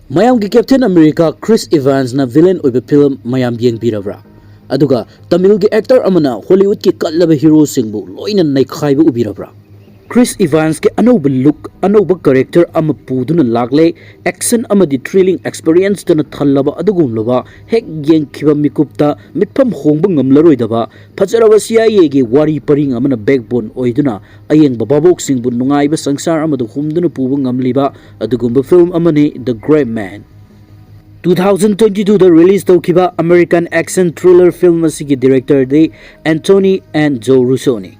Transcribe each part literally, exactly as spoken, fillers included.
ꯃꯌꯥꯝꯒꯤ Captain America Chris Evansꯅ villain ꯑꯣꯏꯕ film ꯃꯌꯥꯝ ꯌꯦꯡꯕꯤꯔꯕ꯭ꯔꯥ? ꯑꯗꯨꯒ ꯇꯃꯤꯜꯒꯤ actor ꯑꯃꯅ Hollywoodꯀꯤ ꯀꯠꯂꯕ heroꯁꯤꯡꯕꯨ ꯂꯣꯏꯅ ꯅꯩꯈꯥꯏꯕ ꯎꯕꯤꯔꯕ꯭ꯔꯥ? Chris Evansꯀꯤ ꯑꯅꯧꯕ look, ꯑꯅꯧꯕ character ꯑꯃ ꯄꯨꯗꯨꯅ ꯂꯥꯛꯂꯦ꯫ Action ꯑꯃꯗꯤ thrilling experienceꯇꯅ ꯊꯜꯂꯕ ꯑꯗꯨꯒꯨꯝꯂꯕ ꯍꯦꯛ ꯌꯦꯡꯈꯤꯕ ꯃꯤꯀꯨꯞꯇ ꯃꯤꯠꯐꯝ ꯍꯣꯡꯕ ꯉꯝꯂꯔꯣꯏꯗꯕ ꯐꯖꯔꯕ CIAꯒꯤ ꯋꯥꯔꯤ ꯄꯔꯤꯡ ꯑꯃꯅ backbone ꯑꯣꯏꯗꯨꯅ ꯑꯌꯦꯡꯕ ꯚꯥꯕꯣꯛꯁꯤꯡꯕꯨ ꯅꯨꯡꯉꯥꯏꯕ ꯁꯪꯁꯥꯔ ꯑꯃꯗ ꯍꯨꯝꯗꯨꯅ ꯄꯨꯕ ꯉꯝꯂꯤꯕ ꯑꯗꯨꯒꯨꯝꯕ film ꯑꯃꯅꯤ The Gray Man꯫ Two thousand twenty twoꯗ release ꯇꯧꯈꯤꯕ American action thriller film ꯑꯁꯤꯒꯤ directorꯗꯤ Anthony and Joe Russoꯅꯤ꯫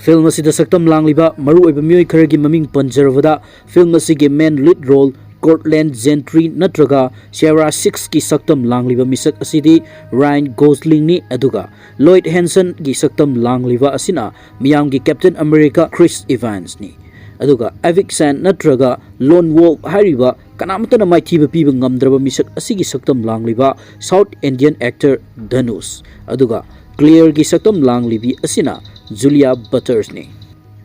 Film ꯑꯁꯤꯗ ꯁꯛꯇꯝ ꯂꯥꯡꯂꯤꯕ ꯃꯔꯨꯑꯣꯏꯕ ꯃꯤꯑꯣꯏ ꯈꯔꯒꯤ ꯃꯃꯤꯡ ꯄꯟꯖꯔꯕꯗ, film ꯑꯁꯤꯒꯤ main lead role Courtland Gentry ꯅꯠꯇ꯭ꯔꯒ Sierra Sixꯀꯤ ꯁꯛꯇꯝ ꯂꯥꯡꯂꯤꯕ ꯃꯤꯁꯛ ꯑꯁꯤꯗꯤ Ryan Goslingꯅꯤ, ꯑꯗꯨꯒ Lloyd Hansonꯒꯤ ꯁꯛꯇꯝ ꯂꯥꯡꯂꯤꯕ ꯑꯁꯤꯅ ꯃꯤꯌꯥꯝꯒꯤ Captain America Chris Evansꯅꯤ꯫ ꯑꯗꯨꯒ Avik Sen ꯅꯠꯇ꯭ꯔꯒ Lone Wolf ꯍꯥꯏꯔꯤꯕ ꯀꯅꯥꯃꯠꯇꯅ ꯃꯥꯏꯊꯤꯕ ꯄꯤꯕ ꯉꯝꯗ꯭ꯔꯕ ꯃꯤꯁꯛ ꯑꯁꯤꯒꯤ ꯁꯛꯇꯝ ꯂꯥꯡꯂꯤꯕ South Indian actor Dhanush, ꯑꯗꯨꯒ Claireꯒꯤ ꯁꯛꯇꯝ ꯂꯥꯡꯂꯤꯕꯤ ꯑꯁꯤꯅ Julia Buttersꯅꯤ꯫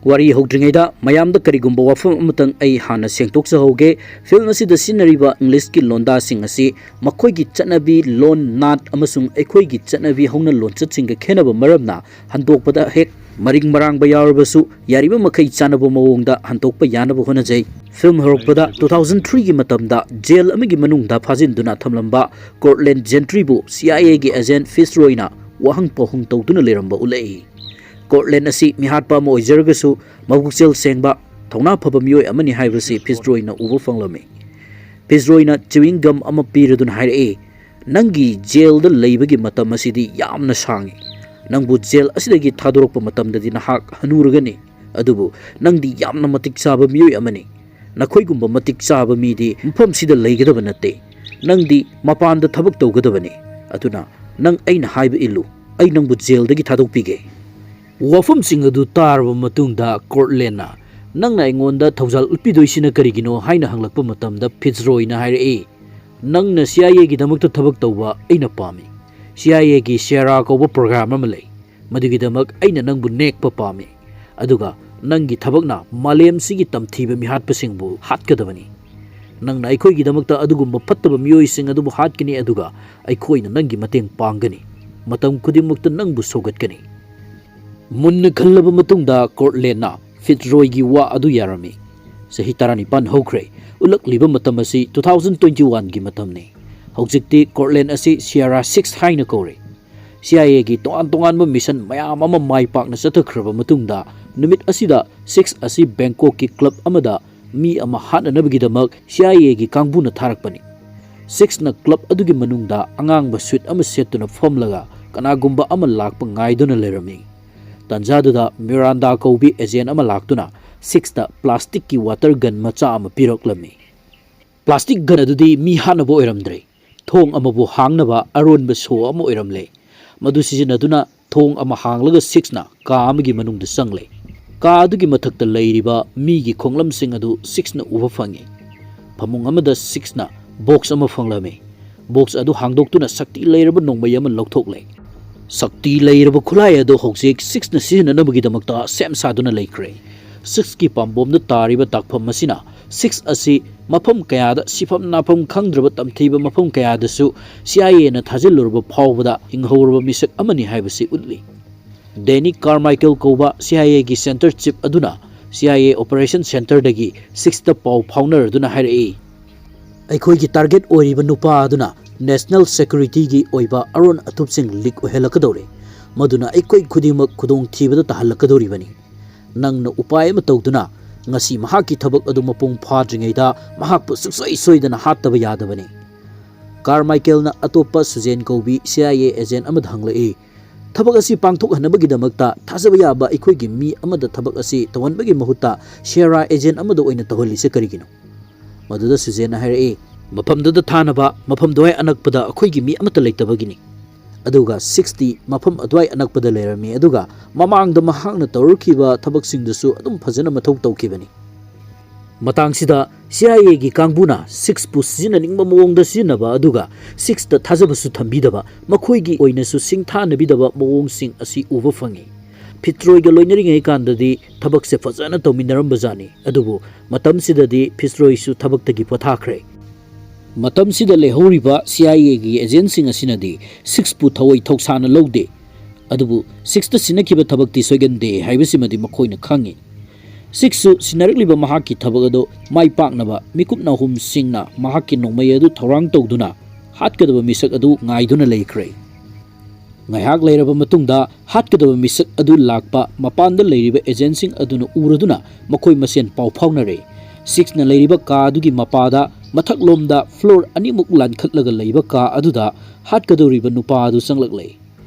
ꯋꯥꯔꯤ ꯍꯧꯗ꯭ꯔꯤꯉꯩꯗ ꯃꯌꯥꯝꯗ ꯀꯔꯤꯒꯨꯝꯕ ꯋꯥꯐꯝ ꯑꯃꯇꯪ ꯑꯩ ꯍꯥꯟꯅ ꯁꯦꯡꯗꯣꯛꯆꯍꯧꯒꯦ꯫ Film ꯑꯁꯤꯗ ꯁꯤꯖꯤꯟꯅꯔꯤꯕ Englishꯀꯤ ꯂꯣꯟꯗꯥꯁꯤꯡ ꯑꯁꯤ ꯃꯈꯣꯏꯒꯤ ꯆꯠꯅꯕꯤ, ꯂꯣꯟ, ꯅꯥꯠ ꯑꯃꯁꯨꯡ ꯑꯩꯈꯣꯏꯒꯤ ꯆꯠꯅꯕꯤ ꯍꯧꯅ ꯂꯣꯟꯆꯠꯁꯤꯡꯒ ꯈꯦꯠꯅꯕ ꯃꯔꯝꯅ ꯍꯟꯗꯣꯛꯄꯗ ꯍꯦꯛ ꯃꯔꯤꯡ ꯃꯔꯥꯡꯕ ꯌꯥꯎꯔꯕꯁꯨ ꯌꯥꯔꯤꯕ ꯃꯈꯩ ꯆꯥꯟꯅꯕ ꯃꯑꯣꯡꯗ ꯍꯟꯗꯣꯛꯄ ꯌꯥꯅꯕ ꯍꯣꯠꯅꯖꯩ꯫ Film ꯍꯧꯔꯛꯄꯗ two thousand threeꯒꯤ ꯃꯇꯝꯗ jail ꯑꯃꯒꯤ ꯃꯅꯨꯡꯗ ꯐꯥꯖꯤꯟꯗꯨꯅ ꯊꯝꯂꯝꯕ Courtland Gentryꯕꯨ CIAꯒꯤ agent Fitzroyꯅ ꯋꯥꯍꯪ ꯄꯥꯎꯍꯪ ꯇꯧꯗꯨꯅ ꯂꯩꯔꯝꯕ ꯎꯠꯂꯛꯏ꯫ Courtland ꯑꯁꯤ ꯃꯤꯍꯥꯠꯄ ꯑꯃ ꯑꯣꯏꯖꯔꯒꯁꯨ ꯃꯄꯨꯛꯆꯦꯜ ꯁꯦꯡꯕ, ꯊꯧꯅꯥ ꯐꯕ ꯃꯤꯑꯣꯏ ꯑꯃꯅꯤ ꯍꯥꯏꯕꯁꯤ Fitzroyꯅ ꯎꯕ ꯐꯪꯂꯝꯃꯤ꯫ Fitzroyꯅ chewing gum ꯑꯃ ꯄꯤꯔꯗꯨꯅ ꯍꯥꯏꯔꯛꯏ, "ꯅꯪꯒꯤ jailꯗ ꯂꯩꯕꯒꯤ ꯃꯇꯝ ꯑꯁꯤꯗꯤ ꯌꯥꯝꯅ ꯁꯥꯡꯏ꯫ ꯅꯪꯕꯨ jail ꯑꯁꯤꯗꯒꯤ ꯊꯥꯗꯣꯔꯛꯄ ꯃꯇꯝꯗꯗꯤ ꯅꯍꯥꯛ ꯍꯅꯨꯔꯒꯅꯤ꯫ ꯑꯗꯨꯕꯨ ꯅꯪꯗꯤ ꯌꯥꯝꯅ ꯃꯇꯤꯛ ꯆꯥꯕ ꯃꯤꯑꯣꯏ ꯑꯃꯅꯤ꯫ ꯅꯈꯣꯏꯒꯨꯝꯕ ꯃꯇꯤꯛ ꯆꯥꯕ ꯃꯤꯗꯤ ꯃꯐꯝꯁꯤꯗ ꯂꯩꯒꯗꯕ ꯅꯠꯇꯦ꯫ ꯅꯪꯗꯤ ꯃꯄꯥꯟꯗ ꯊꯕꯛ ꯇꯧꯒꯗꯕꯅꯤ꯫ ꯑꯗꯨꯅ ꯅꯪ ꯑꯩꯅ ꯍꯥꯏꯕ ꯏꯜꯂꯨ꯫ ꯑꯩ ꯅꯪꯕꯨ jailꯗꯒꯤ ꯊꯥꯗꯣꯛꯄꯤꯒꯦ꯫" ꯋꯥꯐꯝꯁꯤꯡ ꯑꯗꯨ ꯇꯥꯔꯕ ꯃꯇꯨꯡꯗ Courtlandꯅ, "ꯅꯪꯅ ꯑꯩꯉꯣꯟꯗ ꯊꯧꯖꯥꯜ ꯎꯠꯄꯤꯗꯣꯏꯁꯤꯅ ꯀꯔꯤꯒꯤꯅꯣ?" ꯍꯥꯏꯅ ꯍꯪꯂꯛꯄ ꯃꯇꯝꯗ Fitzroyꯅ ꯍꯥꯏꯔꯛꯏ, "ꯅꯪꯅ CIAꯒꯤꯗꯃꯛꯇ ꯊꯕꯛ ꯇꯧꯕ ꯑꯩꯅ ꯄꯥꯝꯃꯤ꯫ CIAꯒꯤ Sierra ꯀꯧꯕ program ꯑꯃ ꯂꯩ꯫ ꯃꯗꯨꯒꯤꯗꯃꯛ ꯑꯩꯅ ꯅꯪꯕꯨ ꯅꯦꯛꯄ ꯄꯥꯝꯃꯤ꯫ ꯑꯗꯨꯒ ꯅꯪꯒꯤ ꯊꯕꯛꯅ ꯃꯥꯂꯦꯝꯁꯤꯒꯤ ꯇꯝꯊꯤꯕ ꯃꯤꯍꯥꯠꯄꯁꯤꯡꯕꯨ ꯍꯥꯠꯀꯗꯕꯅꯤ꯫" ꯅꯪꯅ ꯑꯩꯈꯣꯏꯒꯤꯗꯃꯛꯇ ꯑꯗꯨꯒꯨꯝꯕ ꯐꯠꯇꯕ ꯃꯤꯑꯣꯏꯁꯤꯡ ꯑꯗꯨꯕꯨ ꯍꯥꯠꯀꯅꯤ, ꯑꯗꯨꯒ ꯑꯩꯈꯣꯏꯅ ꯅꯪꯒꯤ ꯃꯇꯦꯡ ꯄꯥꯡꯒꯅꯤ꯫ ꯃꯇꯝ ꯈꯨꯗꯤꯡꯃꯛꯇ ꯅꯪꯕꯨ ꯁꯧꯒꯠꯀꯅꯤ꯫ ꯃꯨꯟꯅ ꯈꯜꯂꯕ ꯃꯇꯨꯡꯗ ꯀꯣꯔꯠꯂꯦꯟꯅ ꯐꯤꯠꯔꯣꯏꯒꯤ ꯋꯥ ꯑꯗꯨ ꯌꯥꯔꯝꯃꯤ꯫ ꯆꯍꯤ ꯇꯔꯥꯅꯤꯄꯥꯟ ꯍꯧꯈ꯭ꯔꯦ꯫ ꯎꯠꯂꯛꯂꯤꯕ ꯃꯇꯝ ꯑꯁꯤ two thousand twenty-one ꯒꯤ ꯃꯇꯝꯅꯤ꯫ ꯍꯧꯖꯤꯛꯇꯤ ꯀꯣꯔꯠꯂꯦꯟ ꯑꯁꯤ ꯁꯤꯌꯥꯔꯥ ꯁꯤꯛꯁ ꯍꯥꯏꯅ ꯀꯧꯔꯤ꯫ ꯁꯤ ꯑꯥꯏ ꯑꯦꯒꯤ ꯇꯣꯉꯥꯟ ꯇꯣꯉꯥꯟꯕ ꯃꯤꯁꯟ ꯃꯌꯥꯝ ꯑꯃ ꯃꯥꯏ ꯄꯥꯛꯅ ꯆꯠꯊꯈ꯭ꯔꯕ ꯃꯇꯨꯡꯗ, ꯅꯨꯃꯤꯠ ꯑꯁꯤꯗ ꯁꯤꯛꯁ ꯑꯁꯤ ꯕꯦꯡꯀꯣꯛꯀꯤ ꯀ꯭ꯂꯕ ꯑꯃꯗ ꯃꯤ ꯑꯃ ꯍꯥꯠꯅꯅꯕꯒꯤꯗꯃꯛ ꯁꯤ ꯑꯥꯏ ꯑꯦꯒꯤ ꯀꯥꯡꯕꯨꯅ ꯊꯥꯔꯛꯄꯅꯤ꯫ ꯁꯤꯛꯁꯅ ꯀ꯭ꯂꯕ ꯑꯗꯨꯒꯤ ꯃꯅꯨꯡꯗ ꯑꯉꯥꯡꯕ ꯁꯨꯠ ꯑꯃ ꯁꯦꯠꯇꯨꯅ ꯐꯝꯂꯒ ꯀꯅꯥꯒꯨꯝꯕ ꯑꯃ ꯂꯥꯛꯄ ꯉꯥꯏꯗꯨꯅ ꯂꯩꯔꯝꯃꯤ꯫ ꯇꯥꯟꯖꯥꯗꯨꯗ ꯃꯤꯔꯥꯟꯗꯥ ꯀꯧꯕꯤ ꯑꯦꯖꯦꯟ ꯑꯃ ꯂꯥꯛꯇꯨꯅ ꯁꯤꯛꯁꯇ ꯄ꯭ꯂꯥꯁꯇꯤꯛꯀꯤ ꯋꯥꯇꯔ ꯒꯟ ꯃꯆꯥ ꯑꯃ ꯄꯤꯔꯛꯂꯝꯃꯤ꯫ ꯄ꯭ꯂꯥꯁꯇꯤꯛ ꯒꯟ ꯑꯗꯨꯗꯤ ꯃꯤ ꯍꯥꯠꯅꯕ ꯑꯣꯏꯔꯝꯗ꯭ꯔꯦ꯫ ꯊꯣꯡ ꯑꯃꯕꯨ ꯍꯥꯡꯅꯕ ꯑꯔꯣꯟꯕ ꯁꯣ ꯑꯃ ꯑꯣꯏꯔꯝꯂꯦ꯫ ꯃꯗꯨ ꯁꯤꯖꯤꯟꯅꯗꯨꯅ ꯊꯣꯡ ꯑꯃ ꯍꯥꯡꯂꯒ ꯁꯤꯛꯁꯅ ꯀꯥ ꯑꯃꯒꯤ ꯃꯅꯨꯡꯗ ꯆꯪꯂꯦ꯫ ꯀꯥ ꯑꯗꯨꯒꯤ ꯃꯊꯛꯇ ꯂꯩꯔꯤꯕ ꯃꯤꯒꯤ ꯈꯣꯡꯂꯝꯁꯤꯡ ꯑꯗꯨ ꯁꯤꯛꯁꯅ ꯎꯕ ꯐꯪꯉꯤ꯫ ꯐꯃꯨꯡ ꯑꯃꯗ ꯁꯤꯛꯁꯅ ꯕꯣꯛꯁ ꯑꯃ ꯐꯪꯂꯝꯃꯤ꯫ ꯕꯣꯛꯁ ꯑꯗꯨ ꯍꯥꯡꯗꯣꯛꯇꯨꯅ ꯁꯛꯇꯤ ꯂꯩꯔꯕ ꯅꯣꯡꯃꯩ ꯑꯃ ꯂꯧꯊꯣꯛꯂꯦ꯫ ꯁꯛꯇꯤ ꯂꯩꯔꯕ ꯈꯨꯠꯂꯥꯏ ꯑꯗꯨ ꯍꯧꯖꯤꯛ ꯁꯤꯛꯁꯅ ꯁꯤꯖꯤꯟꯅꯅꯕꯒꯤꯗꯃꯛꯇ ꯁꯦꯝ ꯁꯥꯗꯨꯅ ꯂꯩꯈ꯭ꯔꯦ꯫ ꯁꯤꯛꯁꯀꯤ ꯄꯥꯝꯕꯣꯝꯗ ꯇꯥꯔꯤꯕ ꯗꯥꯛꯐꯝ ꯑꯁꯤꯅ ꯁꯤꯛꯁ ꯑꯁꯤ ꯃꯐꯝ ꯀꯌꯥꯗ ꯁꯤꯐꯝ ꯅꯥꯐꯝ ꯈꯪꯗ꯭ꯔꯕ ꯇꯝꯊꯤꯕ ꯃꯐꯝ ꯀꯌꯥꯗꯁꯨ ꯁꯤ ꯑꯥꯏ ꯑꯦꯅ ꯊꯥꯖꯤꯜꯂꯨꯔꯕ ꯐꯥꯎꯕꯗ ꯍꯤꯡꯍꯧꯔꯕ ꯃꯤꯁꯛ ꯑꯃꯅꯤ ꯍꯥꯏꯕꯁꯤ ꯎꯠꯂꯤ꯫ ꯗꯦꯅꯤ ꯀꯥꯔꯃꯥꯏꯀꯦꯜ ꯀꯧꯕ ꯁꯤ ꯑꯥꯏ ꯑꯦꯒꯤ ꯁꯦꯟꯇꯔ ꯆꯤꯞ ꯑꯗꯨꯅ ꯁꯤ ꯑꯥꯏ ꯑꯦ ꯑꯣꯄꯔꯦꯁꯟ ꯁꯦꯟꯇꯔꯗꯒꯤ ꯁꯤꯛꯁꯇ ꯄꯥꯎ ꯐꯥꯎꯅꯔꯗꯨꯅ ꯍꯥꯏꯔꯛꯏ, "ꯑꯩꯈꯣꯏꯒꯤ ꯇꯥꯔꯒꯦꯠ ꯑꯣꯏꯔꯤꯕ ꯅꯨꯄꯥ ꯑꯗꯨꯅ ꯅꯦꯁꯅꯦꯜ ꯁꯦꯀ꯭ꯌꯨꯔꯤꯇꯤꯒꯤ ꯑꯣꯏꯕ ꯑꯔꯣꯟ ꯑꯊꯨꯞꯁꯤꯡ ꯂꯤꯛ ꯑꯣꯏꯍꯜꯂꯛꯀꯗꯧꯔꯦ, ꯃꯗꯨꯅ ꯑꯩꯈꯣꯏ ꯈꯨꯗꯤꯡꯃꯛ ꯈꯨꯗꯣꯡꯊꯤꯕꯗ ꯇꯥꯍꯜꯂꯛꯀꯗꯧꯔꯤꯕꯅꯤ꯫ ꯅꯪꯅ ꯎꯄꯥꯏ ꯑꯃ ꯇꯧꯗꯨꯅ ꯉꯁꯤ ꯃꯍꯥꯛꯀꯤ ꯊꯕꯛ ꯑꯗꯨ ꯃꯄꯨꯡ ꯐꯥꯗ꯭ꯔꯤꯉꯩꯗ ꯃꯍꯥꯛꯄꯨ ꯁꯨꯡꯁꯣꯏ ꯁꯣꯏꯗꯅ ꯍꯥꯠꯇꯕ ꯌꯥꯗꯕꯅꯤ꯫" ꯀꯥꯔꯃꯥꯏꯀꯦꯜꯅ ꯑꯇꯣꯞꯄ ꯁꯨꯖꯦꯟ ꯀꯧꯕꯤ ꯁꯤ ꯑꯥꯏ ꯑꯦ ꯑꯦꯖꯦꯟ ꯑꯃꯗ ꯍꯪꯂꯛꯏ, "ꯊꯕꯛ ꯑꯁꯤ ꯄꯥꯡꯊꯣꯛꯍꯟꯅꯕꯒꯤꯗꯃꯛꯇ ꯊꯥꯖꯕ ꯌꯥꯕ ꯑꯩꯈꯣꯏꯒꯤ ꯃꯤ ꯑꯃꯗ ꯊꯕꯛ ꯑꯁꯤ ꯇꯧꯍꯟꯕꯒꯤ ꯃꯍꯨꯠꯇ ꯁꯤꯌꯥꯔꯥ ꯑꯦꯖꯦꯟ ꯑꯃꯗ ꯑꯣꯏꯅ ꯇꯧꯍꯜꯂꯤꯁꯦ ꯀꯔꯤꯒꯤꯅꯣ?" ꯃꯗꯨꯗ ꯁꯨꯖꯦꯟꯅ ꯍꯥꯏꯔꯛꯏ, "ꯃꯐꯝꯗꯨꯗ ꯊꯥꯅꯕ ꯃꯐꯝ ꯑꯗꯨꯋꯥꯏ ꯑꯅꯛꯄꯗ ꯑꯩꯈꯣꯏꯒꯤ ꯃꯤ ꯑꯃꯠꯇ ꯂꯩꯇꯕꯒꯤꯅꯤ꯫ ꯑꯗꯨꯒ ꯁꯤꯛꯁꯇꯤ ꯃꯐꯝ ꯑꯗꯨꯋꯥꯏ ꯑꯅꯛꯄꯗ ꯂꯩꯔꯝꯃꯤ, ꯑꯗꯨꯒ ꯃꯃꯥꯡꯗ ꯃꯍꯥꯛꯅ ꯇꯧꯔꯛꯈꯤꯕ ꯊꯕꯛꯁꯤꯡꯗꯨꯁꯨ ꯑꯗꯨꯝ ꯐꯖꯅ ꯃꯊꯧ ꯇꯧꯈꯤꯕꯅꯤ꯫" ꯃꯇꯥꯡꯁꯤꯗ ꯁꯤ ꯑꯥꯏ ꯑꯦꯒꯤ ꯀꯥꯡꯕꯨꯅ ꯁꯤꯛꯁꯄꯨ ꯁꯤꯖꯤꯟꯅꯅꯤꯡꯕ ꯃꯑꯣꯡꯗ ꯁꯤꯖꯤꯟꯅꯕ ꯑꯗꯨꯒ ꯁꯤꯛꯁꯇ ꯊꯥꯖꯕꯁꯨ ꯊꯝꯕꯤꯗꯕ ꯃꯈꯣꯏꯒꯤ ꯑꯣꯏꯅꯁꯨ ꯁꯤꯡꯊꯥꯅꯕꯤꯗꯕ ꯃꯑꯣꯡꯁꯤꯡ ꯑꯁꯤ ꯎꯕ ꯐꯪꯉꯤ꯫ ꯐꯤꯠꯖꯔꯣꯏꯒ ꯂꯣꯏꯅꯔꯤꯉꯩ ꯀꯥꯟꯗꯗꯤ ꯊꯕꯛꯁꯦ ꯐꯖꯅ ꯇꯧꯃꯤꯟꯅꯔꯝꯕꯖꯥꯠꯅꯤ꯫ ꯑꯗꯨꯕꯨ ꯃꯇꯝꯁꯤꯗꯗꯤ ꯐꯤꯠꯖꯔꯣꯏꯁꯨ ꯊꯕꯛꯇꯒꯤ ꯄꯣꯊꯥꯈ꯭ꯔꯦ꯫ ꯃꯇꯝꯁꯤꯗ ꯂꯩꯍꯧꯔꯤꯕ C I Aꯒꯤ ꯑꯦꯖꯦꯟꯁꯤꯡ ꯑꯁꯤꯅꯗꯤ ꯁꯤꯛꯁꯄꯨ ꯊꯋꯥꯏ ꯊꯧꯁꯥꯅ ꯂꯧꯗꯦ꯫ ꯑꯗꯨꯕꯨ ꯁꯤꯛꯁꯇ ꯁꯤꯟꯅꯈꯤꯕ ꯊꯕꯛꯇꯤ ꯁꯣꯏꯒꯟꯗꯦ ꯍꯥꯏꯕꯁꯤꯃꯗꯤ ꯃꯈꯣꯏꯅ ꯈꯪꯏ꯫ ꯁꯤꯛꯁꯁꯨ ꯁꯤꯟꯅꯔꯛꯂꯤꯕ ꯃꯍꯥꯛꯀꯤ ꯊꯕꯛ ꯑꯗꯨ ꯃꯥꯏ ꯄꯥꯛꯅꯕ ꯃꯤꯀꯨꯞ ꯅꯥꯍꯨꯝꯁꯤꯡꯅ ꯃꯍꯥꯛꯀꯤ ꯅꯣꯡꯃꯩ ꯑꯗꯨ ꯊꯧꯔꯥꯡ ꯇꯧꯗꯨꯅ ꯍꯥꯠꯀꯗꯕ ꯃꯤꯁꯛ ꯑꯗꯨ ꯉꯥꯏꯗꯨꯅ ꯂꯩꯈ꯭ꯔꯦ꯫ ꯉꯥꯏꯍꯥꯛ ꯂꯩꯔꯕ ꯃꯇꯨꯡꯗ ꯍꯥꯠꯀꯗꯕ ꯃꯤꯁꯛ ꯑꯗꯨ ꯂꯥꯛꯄ ꯃꯄꯥꯟꯗ ꯂꯩꯔꯤꯕ ꯑꯦꯖꯦꯟꯁꯤꯡ ꯑꯗꯨꯅ ꯎꯔꯗꯨꯅ ꯃꯈꯣꯏ ꯃꯁꯦꯟ ꯄꯥꯎ ꯐꯥꯎꯅꯔꯦ꯫ ꯁꯤꯛꯁꯅ ꯂꯩꯔꯤꯕ ꯀꯥ ꯑꯗꯨꯒꯤ ꯃꯄꯥꯗ ꯃꯊꯛꯂꯣꯝꯗ ꯐ꯭ꯂꯣꯔ ꯑꯅꯤꯃꯨꯛ ꯂꯥꯟꯈꯠꯂꯒ ꯂꯩꯕ ꯀꯥ ꯑꯗꯨꯗ ꯍꯥꯠꯀꯗꯧꯔꯤꯕ ꯅꯨꯄꯥ ꯑꯗꯨ ꯆꯪꯂꯛꯂꯦ꯫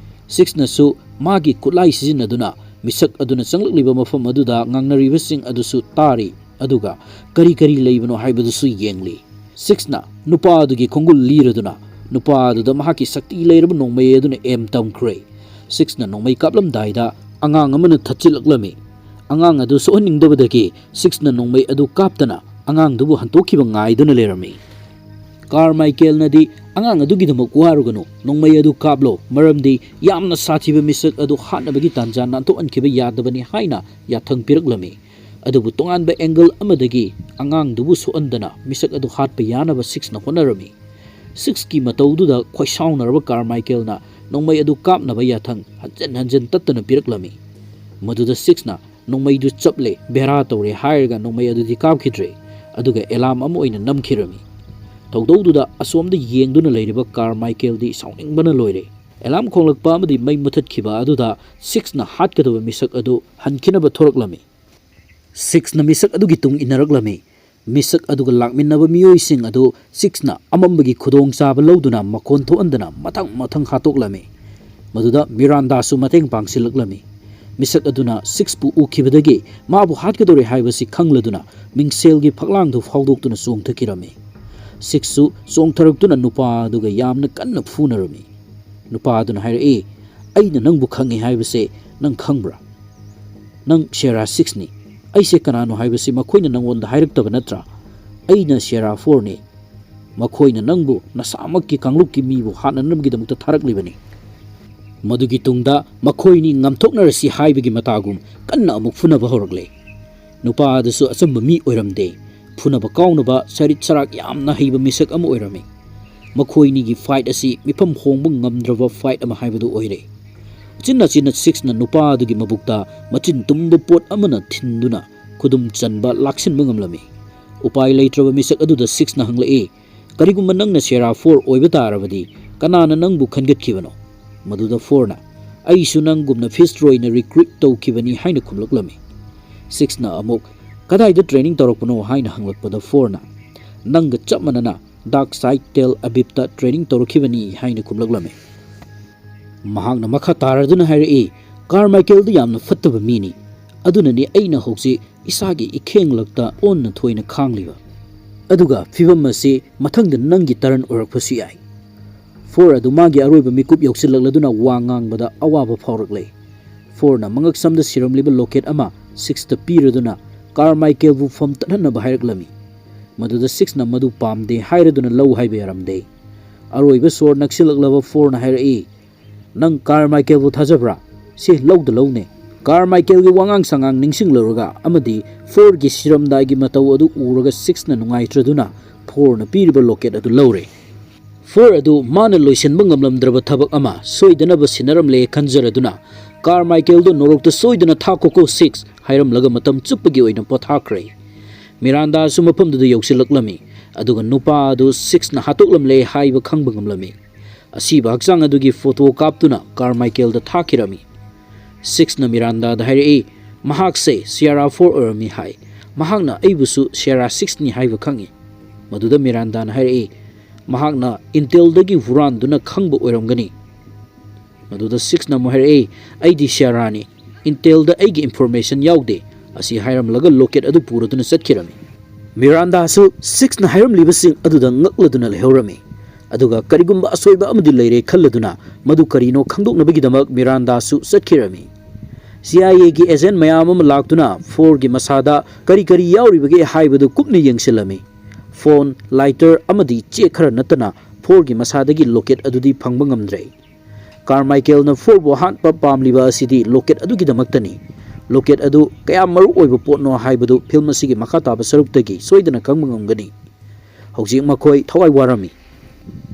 ꯁꯤꯛꯁꯅꯁꯨ ꯃꯥꯒꯤ ꯈꯨꯠꯂꯥꯏ ꯁꯤꯖꯤꯟꯅꯗꯨꯅ ꯃꯤꯁꯛ ꯑꯗꯨꯅ ꯆꯪꯂꯛꯂꯤꯕ ꯃꯐꯝ ꯑꯗꯨꯗ ꯉꯥꯡꯅꯔꯤꯕꯁꯤꯡ ꯑꯗꯨꯁꯨ ꯇꯥꯔꯤ꯫ ꯑꯗꯨꯒ ꯀꯔꯤ ꯀꯔꯤ ꯂꯩꯕꯅꯣ ꯍꯥꯏꯕꯗꯨꯁꯨ ꯌꯦꯡꯂꯤ꯫ ꯁꯤꯛꯁꯅ ꯅꯨꯄꯥ ꯑꯗꯨꯒꯤ ꯈꯣꯡꯒꯨꯜ ꯂꯤꯔꯗꯨꯅ ꯅꯨꯄꯥ ꯑꯗꯨꯗ ꯃꯍꯥꯛꯀꯤ ꯁꯛꯇꯤ ꯂꯩꯔꯕ ꯅꯣꯡꯃꯩ ꯑꯗꯨꯅ ꯑꯦꯝ ꯇꯝꯈ꯭ꯔꯦ꯫ ꯁꯤꯛꯁꯅ ꯅꯣꯡꯃꯩ ꯀꯥꯞꯂꯝꯗꯥꯏꯗ ꯑꯉꯥꯡ ꯑꯃꯅ ꯊꯠꯆꯤꯜꯂꯛꯂꯝꯃꯤ꯫ ꯑꯉꯥꯡ ꯑꯗꯨ ꯁꯣꯛꯍꯟꯅꯤꯡꯗꯕꯗꯒꯤ ꯁꯤꯛꯁꯅ ꯅꯣꯡꯃꯩ ꯑꯗꯨ ꯀꯥꯞꯇꯅ ꯑꯉꯥꯡꯗꯨꯕꯨ ꯍꯟꯇꯣꯛꯈꯤꯕ ꯉꯥꯏꯗꯨꯅ ꯂꯩꯔꯝꯃꯤ꯫ ꯀꯥꯔꯃꯥꯏꯀꯦꯜꯅꯗꯤ ꯑꯉꯥꯡ ꯑꯗꯨꯒꯤꯗꯃꯛ ꯋꯥꯔꯨꯒꯅꯨ, ꯅꯣꯡꯃꯩ ꯑꯗꯨ ꯀꯥꯞꯂꯣ, ꯃꯔꯝꯗꯤ ꯌꯥꯝꯅ ꯁꯥꯊꯤꯕ ꯃꯤꯁꯛ ꯑꯗꯨ ꯍꯥꯠꯅꯕꯒꯤ ꯇꯥꯟꯖꯥ ꯅꯥꯟꯊꯣꯛꯍꯟꯈꯤꯕ ꯌꯥꯗꯕꯅꯤ ꯍꯥꯏꯅ ꯌꯥꯊꯪ ꯄꯤꯔꯛꯂꯝꯃꯤ꯫ ꯑꯗꯨꯕꯨ ꯇꯣꯉꯥꯟꯕ ꯑꯦꯡꯒꯜ ꯑꯃꯗꯒꯤ ꯑꯉꯥꯡꯗꯨꯕꯨ ꯁꯣꯛꯍꯟꯗꯅ ꯃꯤꯁꯛ ꯑꯗꯨ ꯍꯥꯠꯄ ꯌꯥꯅꯕ ꯁꯤꯛꯁꯅ ꯍꯣꯠꯅꯔꯝꯃꯤ꯫ ꯁꯤꯛꯁꯀꯤ ꯃꯇꯧꯗꯨꯗ ꯈꯣꯏꯁꯥꯎꯅꯔꯕ ꯀꯥꯔꯃꯥꯏꯀꯦꯜꯅ ꯅꯣꯡꯃꯩ ꯑꯗꯨ ꯀꯥꯞꯅꯕ ꯌꯥꯊꯪ ꯍꯟꯖꯟ ꯍꯟꯖꯟ ꯇꯠꯇꯅ ꯄꯤꯔꯛꯂꯝꯃꯤ꯫ ꯃꯗꯨꯗ ꯁꯤꯛꯁꯅ ꯅꯣꯡꯃꯩꯗꯨ ꯆꯞꯂꯦ, ꯕꯦꯔꯥ ꯇꯧꯔꯦ ꯍꯥꯏꯔꯒ ꯅꯣꯡꯃꯩ ꯑꯗꯨꯗꯤ ꯀꯥꯞꯈꯤꯗ꯭ꯔꯦ, ꯑꯗꯨꯒ ꯑꯦꯂꯥꯝ ꯑꯃ ꯑꯣꯏꯅ ꯅꯝꯈꯤꯔꯝꯃꯤ꯫ ꯊꯧꯗꯧꯗꯨꯗ ꯑꯁꯣꯝꯗ ꯌꯦꯡꯗꯨꯅ ꯂꯩꯔꯤꯕ ꯀꯥꯔꯃꯥꯏꯀꯦꯜꯗꯤ ꯁꯥꯎꯅꯤꯡꯕꯅ ꯂꯣꯏꯔꯦ꯫ ꯑꯦꯂꯥꯝ ꯈꯣꯡꯂꯛꯄ ꯑꯃꯗꯤ ꯃꯩ ꯃꯨꯊꯠꯈꯤꯕ ꯑꯗꯨꯗ ꯁꯤꯛꯁꯅ ꯍꯥꯠꯀꯗꯕ ꯃꯤꯁꯛ ꯑꯗꯨ ꯍꯟꯈꯤꯅꯕ ꯊꯣꯔꯛꯂꯝꯃꯤ꯫ ꯁꯤꯛꯁꯅ ꯃꯤꯁꯛ ꯑꯗꯨꯒꯤ ꯇꯨꯡ ꯏꯟꯅꯔꯛꯂꯝꯃꯤ꯫ ꯃꯤꯁꯛ ꯑꯗꯨꯒ ꯂꯥꯛꯃꯤꯟꯅꯕ ꯃꯤꯑꯣꯏꯁꯤꯡ ꯑꯗꯨ ꯁꯤꯛꯁꯅ ꯑꯃꯝꯕꯒꯤ ꯈꯨꯗꯣꯡꯆꯥꯕ ꯂꯧꯗꯨꯅ ꯃꯈꯣꯟ ꯊꯣꯛꯍꯟꯗꯅ ꯃꯊꯪ ꯃꯊꯪ ꯍꯥꯠꯇꯣꯛꯂꯝꯃꯤ꯫ ꯃꯗꯨꯗ ꯃꯤꯔꯥꯟꯗꯥꯁꯨ ꯃꯇꯦꯡ ꯄꯥꯡꯁꯤꯜꯂꯛꯂꯝꯃꯤ꯫ ꯃꯤꯁꯛ ꯑꯗꯨꯅ ꯁꯤꯛꯁꯄꯨ ꯎꯈꯤꯕꯗꯒꯤ ꯃꯥꯕꯨ ꯍꯥꯠꯀꯗꯧꯔꯦ ꯍꯥꯏꯕꯁꯤ ꯈꯪꯂꯗꯨꯅ ꯃꯤꯡꯁꯦꯜꯒꯤ ꯐꯛꯂꯥꯡꯗꯨ ꯐꯥꯎꯗꯣꯛꯇꯨꯅ ꯆꯣꯡꯊꯈꯤꯔꯝꯃꯤ꯫ ꯁꯤꯛꯁꯁꯨ ꯆꯣꯡꯊꯔꯛꯇꯨꯅ ꯅꯨꯄꯥ ꯑꯗꯨꯒ ꯌꯥꯝꯅ ꯀꯟꯅ ꯐꯨꯅꯔꯝꯃꯤ꯫ ꯅꯨꯄꯥ ꯑꯗꯨꯅ ꯍꯥꯏꯔꯛꯏ, "ꯑꯩꯅ ꯅꯪꯕꯨ ꯈꯪꯉꯤ ꯍꯥꯏꯕꯁꯦ ꯅꯪ ꯈꯪꯕ꯭ꯔꯥ? ꯅꯪ ꯁꯦꯔꯥ ꯁꯤꯛꯁꯅꯤ꯫ ꯑꯩꯁꯦ ꯀꯅꯥꯅꯣ ꯍꯥꯏꯕꯁꯤ ꯃꯈꯣꯏꯅ ꯅꯪꯉꯣꯟꯗ ꯍꯥꯏꯔꯛꯇꯕ ꯅꯠꯇ꯭ꯔꯥ? ꯑꯩꯅ ꯁꯦꯔꯥ ꯐꯣꯔꯅꯤ꯫ ꯃꯈꯣꯏꯅ ꯅꯪꯕꯨ ꯅꯁꯥꯃꯛꯀꯤ ꯀꯥꯡꯂꯨꯞꯀꯤ ꯃꯤꯕꯨ ꯍꯥꯠꯅꯅꯕꯒꯤꯗꯃꯛꯇ ꯊꯥꯔꯛꯂꯤꯕꯅꯤ꯫" ꯃꯗꯨꯒꯤ ꯇꯨꯡꯗ ꯃꯈꯣꯏꯅꯤ ꯉꯝꯊꯣꯛꯅꯔꯁꯤ ꯍꯥꯏꯕꯒꯤ ꯃꯇꯥꯒꯨꯝ ꯀꯟꯅ ꯑꯃꯨꯛ ꯐꯨꯅꯕ ꯍꯧꯔꯛꯂꯦ꯫ ꯅꯨꯄꯥ ꯑꯗꯨꯁꯨ ꯑꯆꯝꯕ ꯃꯤ ꯑꯣꯏꯔꯝꯗꯦ꯫ ꯐꯨꯅꯕ ꯀꯥꯎꯅꯕ ꯁꯔꯤꯠ ꯁꯔꯥꯛ ꯌꯥꯝꯅ ꯍꯩꯕ ꯃꯤꯁꯛ ꯑꯃ ꯑꯣꯏꯔꯝꯃꯤ꯫ ꯃꯈꯣꯏꯅꯤꯒꯤ ꯐꯥꯏꯠ ꯑꯁꯤ ꯃꯤꯐꯝ ꯍꯣꯡꯕ ꯉꯝꯗ꯭ꯔꯕ ꯐꯥꯏꯠ ꯑꯃ ꯍꯥꯏꯕꯗꯨ ꯑꯣꯏꯔꯦ꯫ ꯎꯆꯤꯟ ꯅꯥꯆꯤꯟꯅ ꯁꯤꯛꯁꯅ ꯅꯨꯄꯥ ꯑꯗꯨꯒꯤ ꯃꯕꯨꯛꯇ ꯃꯆꯤꯟ ꯇꯨꯝꯕ ꯄꯣꯠ ꯑꯃꯅ ꯊꯤꯟꯗꯨꯅ ꯈꯨꯗꯨꯝ ꯆꯟꯕ ꯂꯥꯛꯁꯤꯟꯕ ꯉꯝꯂꯝꯃꯤ꯫ ꯎꯄꯥꯏ ꯂꯩꯇ꯭ꯔꯕ ꯃꯤꯁꯛ ꯑꯗꯨꯗ ꯁꯤꯛꯁꯅ ꯍꯪꯂꯛꯏ, "ꯀꯔꯤꯒꯨꯝꯕ ꯅꯪꯅ ꯁꯦꯔꯥ ꯐꯣꯔ ꯑꯣꯏꯕ ꯇꯥꯔꯕꯗꯤ ꯀꯅꯥꯅ ꯅꯪꯕꯨ ꯈꯟꯒꯠꯈꯤꯕꯅꯣ?" ꯃꯗꯨꯗ ꯐꯣꯔꯅ, "ꯑꯩꯁꯨ ꯅꯪꯒꯨꯝꯅ ꯐꯤꯁꯔꯣꯏꯅ ꯔꯤꯀ꯭ꯔꯨꯏꯠ ꯇꯧꯈꯤꯕꯅꯤ" ꯍꯥꯏꯅ ꯈꯨꯝꯂꯛꯂꯝꯃꯤ꯫ ꯁꯤꯛꯁꯅ ꯑꯃꯨꯛ, "ꯀꯗꯥꯏꯗ ꯇ꯭ꯔꯦꯅꯤꯡ ꯇꯧꯔꯛꯄꯅꯣ?" ꯍꯥꯏꯅ ꯍꯪꯂꯛꯄꯗ ꯐꯣꯔꯅ, "ꯅꯪꯒ ꯆꯞ ꯃꯥꯟꯅꯅ ꯗꯥꯔꯛ ꯁꯥꯏꯠ ꯇꯦꯜ ꯑꯕꯤꯞꯇ ꯇ꯭ꯔꯦꯅꯤꯡ ꯇꯧꯔꯛꯈꯤꯕꯅꯤ" ꯍꯥꯏꯅ ꯈꯨꯝꯂꯛꯂꯝꯃꯤ꯫ ꯃꯍꯥꯛꯅ ꯃꯈꯥ ꯇꯥꯔꯗꯨꯅ ꯍꯥꯏꯔꯛꯏ, "ꯀꯥꯔꯃꯥꯏꯀꯦꯜꯗꯨ ꯌꯥꯝꯅ ꯐꯠꯇꯕ ꯃꯤꯅꯤ, ꯑꯗꯨꯅꯅꯤ ꯑꯩꯅ ꯍꯧꯖꯤꯛ ꯏꯁꯥꯒꯤ ꯏꯈꯦꯡꯂꯛꯇ ꯑꯣꯟꯅ ꯊꯣꯏꯅ ꯈꯥꯡꯂꯤꯕ꯫ ꯑꯗꯨꯒ ꯐꯤꯕꯝ ꯑꯁꯤ ꯃꯊꯪꯗ ꯅꯪꯒꯤ ꯇꯔꯟ ꯑꯣꯏꯔꯛꯄꯁꯨ ꯌꯥꯏ"꯫ ꯐꯣꯔ ꯑꯗꯨ ꯃꯥꯒꯤ ꯑꯔꯣꯏꯕ ꯃꯤꯀꯨꯞ ꯌꯧꯁꯤꯜꯂꯛꯂꯗꯨꯅ ꯋꯥ ꯉꯥꯡꯕꯗ ꯑꯋꯥꯕ ꯐꯥꯎꯔꯛꯂꯦ꯫ ꯐꯣꯔꯅ ꯃꯉꯛꯁꯝꯗ ꯁꯤꯔꯝꯂꯤꯕ ꯂꯣꯀꯦꯠ ꯑꯃ ꯁꯤꯛꯁꯇ ꯄꯤꯔꯗꯨꯅ ꯀꯥꯔꯃꯥꯏꯀꯦꯜꯕꯨ ꯐꯝ ꯇꯠꯍꯟꯅꯕ ꯍꯥꯏꯔꯛꯂꯝꯃꯤ꯫ ꯃꯗꯨꯗ ꯁꯤꯛꯁꯅ ꯃꯗꯨ ꯄꯥꯝꯗꯦ ꯍꯥꯏꯔꯗꯨꯅ ꯂꯧ ꯍꯥꯏꯕ ꯌꯥꯔꯝꯗꯦ꯫ ꯑꯔꯣꯏꯕ ꯁꯣꯔ ꯅꯛꯁꯤꯜꯂꯛꯂꯕ ꯐꯣꯔꯅ ꯍꯥꯏꯔꯛꯏ, "ꯅꯪ ꯀꯥꯔꯃꯥꯏꯀꯦꯜꯕꯨ ꯊꯥꯖꯕ꯭ꯔꯥ? ꯁꯤ ꯂꯧꯗ ꯂꯧꯅꯦ"꯫ ꯀꯥꯔꯃꯥꯏꯀꯦꯜꯒꯤ ꯋꯥꯉꯥꯡ ꯁꯉꯥꯡ ꯅꯤꯡꯁꯤꯡꯂꯨꯔꯒ ꯑꯃꯗꯤ ꯐꯣꯔꯒꯤ ꯁꯤꯔꯝꯗꯥꯏꯒꯤ ꯃꯇꯧ ꯑꯗꯨ ꯎꯔꯒ ꯁꯤꯛꯁꯅ ꯅꯨꯡꯉꯥꯏꯇ꯭ꯔꯗꯨꯅ ꯐꯣꯔꯅ ꯄꯤꯔꯤꯕ ꯂꯣꯀꯦꯠ ꯑꯗꯨ ꯂꯧꯔꯦ꯫ ꯐꯣꯔ ꯑꯗꯨ ꯃꯥꯅ ꯂꯣꯏꯁꯤꯟꯕ ꯉꯝꯂꯝꯗ꯭ꯔꯕ ꯊꯕꯛ ꯑꯃ ꯁꯣꯏꯗꯅꯕ ꯁꯤꯟꯅꯔꯝꯂꯦ ꯈꯟꯖꯔꯗꯨꯅ ꯀꯥꯔꯃꯥꯏꯀꯦꯜꯗꯨ ꯅꯣꯔꯣꯛꯇ ꯁꯣꯏꯗꯅ ꯊꯥꯈꯣꯀꯣ ꯁꯤꯛꯁ ꯍꯥꯏꯔꯝꯂꯒ ꯃꯇꯝ ꯆꯨꯞꯄꯒꯤ ꯑꯣꯏꯅ ꯄꯣꯊꯥꯈ꯭ꯔꯦ꯫ ꯃꯤꯔꯥꯟꯗꯥꯁꯨ ꯃꯐꯝꯗꯨꯗ ꯌꯧꯁꯤꯜꯂꯛꯂꯝꯃꯤ, ꯑꯗꯨꯒ ꯅꯨꯄꯥ ꯑꯗꯨ ꯁꯤꯛꯁꯅ ꯍꯥꯠꯇꯣꯛꯂꯝꯂꯦ ꯍꯥꯏꯕ ꯈꯪꯕ ꯉꯝꯂꯝꯃꯤ꯫ ꯑꯁꯤꯕ ꯍꯛꯆꯥꯡ ꯑꯗꯨꯒꯤ ꯐꯣꯇꯣ ꯀꯥꯞꯇꯨꯅ ꯀꯥꯔꯃꯥꯏꯀꯦꯜꯗ ꯊꯥꯈꯤꯔꯝꯃꯤ꯫ ꯁꯤꯛꯁꯅ ꯃꯤꯔꯥꯟꯗꯥꯗ ꯍꯥꯏꯔꯛꯏ, "ꯃꯍꯥꯛꯁꯦ ꯁꯤꯌꯥꯔꯥ ꯐꯣꯔ ꯑꯣꯏꯔꯝꯃꯤ ꯍꯥꯏ꯫ ꯃꯍꯥꯛꯅ ꯑꯩꯕꯨꯁꯨ ꯁꯤꯌꯥꯔꯥ ꯁꯤꯛꯁꯅꯤ ꯍꯥꯏꯕ ꯈꯪꯏ"꯫ ꯃꯗꯨꯗ ꯃꯤꯔꯥꯟꯗꯥꯅ ꯍꯥꯏꯔꯛꯏ, "ꯃꯍꯥꯛꯅ ꯏꯟꯇꯦꯜꯗꯒꯤ ꯍꯨꯔꯥꯟꯗꯨꯅ ꯈꯪꯕ ꯑꯣꯏꯔꯝꯒꯅꯤ"꯫ ꯃꯗꯨꯗ ꯁꯤꯛꯁꯅ ꯑꯃꯨꯛ ꯍꯥꯏꯔꯛꯏ, "ꯑꯩꯗꯤ ꯁꯤꯌꯥꯔꯥꯅꯤ, ꯏꯟꯇꯦꯜꯗ ꯑꯩꯒꯤ ꯏꯟꯐꯣꯔꯃꯦꯁꯟ ꯌꯥꯎꯗꯦ"꯫ ꯑꯁꯤ ꯍꯥꯏꯔꯝꯂꯒ ꯂꯣꯀꯦꯠ ꯑꯗꯨ ꯄꯨꯔꯗꯨꯅ ꯆꯠꯈꯤꯔꯝꯃꯤ꯫ ꯃꯤꯔꯥꯟꯗꯥꯁꯨ ꯁꯤꯛꯁꯅ ꯍꯥꯏꯔꯝꯂꯤꯕꯁꯤꯡ ꯑꯗꯨꯗ ꯉꯛꯂꯗꯨꯅ ꯂꯩꯍꯧꯔꯝꯃꯤ꯫ ꯑꯗꯨꯒ ꯀꯔꯤꯒꯨꯝꯕ ꯑꯁꯣꯏꯕ ꯑꯃꯗꯤ ꯂꯩꯔꯦ ꯈꯜꯂꯗꯨꯅ ꯃꯗꯨ ꯀꯔꯤꯅꯣ ꯈꯪꯗꯣꯛꯅꯕꯒꯤꯗꯃꯛ ꯃꯤꯔꯥꯟꯗꯥꯁꯨ ꯆꯠꯈꯤꯔꯝꯃꯤ꯫ ꯁꯤ ꯑꯥꯏ ꯑꯦꯒꯤ ꯑꯦꯖꯦꯟ ꯃꯌꯥꯝ ꯑꯃ ꯂꯥꯛꯇꯨꯅ ꯐꯣꯔꯒꯤ ꯃꯁꯥꯗ ꯀꯔꯤ ꯀꯔꯤ ꯌꯥꯎꯔꯤꯕꯒꯦ ꯍꯥꯏꯕꯗꯨ ꯀꯨꯞꯅ ꯌꯦꯡꯁꯤꯜꯂꯝꯃꯤ꯫ ꯐꯣꯟ, ꯂꯥꯏꯇꯔ ꯑꯃꯗꯤ ꯆꯦꯛ ꯈꯔ ꯅꯠꯇꯅ ꯐꯣꯔꯒꯤ ꯃꯁꯥꯗꯒꯤ ꯂꯣꯀꯦꯠ ꯑꯗꯨꯗꯤ ꯐꯪꯕ ꯉꯝꯗ꯭ꯔꯦ꯫ ꯀꯥꯔꯃꯥꯏꯀꯦꯜꯅ ꯐꯣꯔꯕꯨ ꯍꯥꯠꯄ ꯄꯥꯝꯂꯤꯕ ꯑꯁꯤꯗꯤ ꯂꯣꯀꯦꯠ ꯑꯗꯨꯒꯤꯗꯃꯛꯇꯅꯤ꯫ ꯂꯣꯀꯦꯠ ꯑꯗꯨ ꯀꯌꯥꯝ ꯃꯔꯨ ꯑꯣꯏꯕ ꯄꯣꯠꯅꯣ ꯍꯥꯏꯕꯗꯨ ꯐꯤꯜꯝ ꯑꯁꯤꯒꯤ ꯃꯈꯥ ꯇꯥꯕ ꯁꯔꯨꯛꯇꯒꯤ ꯁꯣꯏꯗꯅ ꯈꯪꯕ ꯉꯝꯒꯅꯤ꯫ ꯍꯧꯖꯤꯛ ꯃꯈꯣꯏ ꯊꯋꯥꯏ ꯋꯥꯔꯝꯃꯤ꯫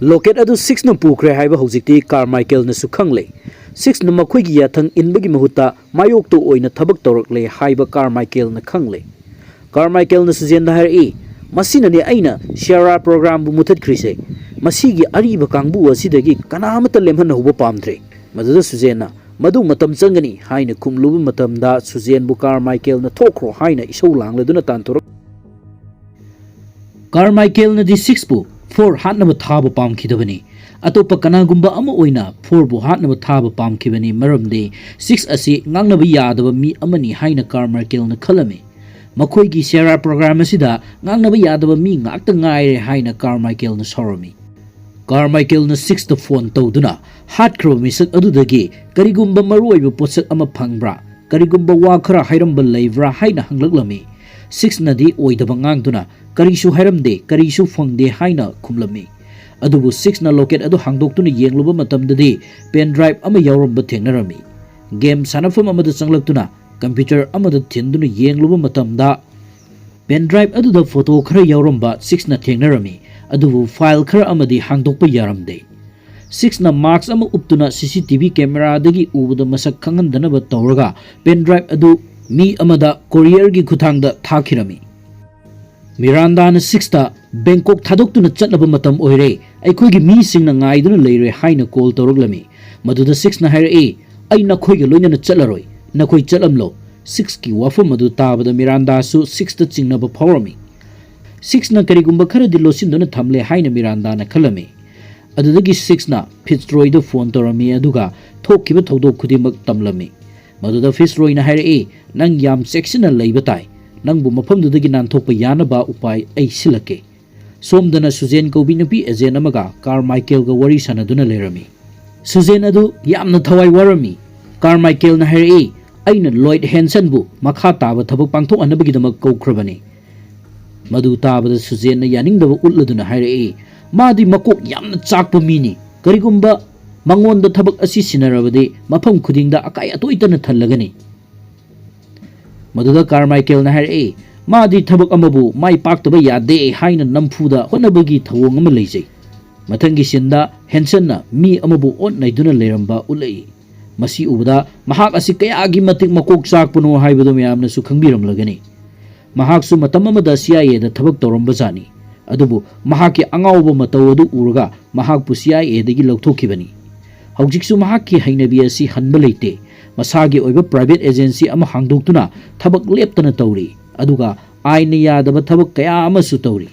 ꯂꯣꯀꯦꯠ ꯑꯗꯨ ꯁꯤꯛꯁꯅ ꯄꯨꯈ꯭ꯔꯦ ꯍꯥꯏꯕ ꯍꯧꯖꯤꯛꯇꯤ ꯀꯥꯔꯃꯥꯏꯀꯦꯜꯅꯁꯨ ꯈꯪꯂꯦ꯫ ꯁꯤꯛꯁꯅ ꯃꯈꯣꯏꯒꯤ ꯌꯥꯊꯪ ꯏꯟꯕꯒꯤ ꯃꯍꯨꯠꯇ ꯃꯥꯌꯣꯛꯇ ꯑꯣꯏꯅ ꯊꯕꯛ ꯇꯧꯔꯛꯂꯦ ꯍꯥꯏꯕ ꯀꯥꯔꯃꯥꯏꯀꯦꯜꯅ ꯈꯪꯂꯦ꯫ ꯀꯥꯔꯃꯥꯏꯀꯦꯜꯅ ꯁꯨꯖꯦꯟꯗ ꯍꯥꯏꯔꯛꯏ, "ꯃꯁꯤꯅꯅꯦ ꯑꯩꯅ ꯁꯤꯌꯥꯔꯥ ꯄ꯭ꯔꯣꯒ꯭ꯔꯥꯝꯕꯨ ꯃꯨꯊꯠꯈ꯭ꯔꯤꯁꯦ꯫ ꯃꯁꯤꯒꯤ ꯑꯔꯤꯕ ꯀꯥꯡꯕꯨ ꯑꯁꯤꯗꯒꯤ ꯀꯅꯥ ꯑꯃꯠꯇ ꯂꯦꯝꯍꯟꯅꯍꯧꯕ ꯄꯥꯝꯗ꯭ꯔꯦ"꯫ ꯃꯗꯨꯗ ꯁꯨꯖꯦꯟꯅ, "ꯃꯗꯨ ꯃꯇꯝ ꯆꯪꯒꯅꯤ" ꯍꯥꯏꯅ ꯈꯨꯝꯂꯨꯕ ꯃꯇꯝꯗ, ꯁꯨꯖꯦꯟꯕꯨ ꯀꯥꯔꯃꯥꯏꯀꯦꯜꯅ "ꯊꯣꯛꯈ꯭ꯔꯣ" ꯍꯥꯏꯅ ꯏꯁꯧ ꯂꯥꯡꯂꯗꯨꯅ ꯇꯥꯟꯊꯣꯔꯛ ꯀꯥꯔꯃꯥꯏꯀꯦꯜꯅꯗꯤ ꯁꯤꯛꯁꯄꯨ ꯐꯣꯔ ꯍꯥꯠꯅꯕ ꯊꯥꯕ ꯄꯥꯝꯈꯤꯗꯕꯅꯤ꯫ ꯑꯇꯣꯞꯄ ꯀꯅꯥꯒꯨꯝꯕ ꯑꯃ ꯑꯣꯏꯅ ꯐꯣꯔꯕꯨ ꯍꯥꯠꯅꯕ ꯊꯥꯕ ꯄꯥꯝꯈꯤꯕꯅꯤ, ꯃꯔꯝꯗꯤ ꯁꯤꯛꯁ ꯑꯁꯤ ꯉꯥꯡꯅꯕ ꯌꯥꯗꯕ ꯃꯤ ꯑꯃꯅꯤ ꯍꯥꯏꯅ ꯀꯥꯔꯃꯥꯏꯀꯦꯜꯅ ꯈꯜꯂꯝꯃꯤ꯫ "ꯃꯈꯣꯏꯒꯤ ꯁꯦꯔꯥ ꯄ꯭ꯔꯣꯒ꯭ꯔꯥꯝ ꯑꯁꯤꯗ ꯉꯥꯡꯅꯕ ꯌꯥꯗꯕ ꯃꯤ ꯉꯥꯛꯇ ꯉꯥꯏꯔꯦ" ꯍꯥꯏꯅ ꯀꯥꯔꯃꯥꯏꯀꯦꯜꯅ ꯁꯥꯎꯔꯝꯃꯤ꯫ ꯀꯥꯔꯃꯥꯏꯀꯦꯜꯅ ꯁꯤꯛꯁꯇ ꯐꯣꯟ ꯇꯧꯗꯨꯅ, "ꯍꯥꯠꯈ꯭ꯔꯕ ꯃꯤꯁꯛ ꯑꯗꯨꯗꯒꯤ ꯀꯔꯤꯒꯨꯝꯕ ꯃꯔꯨꯑꯣꯏꯕ ꯄꯣꯠꯁꯛ ꯑꯃ ꯐꯪꯕ꯭ꯔꯥ? ꯀꯔꯤꯒꯨꯝꯕ ꯋꯥ ꯈꯔ ꯍꯥꯏꯔꯝꯕ ꯂꯩꯕ꯭ꯔꯥ?" ꯍꯥꯏꯅ ꯍꯪꯂꯛꯂꯝꯃꯤ꯫ ꯁꯤꯛꯁꯅꯗꯤ ꯑꯣꯏꯗꯕ ꯉꯥꯡꯗꯨꯅ, "ꯀꯔꯤꯁꯨ ꯍꯥꯏꯔꯝꯗꯦ, ꯀꯔꯤꯁꯨ ꯐꯪꯗꯦ" ꯍꯥꯏꯅ ꯈꯨꯝꯂꯝꯃꯤ꯫ ꯑꯗꯨꯕꯨ ꯁꯤꯛꯁꯅ ꯂꯣꯀꯦꯠ ꯑꯗꯨ ꯍꯥꯡꯗꯣꯛꯇꯨꯅ ꯌꯦꯡꯂꯨꯕ ꯃꯇꯝꯗꯗꯤ, ꯄꯦꯟ ꯗ꯭ꯔꯥꯏꯚ ꯑꯃ ꯌꯥꯎꯔꯝꯕ ꯊꯦꯡꯅꯔꯝꯃꯤ꯫ ꯒꯦꯝ ꯁꯥꯟꯅꯐꯝ ꯑꯃꯗ ꯆꯪꯂꯛꯇꯨꯅ, ꯀꯝꯄ꯭ꯌꯨꯇꯔ ꯑꯃꯗ ꯊꯤꯟꯗꯨꯅ ꯌꯦꯡꯂꯨꯕ ꯃꯇꯝꯗ, ꯄꯦꯟ ꯗ꯭ꯔꯥꯏꯚ ꯑꯗꯨꯗ ꯐꯣꯇꯣ ꯈꯔ ꯌꯥꯎꯔꯝꯕ ꯁꯤꯛꯁꯅ ꯊꯦꯡꯅꯔꯝꯃꯤ, ꯑꯗꯨꯕꯨ ꯐꯥꯏꯜ ꯈꯔ ꯑꯃꯗꯤ ꯍꯥꯡꯗꯣꯛꯄ ꯌꯥꯔꯝꯗꯦ꯫ ꯁꯤꯛꯁꯅ ꯃꯥꯁꯛ ꯑꯃ ꯎꯞꯇꯨꯅ ꯁꯤ ꯁꯤ ꯇꯤ ꯚꯤ ꯀꯦꯃꯦꯔꯥꯗꯒꯤ ꯎꯕꯗ ꯃꯁꯛ ꯈꯪꯍꯟꯗꯅꯕ ꯇꯧꯔꯒ, ꯄꯦꯟ ꯗ꯭ꯔꯥꯏꯚ ꯑꯗꯨ ꯃꯤ ꯑꯃꯗ ꯀꯣꯔꯤꯌꯔꯒꯤ ꯈꯨꯠꯊꯥꯡꯗ ꯊꯥꯈꯤꯔꯝꯃꯤ꯫ ꯃꯤꯔꯥꯟꯗꯥꯅ ꯁꯤꯛꯁꯇ "ꯕꯦꯡꯀꯣꯛ ꯊꯥꯗꯣꯛꯇꯨꯅ ꯆꯠꯅꯕ ꯃꯇꯝ ꯑꯣꯏꯔꯦ, ꯑꯩꯈꯣꯏꯒꯤ ꯃꯤꯁꯤꯡꯅ ꯉꯥꯏꯗꯨꯅ ꯂꯩꯔꯦ" ꯍꯥꯏꯅ ꯀꯣꯜ ꯇꯧꯔꯛꯂꯝꯃꯤ꯫ ꯃꯗꯨꯗ ꯁꯤꯛꯁꯅ ꯍꯥꯏꯔꯛꯏ, "ꯑꯩ ꯅꯈꯣꯏꯒ ꯂꯣꯏꯅꯅ ꯆꯠꯂꯔꯣꯏ, ꯅꯈꯣꯏ ꯆꯠꯂꯝꯂꯣ"꯫ ꯁꯤꯛꯁꯀꯤ ꯋꯥꯐꯝ ꯑꯗꯨ ꯇꯥꯕꯗ ꯃꯤꯔꯥꯟꯗꯥꯁꯨ ꯁꯤꯛꯁꯇ ꯆꯤꯡꯅꯕ ꯐꯥꯎꯔꯝꯃꯤ꯫ ꯁꯤꯛꯁꯅ ꯀꯔꯤꯒꯨꯝꯕ ꯈꯔꯗꯤ ꯂꯣꯠꯁꯤꯟꯗꯨꯅ ꯊꯝꯂꯦ ꯍꯥꯏꯅ ꯃꯤꯔꯥꯟꯗꯥꯅ ꯈꯜꯂꯝꯃꯤ꯫ ꯑꯗꯨꯗꯒꯤ ꯁꯤꯛꯁꯅ ꯐꯤꯠꯁꯔꯣꯏꯗ ꯐꯣꯟ ꯇꯧꯔꯝꯃꯤ, ꯑꯗꯨꯒ ꯊꯣꯛꯈꯤꯕ ꯊꯧꯗꯣꯛ ꯈꯨꯗꯤꯡꯃꯛ ꯇꯝꯂꯝꯃꯤ꯫ ꯃꯗꯨꯗ ꯐꯤꯠꯁꯔꯣꯏꯅ ꯍꯥꯏꯔꯛꯏ, "ꯅꯪ ꯌꯥꯝ ꯆꯦꯛꯁꯤꯟꯅ ꯂꯩꯕ ꯇꯥꯏ꯫ ꯅꯪꯕꯨ ꯃꯐꯝꯗꯨꯗꯒꯤ ꯅꯥꯟꯊꯣꯛꯄ ꯌꯥꯅꯕ ꯎꯄꯥꯏ ꯑꯩ ꯁꯤꯜꯂꯛꯀꯦ"꯫ ꯁꯣꯝꯗꯅ ꯁꯨꯖꯦꯟ ꯀꯧꯕꯤ ꯅꯨꯄꯤ ꯑꯦꯖꯦꯟ ꯑꯃꯒ ꯀꯥꯔꯃꯥꯏꯀꯦꯜꯒ ꯋꯥꯔꯤ ꯁꯥꯟꯅꯗꯨꯅ ꯂꯩꯔꯝꯃꯤ꯫ ꯁꯨꯖꯦꯟ ꯑꯗꯨ ꯌꯥꯝꯅ ꯊꯋꯥꯏ ꯋꯥꯔꯝꯃꯤ꯫ ꯀꯥꯔꯃꯥꯏꯀꯦꯜꯅ ꯍꯥꯏꯔꯛꯏ, "ꯑꯩꯅ ꯂꯣꯏꯗ ꯍꯦꯟꯁꯟꯕꯨ ꯃꯈꯥ ꯇꯥꯕ ꯊꯕꯛ ꯄꯥꯡꯊꯣꯛꯍꯟꯅꯕꯒꯤꯗꯃꯛ ꯀꯧꯈ꯭ꯔꯕꯅꯤ"꯫ ꯃꯗꯨ ꯇꯥꯕꯗ ꯁꯨꯖꯦꯟꯅ ꯌꯥꯅꯤꯡꯗꯕ ꯎꯠꯂꯗꯨꯅ ꯍꯥꯏꯔꯛꯏ, "ꯃꯥꯗꯤ ꯃꯀꯣꯛ ꯌꯥꯝꯅ ꯆꯥꯛꯄ ꯃꯤꯅꯤ꯫ ꯀꯔꯤꯒꯨꯝꯕ ꯃꯉꯣꯟꯗ ꯊꯕꯛ ꯑꯁꯤ ꯁꯤꯟꯅꯔꯕꯗꯤ ꯃꯐꯝ ꯈꯨꯗꯤꯡꯗ ꯑꯀꯥꯏ ꯑꯇꯣꯏꯇꯅ ꯊꯜꯂꯒꯅꯤ꯫ ꯃꯗꯨꯗ ꯀꯥꯔꯃꯥꯏꯀꯦꯜꯅ ꯍꯥꯏꯔꯛꯏ, ꯃꯥꯗꯤ ꯊꯕꯛ ꯑꯃꯕꯨ ꯃꯥꯏ ꯄꯥꯛꯇꯕ ꯌꯥꯗꯦ ꯍꯥꯏꯅ ꯅꯝꯐꯨꯗ ꯍꯣꯠꯅꯕꯒꯤ ꯊꯧꯑꯣꯡ ꯑꯃ ꯂꯩꯖꯩ꯫ ꯃꯊꯪꯒꯤ ꯁꯤꯟꯗ ꯍꯦꯟꯁꯟꯅ ꯃꯤ ꯑꯃꯕꯨ ꯑꯣꯠ ꯅꯩꯗꯨꯅ ꯂꯩꯔꯝꯕ ꯎꯠꯂꯛꯏ꯫ ꯃꯁꯤ ꯎꯕꯗ ꯃꯍꯥꯛ ꯑꯁꯤ ꯀꯌꯥꯒꯤ ꯃꯇꯤꯛ ꯃꯀꯣꯛ ꯆꯥꯛꯄꯅꯣ ꯍꯥꯏꯕꯗꯨ ꯃꯌꯥꯝꯅꯁꯨ ꯈꯪꯕꯤꯔꯝꯂꯒꯅꯤ꯫ ꯃꯍꯥꯛꯁꯨ ꯃꯇꯝ ꯑꯃꯗ ꯁꯤ ꯑꯥꯏ ꯑꯦꯗ ꯊꯕꯛ ꯇꯧꯔꯝꯕꯖꯥꯠꯅꯤ꯫ ꯑꯗꯨꯕꯨ ꯃꯍꯥꯛꯀꯤ ꯑꯉꯥꯎꯕ ꯃꯇꯧ ꯑꯗꯨ ꯎꯔꯒ ꯃꯍꯥꯛꯄꯨ ꯁꯤ ꯑꯥꯏ ꯑꯦꯗꯒꯤ ꯂꯧꯊꯣꯛꯈꯤꯕꯅꯤ꯫ ꯍꯧꯖꯤꯛꯁꯨ ꯃꯍꯥꯛꯀꯤ ꯍꯩꯅꯕꯤ ꯑꯁꯤ ꯍꯟꯕ ꯂꯩꯇꯦ꯫ ꯃꯁꯥꯒꯤ ꯑꯣꯏꯕ ꯄ꯭ꯔꯥꯏꯚꯦꯠ ꯑꯦꯖꯦꯟꯁꯤ ꯑꯃ ꯍꯥꯡꯗꯣꯛꯇꯨꯅ ꯊꯕꯛ ꯂꯦꯞꯇꯅ ꯇꯧꯔꯤ, ꯑꯗꯨꯒ ꯑꯥꯏꯟꯅ ꯌꯥꯗꯕ ꯊꯕꯛ ꯀꯌꯥ ꯑꯃꯁꯨ ꯇꯧꯔꯤ꯫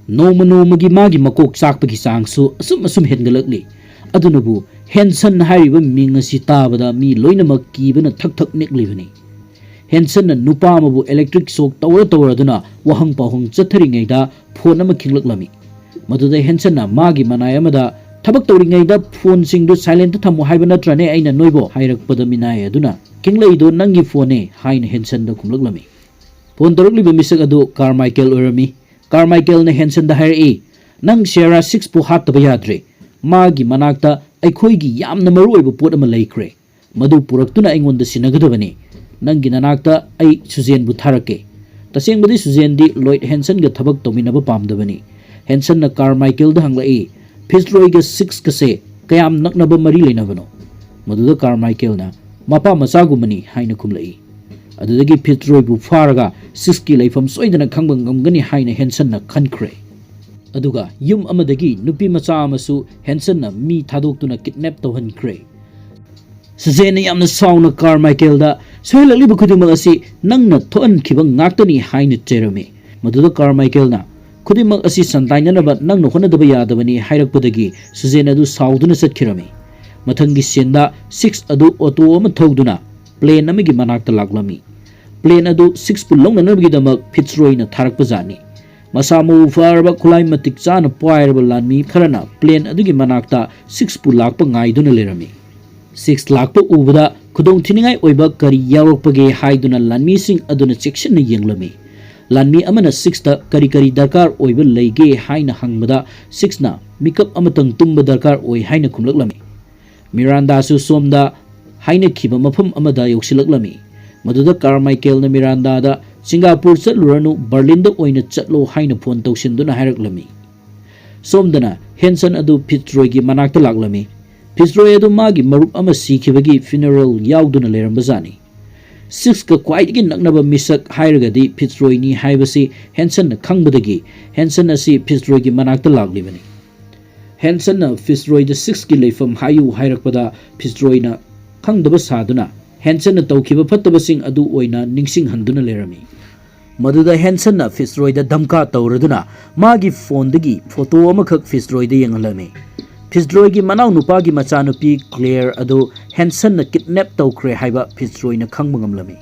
ꯅꯣꯡꯃ ꯅꯣꯡꯃꯒꯤ ꯃꯥꯒꯤ ꯃꯀꯣꯛ ꯆꯥꯛꯄꯒꯤ ꯆꯥꯡꯁꯨ ꯑꯁꯨꯝ ꯑꯁꯨꯝ ꯍꯦꯟꯒꯠꯂꯛꯂꯤ꯫ ꯑꯗꯨꯅꯕꯨ ꯍꯦꯟꯁꯟ ꯍꯥꯏꯔꯤꯕ ꯃꯤꯡ ꯑꯁꯤ ꯇꯥꯕꯗ ꯃꯤ ꯂꯣꯏꯅꯃꯛ ꯀꯤꯕꯅ ꯊꯛ ꯊꯛ ꯅꯤꯛꯂꯤꯕꯅꯤ꯫ ꯍꯦꯟꯁꯟꯅ ꯅꯨꯄꯥ ꯑꯃꯕꯨ ꯏꯂꯦꯛꯇ꯭ꯔꯤꯛ ꯁꯣꯛ ꯇꯧꯔ ꯇꯧꯔꯗꯨꯅ ꯋꯥꯍꯪ ꯄꯥꯎꯍꯪ ꯆꯠꯊꯔꯤꯉꯩꯗ ꯐꯣꯟ ꯑꯃ ꯈꯤꯡꯂꯛꯂꯝꯃꯤ꯫ ꯃꯗꯨꯗ ꯍꯦꯟꯁꯟꯅ ꯃꯥꯒꯤ ꯃꯅꯥꯏ ꯑꯃꯗ ꯊꯕꯛ ꯇꯧꯔꯤꯉꯩꯗ ꯐꯣꯟꯁꯤꯡꯗꯨ ꯁꯥꯏꯂꯦꯟꯇ ꯊꯝꯃꯨ ꯍꯥꯏꯕ ꯅꯠꯇ꯭ꯔꯅꯦ ꯑꯩꯅ ꯅꯣꯏꯕꯨ ꯍꯥꯏꯔꯛꯄꯗ ꯃꯤꯅꯥꯏ ꯑꯗꯨꯅ ꯈꯤꯡꯂꯛꯏꯗꯣ ꯅꯪꯒꯤ ꯐꯣꯟꯅꯦ ꯍꯥꯏꯅ ꯍꯦꯟꯁꯟꯗ ꯈꯨꯝꯂꯛꯂꯝꯃꯤ꯫ ꯐꯣꯟ ꯇꯧꯔꯛꯂꯤꯕ ꯃꯤꯁꯛ ꯑꯗꯨ ꯀꯥꯔꯃꯥꯏꯀꯦꯜ ꯑꯣꯏꯔꯝꯃꯤ꯫ ꯀꯥꯔꯃꯥꯏꯀꯦꯜꯅ ꯍꯦꯟꯁꯟꯗ ꯍꯥꯏꯔꯛꯏ, ꯅꯪ ꯁꯦꯔꯥ ꯁꯤꯛꯁꯄꯨ ꯍꯥꯠꯇꯕ ꯌꯥꯗ꯭ꯔꯦ꯫ ꯃꯥꯒꯤ ꯃꯅꯥꯛꯇ ꯑꯩꯈꯣꯏꯒꯤ ꯌꯥꯝꯅ ꯃꯔꯨꯑꯣꯏꯕ ꯄꯣꯠ ꯑꯃ ꯂꯩꯈ꯭ꯔꯦ꯫ ꯃꯗꯨ ꯄꯨꯔꯛꯇꯨꯅ ꯑꯩꯉꯣꯟꯗ ꯁꯤꯟꯅꯒꯗꯕꯅꯤ꯫ ꯅꯪꯒꯤ ꯅꯅꯥꯛꯇ ꯑꯩ ꯁꯨꯖꯦꯟꯕꯨ ꯊꯥꯔꯛꯀꯦ꯫ ꯇꯁꯦꯡꯕꯗꯤ ꯁꯨꯖꯦꯟꯗꯤ ꯂꯣꯏꯗ ꯍꯦꯟꯁꯟꯒ ꯊꯕꯛ ꯇꯧꯃꯤꯟꯅꯕ ꯄꯥꯝꯗꯕꯅꯤ꯫ ꯍꯦꯟꯁꯟꯅ ꯀꯥꯔꯃꯥꯏꯀꯦꯜꯗ ꯍꯪꯂꯛꯏ, ꯐꯤꯠꯖꯔꯣꯏꯒ ꯁꯤꯛꯁꯀꯁꯦ ꯀꯌꯥꯝ ꯅꯛꯅꯕ ꯃꯔꯤ ꯂꯩꯅꯕꯅꯣ? ꯃꯗꯨꯗ ꯀꯥꯔꯃꯥꯏꯀꯦꯜꯅ, ꯃꯄꯥ ꯃꯆꯥꯒꯨꯝꯕꯅꯤ ꯍꯥꯏꯅ ꯈꯨꯝꯂꯛꯏ꯫ ꯑꯗꯨꯗꯒꯤ ꯐꯤꯠꯖꯔꯣꯏꯕꯨ ꯐꯥꯔꯒ ꯁꯤꯛꯁꯀꯤ ꯂꯩꯐꯝ ꯁꯣꯏꯗꯅ ꯈꯪꯕ ꯉꯝꯒꯅꯤ ꯍꯥꯏꯅ ꯍꯦꯟꯁꯟꯅ ꯈꯟꯈ꯭ꯔꯦ꯫ ꯑꯗꯨꯒ ꯌꯨꯝ ꯑꯃꯗꯒꯤ ꯅꯨꯄꯤ ꯃꯆꯥ ꯑꯃꯁꯨ ꯍꯦꯟꯁꯟꯅ ꯃꯤ ꯊꯥꯗꯣꯛꯇꯨꯅ ꯀꯤꯗꯅꯦꯞ ꯇꯧꯍꯟꯈ꯭ꯔꯦ꯫ ꯁꯨꯖꯦꯟꯅ ꯌꯥꯝꯅ ꯁꯥꯎꯅ ꯀꯥꯔꯃꯥꯏꯀꯦꯜꯗ, ꯁꯣꯏꯍꯜꯂꯛꯂꯤꯕ ꯈꯨꯗꯤꯡꯃꯛ ꯑꯁꯤ ꯅꯪꯅ ꯊꯣꯛꯍꯟꯈꯤꯕ ꯉꯥꯛꯇꯅꯤ ꯍꯥꯏꯅ ꯆꯩꯔꯝꯃꯤ꯫ ꯃꯗꯨꯗ ꯀꯥꯔꯃꯥꯏꯀꯦꯜꯅ, ꯈꯨꯗꯤꯡꯃꯛ ꯑꯁꯤ ꯁꯟꯗꯥꯏꯅꯅꯕ ꯅꯪꯅ ꯍꯣꯠꯅꯗꯕ ꯌꯥꯗꯕꯅꯤ ꯍꯥꯏꯔꯛꯄꯗꯒꯤ ꯁꯨꯖꯦꯟ ꯑꯗꯨ ꯁꯥꯎꯗꯨꯅ ꯆꯠꯈꯤꯔꯝꯃꯤ꯫ ꯃꯊꯪꯒꯤ ꯁꯤꯟꯗ ꯁꯤꯛꯁ ꯑꯗꯨ ꯑꯣꯇꯣ ꯑꯃ ꯊꯧꯗꯨꯅ ꯄ꯭ꯂꯦꯟ ꯑꯃꯒꯤ ꯃꯅꯥꯛꯇ ꯂꯥꯛꯂꯝꯃꯤ꯫ ꯄ꯭ꯂꯦꯟ ꯑꯗꯨ ꯁꯤꯛꯁꯄꯨ ꯂꯧꯅꯅꯕꯒꯤꯗꯃꯛ ꯐꯤꯠꯖꯔꯣꯏꯅ ꯊꯥꯔꯛꯄ ꯖꯥꯠꯅꯤ꯫ ꯃꯁꯥ ꯃꯎ ꯐꯔꯕ, ꯈꯨꯠꯂꯥꯏ ꯃꯇꯤꯛ ꯆꯥꯅ ꯄꯥꯏꯔꯕ ꯂꯥꯟꯃꯤ ꯈꯔꯅ ꯄ꯭ꯂꯦꯟ ꯑꯗꯨꯒꯤ ꯃꯅꯥꯛꯇ ꯁꯤꯛꯁꯄꯨ ꯂꯥꯛꯄ ꯉꯥꯏꯗꯨꯅ ꯂꯩꯔꯝꯃꯤ꯫ ꯁꯤꯛꯁ ꯂꯥꯛꯄ ꯎꯕꯗ ꯈꯨꯗꯣꯡ ꯊꯤꯅꯤꯡꯉꯥꯏ ꯑꯣꯏꯕ ꯀꯔꯤ ꯌꯥꯎꯔꯛꯄꯒꯦ ꯍꯥꯏꯗꯨꯅ ꯂꯥꯟꯃꯤꯁꯤꯡ ꯑꯗꯨꯅ ꯆꯦꯛꯁꯤꯟꯅ ꯌꯦꯡꯂꯝꯃꯤ꯫ ꯂꯥꯟꯃꯤ ꯑꯃꯅ ꯁꯤꯛꯁꯇ ꯀꯔꯤ ꯀꯔꯤ ꯗꯔꯀꯥꯔ ꯑꯣꯏꯕ ꯂꯩꯒꯦ ꯍꯥꯏꯅ ꯍꯪꯕꯗ ꯁꯤꯛꯁꯅ ꯃꯤꯀꯞ ꯑꯃꯇꯪ ꯇꯨꯝꯕ ꯗꯔꯀꯥꯔ ꯑꯣꯏ ꯍꯥꯏꯅ ꯈꯨꯝꯂꯛꯂꯝꯃꯤ꯫ ꯃꯤꯔꯥꯟꯗꯥꯁꯨ ꯁꯣꯝꯗ ꯍꯥꯏꯅꯈꯤꯕ ꯃꯐꯝ ꯑꯃꯗ ꯌꯧꯁꯤꯜꯂꯛꯂꯝꯃꯤ꯫ ꯃꯗꯨꯗ ꯀꯥꯔꯃꯥꯏꯀꯦꯜꯅ ꯃꯤꯔꯥꯟꯗꯥꯗ "ꯁꯤꯡꯒꯥꯄꯨꯔ ꯆꯠꯂꯨꯔꯅꯨ, ꯕꯔꯂꯤꯟꯗ ꯑꯣꯏꯅ ꯆꯠꯂꯣ" ꯍꯥꯏꯅ ꯐꯣꯟ ꯇꯧꯁꯤꯟꯗꯨꯅ ꯍꯥꯏꯔꯛꯂꯝꯃꯤ꯫ ꯁꯣꯝꯗꯅ ꯍꯦꯟꯁꯟ ꯑꯗꯨ ꯐꯤꯠꯖꯔꯣꯏꯒꯤ ꯃꯅꯥꯛꯇ ꯂꯥꯛꯂꯝꯃꯤ꯫ ꯐꯤꯠꯖꯔꯣꯏ ꯑꯗꯨ ꯃꯥꯒꯤ ꯃꯔꯨꯞ ꯑꯃ ꯁꯤꯈꯤꯕꯒꯤ ꯐ꯭ꯌꯨꯅꯔꯦꯜ ꯌꯥꯎꯗꯨꯅ ꯂꯩꯔꯝꯕꯖꯥꯠꯅꯤ꯫ ꯁꯤꯛꯁꯀ ꯈ꯭ꯋꯥꯏꯗꯒꯤ ꯅꯛꯅꯕ ꯃꯤꯁꯛ ꯍꯥꯏꯔꯒꯗꯤ ꯐꯤꯠꯖꯔꯣꯏꯅꯤ ꯍꯥꯏꯕꯁꯤ ꯍꯦꯟꯁꯟꯅ ꯈꯪꯕꯗꯒꯤ ꯍꯦꯟꯁꯟ ꯑꯁꯤ ꯐꯤꯠꯖꯔꯣꯏꯒꯤ ꯃꯅꯥꯛꯇ ꯂꯥꯛꯂꯤꯕꯅꯤ꯫ ꯍꯦꯟꯁꯟꯅ ꯐꯤꯠꯖꯔꯣꯏꯗ ꯁꯤꯛꯁꯀꯤ ꯂꯩꯐꯝ ꯍꯥꯏꯌꯨ ꯍꯥꯏꯔꯛꯄꯗ ꯐꯤꯠꯖꯔꯣꯏꯅ ꯈꯪꯗꯕ ꯁꯥꯗꯨꯅ ꯍꯦꯟꯁꯟꯅ ꯇꯧꯈꯤꯕ ꯐꯠꯇꯕꯁꯤꯡ ꯑꯗꯨ ꯑꯣꯏꯅ ꯅꯤꯡꯁꯤꯡꯍꯟꯗꯨꯅ ꯂꯩꯔꯝꯃꯤ꯫ ꯃꯗꯨꯗ ꯍꯦꯟꯁꯟꯅ ꯐꯤꯠꯖꯔꯣꯏꯗ ꯙꯝꯀꯥ ꯇꯧꯔꯗꯨꯅ ꯃꯥꯒꯤ ꯐꯣꯟꯗꯒꯤ ꯐꯣꯇꯣ ꯑꯃꯈꯛ ꯐꯤꯠꯖꯔꯣꯏꯗ ꯌꯦꯡꯍꯜꯂꯝꯃꯤ꯫ ꯐꯤꯠꯖꯔꯣꯏꯒꯤ ꯃꯅꯥꯎꯅꯨꯄꯥꯒꯤ ꯃꯆꯥꯅꯨꯄꯤ ꯀ꯭ꯂꯦꯌꯔ ꯑꯗꯨ ꯍꯦꯟꯁꯟꯅ ꯀꯤꯗꯅꯦꯞ ꯇꯧꯈ꯭ꯔꯦ ꯍꯥꯏꯕ ꯐꯤꯠꯖꯔꯣꯏꯅ ꯈꯪꯕ ꯉꯝꯂꯝꯃꯤ꯫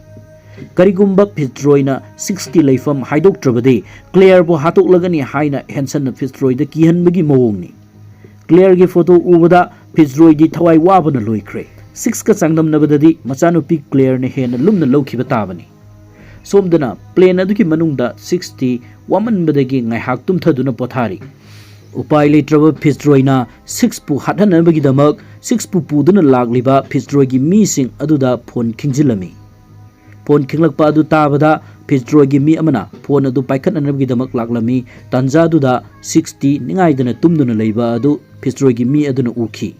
ꯀꯔꯤꯒꯨꯝꯕ ꯐꯤꯠꯖꯔꯣꯏꯅ ꯁꯤꯛꯁꯀꯤ ꯂꯩꯐꯝ ꯍꯥꯏꯗꯣꯛꯇ꯭ꯔꯕꯗꯤ ꯀ꯭ꯂꯦꯌꯔꯕꯨ ꯍꯥꯠꯇꯣꯛꯂꯒꯅꯤ ꯍꯥꯏꯅ ꯍꯦꯟꯁꯟꯅ ꯐꯤꯠꯖꯔꯣꯏꯗ ꯀꯤꯍꯟꯕꯒꯤ ꯃꯑꯣꯡꯅꯤ꯫ ꯀ꯭ꯂꯦꯌꯔꯒꯤ ꯐꯣꯇꯣ ꯎꯕꯗ ꯐꯤꯠꯖꯔꯣꯏꯗꯤ ꯊꯋꯥꯏ ꯋꯥꯕꯅ ꯂꯣꯏꯈ꯭ꯔꯦ꯫ ꯁꯤꯛꯁꯀ ꯆꯥꯡꯗꯝꯅꯕꯗꯗꯤ ꯃꯆꯥꯅꯨꯄꯤ ꯀ꯭ꯂꯦꯌꯔꯅ ꯍꯦꯟꯅ ꯂꯨꯝꯅ ꯂꯧꯈꯤꯕ ꯇꯥꯕꯅꯤ꯫ ꯁꯣꯝꯗꯅ ꯄ꯭ꯂꯦꯟ ꯑꯗꯨꯒꯤ ꯃꯅꯨꯡꯗ ꯁꯤꯛꯁꯇꯤ ꯋꯥꯃꯟꯕꯗꯒꯤ ꯉꯥꯏꯍꯥꯛ ꯇꯨꯝꯊꯗꯨꯅ ꯄꯣꯊꯥꯔꯤ꯫ ꯎꯄꯥꯏ ꯂꯩꯇ꯭ꯔꯕ ꯐꯤꯠꯖꯔꯣꯏꯅ ꯁꯤꯛꯁꯄꯨ ꯍꯥꯠꯍꯟꯅꯕꯒꯤꯗꯃꯛ ꯁꯤꯛꯁꯄꯨ ꯄꯨꯗꯨꯅ ꯂꯥꯛꯂꯤꯕ ꯐꯤꯠꯖꯔꯣꯏꯒꯤ ꯃꯤꯁꯤꯡ ꯑꯗꯨꯗ ꯐꯣꯟ ꯈꯤꯡꯖꯤꯜꯂꯝꯃꯤ꯫ ꯐꯣꯟ ꯈꯤꯡꯂꯛꯄ ꯑꯗꯨ ꯇꯥꯕꯗ ꯐꯤꯠꯖꯔꯣꯏꯒꯤ ꯃꯤ ꯑꯃꯅ ꯐꯣꯟ ꯑꯗꯨ ꯄꯥꯏꯈꯠꯅꯅꯕꯒꯤꯗꯃꯛ ꯂꯥꯛꯂꯝꯃꯤ꯫ ꯇꯥꯟꯖꯥꯗꯨꯗ ꯁꯤꯛꯁꯇꯤ ꯅꯤꯡꯉꯥꯏꯗꯅ ꯇꯨꯝꯗꯨꯅ ꯂꯩꯕ ꯑꯗꯨ ꯐꯤꯠꯖꯔꯣꯏꯒꯤ ꯃꯤ ꯑꯗꯨꯅ ꯎꯈꯤ꯫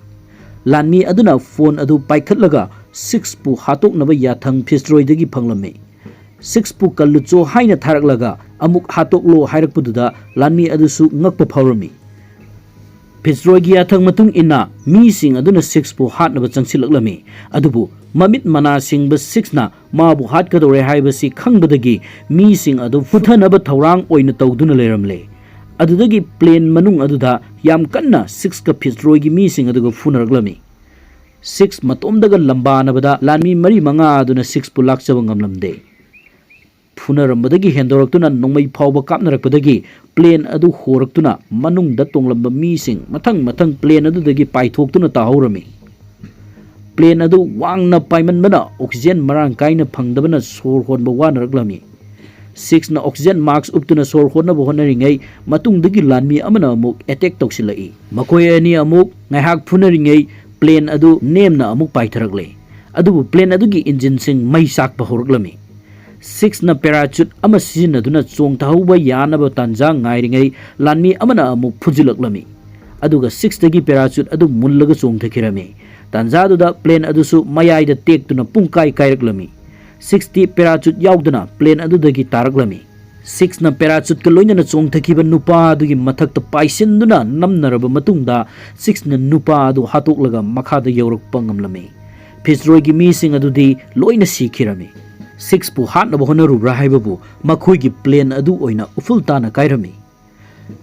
ꯂꯥꯟꯃꯤ ꯑꯗꯨꯅ ꯐꯣꯟ ꯑꯗꯨ ꯄꯥꯏꯈꯠꯂꯒ ꯁꯤꯛꯁꯄꯨ ꯍꯥꯠꯇꯣꯛꯅꯕ ꯌꯥꯊꯪ ꯐꯤꯠꯖꯔꯣꯏꯗꯒꯤ ꯐꯪꯂꯝꯃꯤ꯫ ꯁꯤꯛꯁꯄꯨ ꯀꯜꯂꯨꯆꯣ ꯍꯥꯏꯅ ꯊꯥꯔꯛꯂꯒ ꯑꯃꯨꯛ ꯍꯥꯠꯇꯣꯛꯂꯣ ꯍꯥꯏꯔꯛꯄꯗꯨꯗ ꯂꯥꯟꯃꯤ ꯑꯗꯨꯁꯨ ꯉꯛꯄ ꯐꯥꯎꯔꯝꯃꯤ꯫ ꯐꯤꯠꯖꯔꯣꯏꯒꯤ ꯌꯥꯊꯪ ꯃꯇꯨꯡ ꯏꯟꯅ ꯃꯤꯁꯤꯡ ꯑꯗꯨꯅ ꯁꯤꯛꯁꯄꯨ ꯍꯥꯠꯅꯕ ꯆꯪꯁꯤꯜꯂꯛꯂꯝꯃꯤ꯫ ꯑꯗꯨꯕꯨ ꯃꯃꯤꯠ ꯃꯅꯥ ꯁꯤꯡꯕ ꯁꯤꯛꯁꯅ ꯃꯥꯕꯨ ꯍꯥꯠꯀꯗꯧꯔꯦ ꯍꯥꯏꯕꯁꯤ ꯈꯪꯕꯗꯒꯤ ꯃꯤꯁꯤꯡ ꯑꯗꯨ ꯐꯨꯊꯅꯕ ꯊꯧꯔꯥꯡ ꯑꯣꯏꯅ ꯇꯧꯗꯨꯅ ꯂꯩꯔꯝꯂꯦ꯫ ꯑꯗꯨꯗꯒꯤ ꯄ꯭ꯂꯦꯟ ꯃꯅꯨꯡ ꯑꯗꯨꯗ ꯌꯥꯝ ꯀꯟꯅ ꯁꯤꯛꯁꯀ ꯐꯤꯠꯖꯔꯣꯏꯒꯤ ꯃꯤꯁꯤꯡ ꯑꯗꯨꯒ ꯐꯨꯅꯔꯛꯂꯝꯃꯤ꯫ ꯁꯤꯛꯁ ꯃꯇꯣꯝꯗꯒ ꯂꯝꯕꯥꯅꯕꯗ ꯂꯥꯟꯃꯤ ꯃꯔꯤ ꯃꯉꯥ ꯑꯗꯨꯅ ꯁꯤꯛꯁꯄꯨ ꯂꯥꯛꯆꯕ ꯉꯝꯂꯝꯗꯦ꯫ ꯐꯨꯅꯔꯝꯕꯗꯒꯤ ꯍꯦꯟꯗꯣꯔꯛꯇꯨꯅ ꯅꯣꯡꯃꯩ ꯐꯥꯎꯕ ꯀꯥꯞꯅꯔꯛꯄꯗꯒꯤ ꯄ꯭ꯂꯦꯟ ꯑꯗꯨ ꯍꯣꯔꯛꯇꯨꯅ ꯃꯅꯨꯡꯗ ꯇꯣꯡꯂꯝꯕ ꯃꯤꯁꯤꯡ ꯃꯊꯪ ꯃꯊꯪ ꯄ꯭ꯂꯦꯟ ꯑꯗꯨꯗꯒꯤ ꯄꯥꯏꯊꯣꯛꯇꯨꯅ ꯇꯥꯍꯧꯔꯝꯃꯤ꯫ ꯄ꯭ꯂꯦꯟ ꯑꯗꯨ ꯋꯥꯡꯅ ꯄꯥꯏꯃꯟꯕꯅ ꯑꯣꯛꯁꯤꯖꯦꯟ ꯃꯔꯥꯡ ꯀꯥꯏꯅ ꯐꯪꯗꯕꯅ ꯁꯣꯔ ꯍꯣꯟꯕ ꯋꯥꯅꯔꯛꯂꯝꯃꯤ꯫ ꯁꯤꯛꯁꯅ ꯑꯣꯛꯁꯤꯖꯦꯟ ꯃꯥꯛꯁ ꯎꯞꯇꯨꯅ ꯁꯣꯔ ꯍꯣꯠꯅꯕ ꯍꯣꯠꯅꯔꯤꯉꯩ ꯃꯇꯨꯡꯗꯒꯤ ꯂꯥꯟꯃꯤ ꯑꯃꯅ ꯑꯃꯨꯛ ꯑꯦꯇꯦꯛ ꯇꯧꯁꯤꯜꯂꯛꯏ꯫ ꯃꯈꯣꯏ ꯑꯅꯤ ꯑꯃꯨꯛ ꯉꯥꯏꯍꯥꯛ ꯐꯨꯅꯔꯤꯉꯩ ꯄ꯭ꯂꯦꯟ ꯑꯗꯨ ꯅꯦꯝꯅ ꯑꯃꯨꯛ ꯄꯥꯏꯊꯔꯛꯂꯦ꯫ ꯑꯗꯨꯕꯨ ꯄ꯭ꯂꯦꯟ ꯑꯗꯨꯒꯤ ꯏꯟꯖꯤꯟꯁꯤꯡ ꯃꯩ ꯆꯥꯛꯄ ꯍꯧꯔꯛꯂꯝꯃꯤ꯫ ꯁꯤꯛꯁꯅ ꯄꯦꯔꯥꯆꯨꯠ ꯑꯃ ꯁꯤꯖꯤꯟꯅꯗꯨꯅ ꯆꯣꯡꯊꯍꯧꯕ ꯌꯥꯅꯕ ꯇꯥꯟꯖꯥ ꯉꯥꯏꯔꯤꯉꯩ ꯂꯥꯟꯃꯤ ꯑꯃꯅ ꯑꯃꯨꯛ ꯐꯨꯖꯤꯜꯂꯛꯂꯝꯃꯤ꯫ ꯑꯗꯨꯒ ꯁꯤꯛꯁꯇꯒꯤ ꯄꯦꯔꯥꯆꯨꯠ ꯑꯗꯨ ꯃꯨꯜꯂꯒ ꯆꯣꯡꯊꯈꯤꯔꯝꯃꯤ꯫ ꯇꯥꯟꯖꯥꯗꯨꯗ ꯄ꯭ꯂꯦꯟ ꯑꯗꯨꯁꯨ ꯃꯌꯥꯏꯗ ꯇꯦꯛꯇꯨꯅ ꯄꯨꯡꯀꯥꯏ ꯀꯥꯏꯔꯛꯂꯝꯃꯤ꯫ ꯁꯤꯛꯁꯇꯤ ꯄꯦꯔꯥꯆꯨꯠ ꯌꯥꯎꯗꯅ ꯄ꯭ꯂꯦꯟ ꯑꯗꯨꯗꯒꯤ ꯇꯥꯔꯛꯂꯝꯃꯤ꯫ ꯁꯤꯛꯁꯅ ꯄꯦꯔꯥꯆꯨꯠꯀ ꯂꯣꯏꯅꯅ ꯆꯣꯡꯊꯈꯤꯕ ꯅꯨꯄꯥ ꯑꯗꯨꯒꯤ ꯃꯊꯛꯇ ꯄꯥꯏꯁꯤꯟꯗꯨꯅ ꯅꯝꯅꯔꯕ ꯃꯇꯨꯡꯗ, ꯁꯤꯛꯁꯅ ꯅꯨꯄꯥ ꯑꯗꯨ ꯍꯥꯠꯇꯣꯛꯂꯒ ꯃꯈꯥꯗ ꯌꯧꯔꯛꯄ ꯉꯝꯂꯝꯃꯤ꯫ ꯐꯤꯖꯔꯣꯏꯒꯤ ꯃꯤꯁꯤꯡ ꯑꯗꯨꯗꯤ ꯂꯣꯏꯅ ꯁꯤꯈꯤꯔꯝꯃꯤ꯫ ꯁꯤꯛꯁꯄꯨ ꯍꯥꯠꯅꯕ ꯍꯣꯠꯅꯔꯨꯕ꯭ꯔꯥ ꯍꯥꯏꯕꯕꯨ ꯃꯈꯣꯏꯒꯤ ꯄ꯭ꯂꯦꯟ ꯑꯗꯨ ꯑꯣꯏꯅ ꯎꯐꯨꯜ ꯇꯥꯅ ꯀꯥꯏꯔꯝꯃꯤ꯫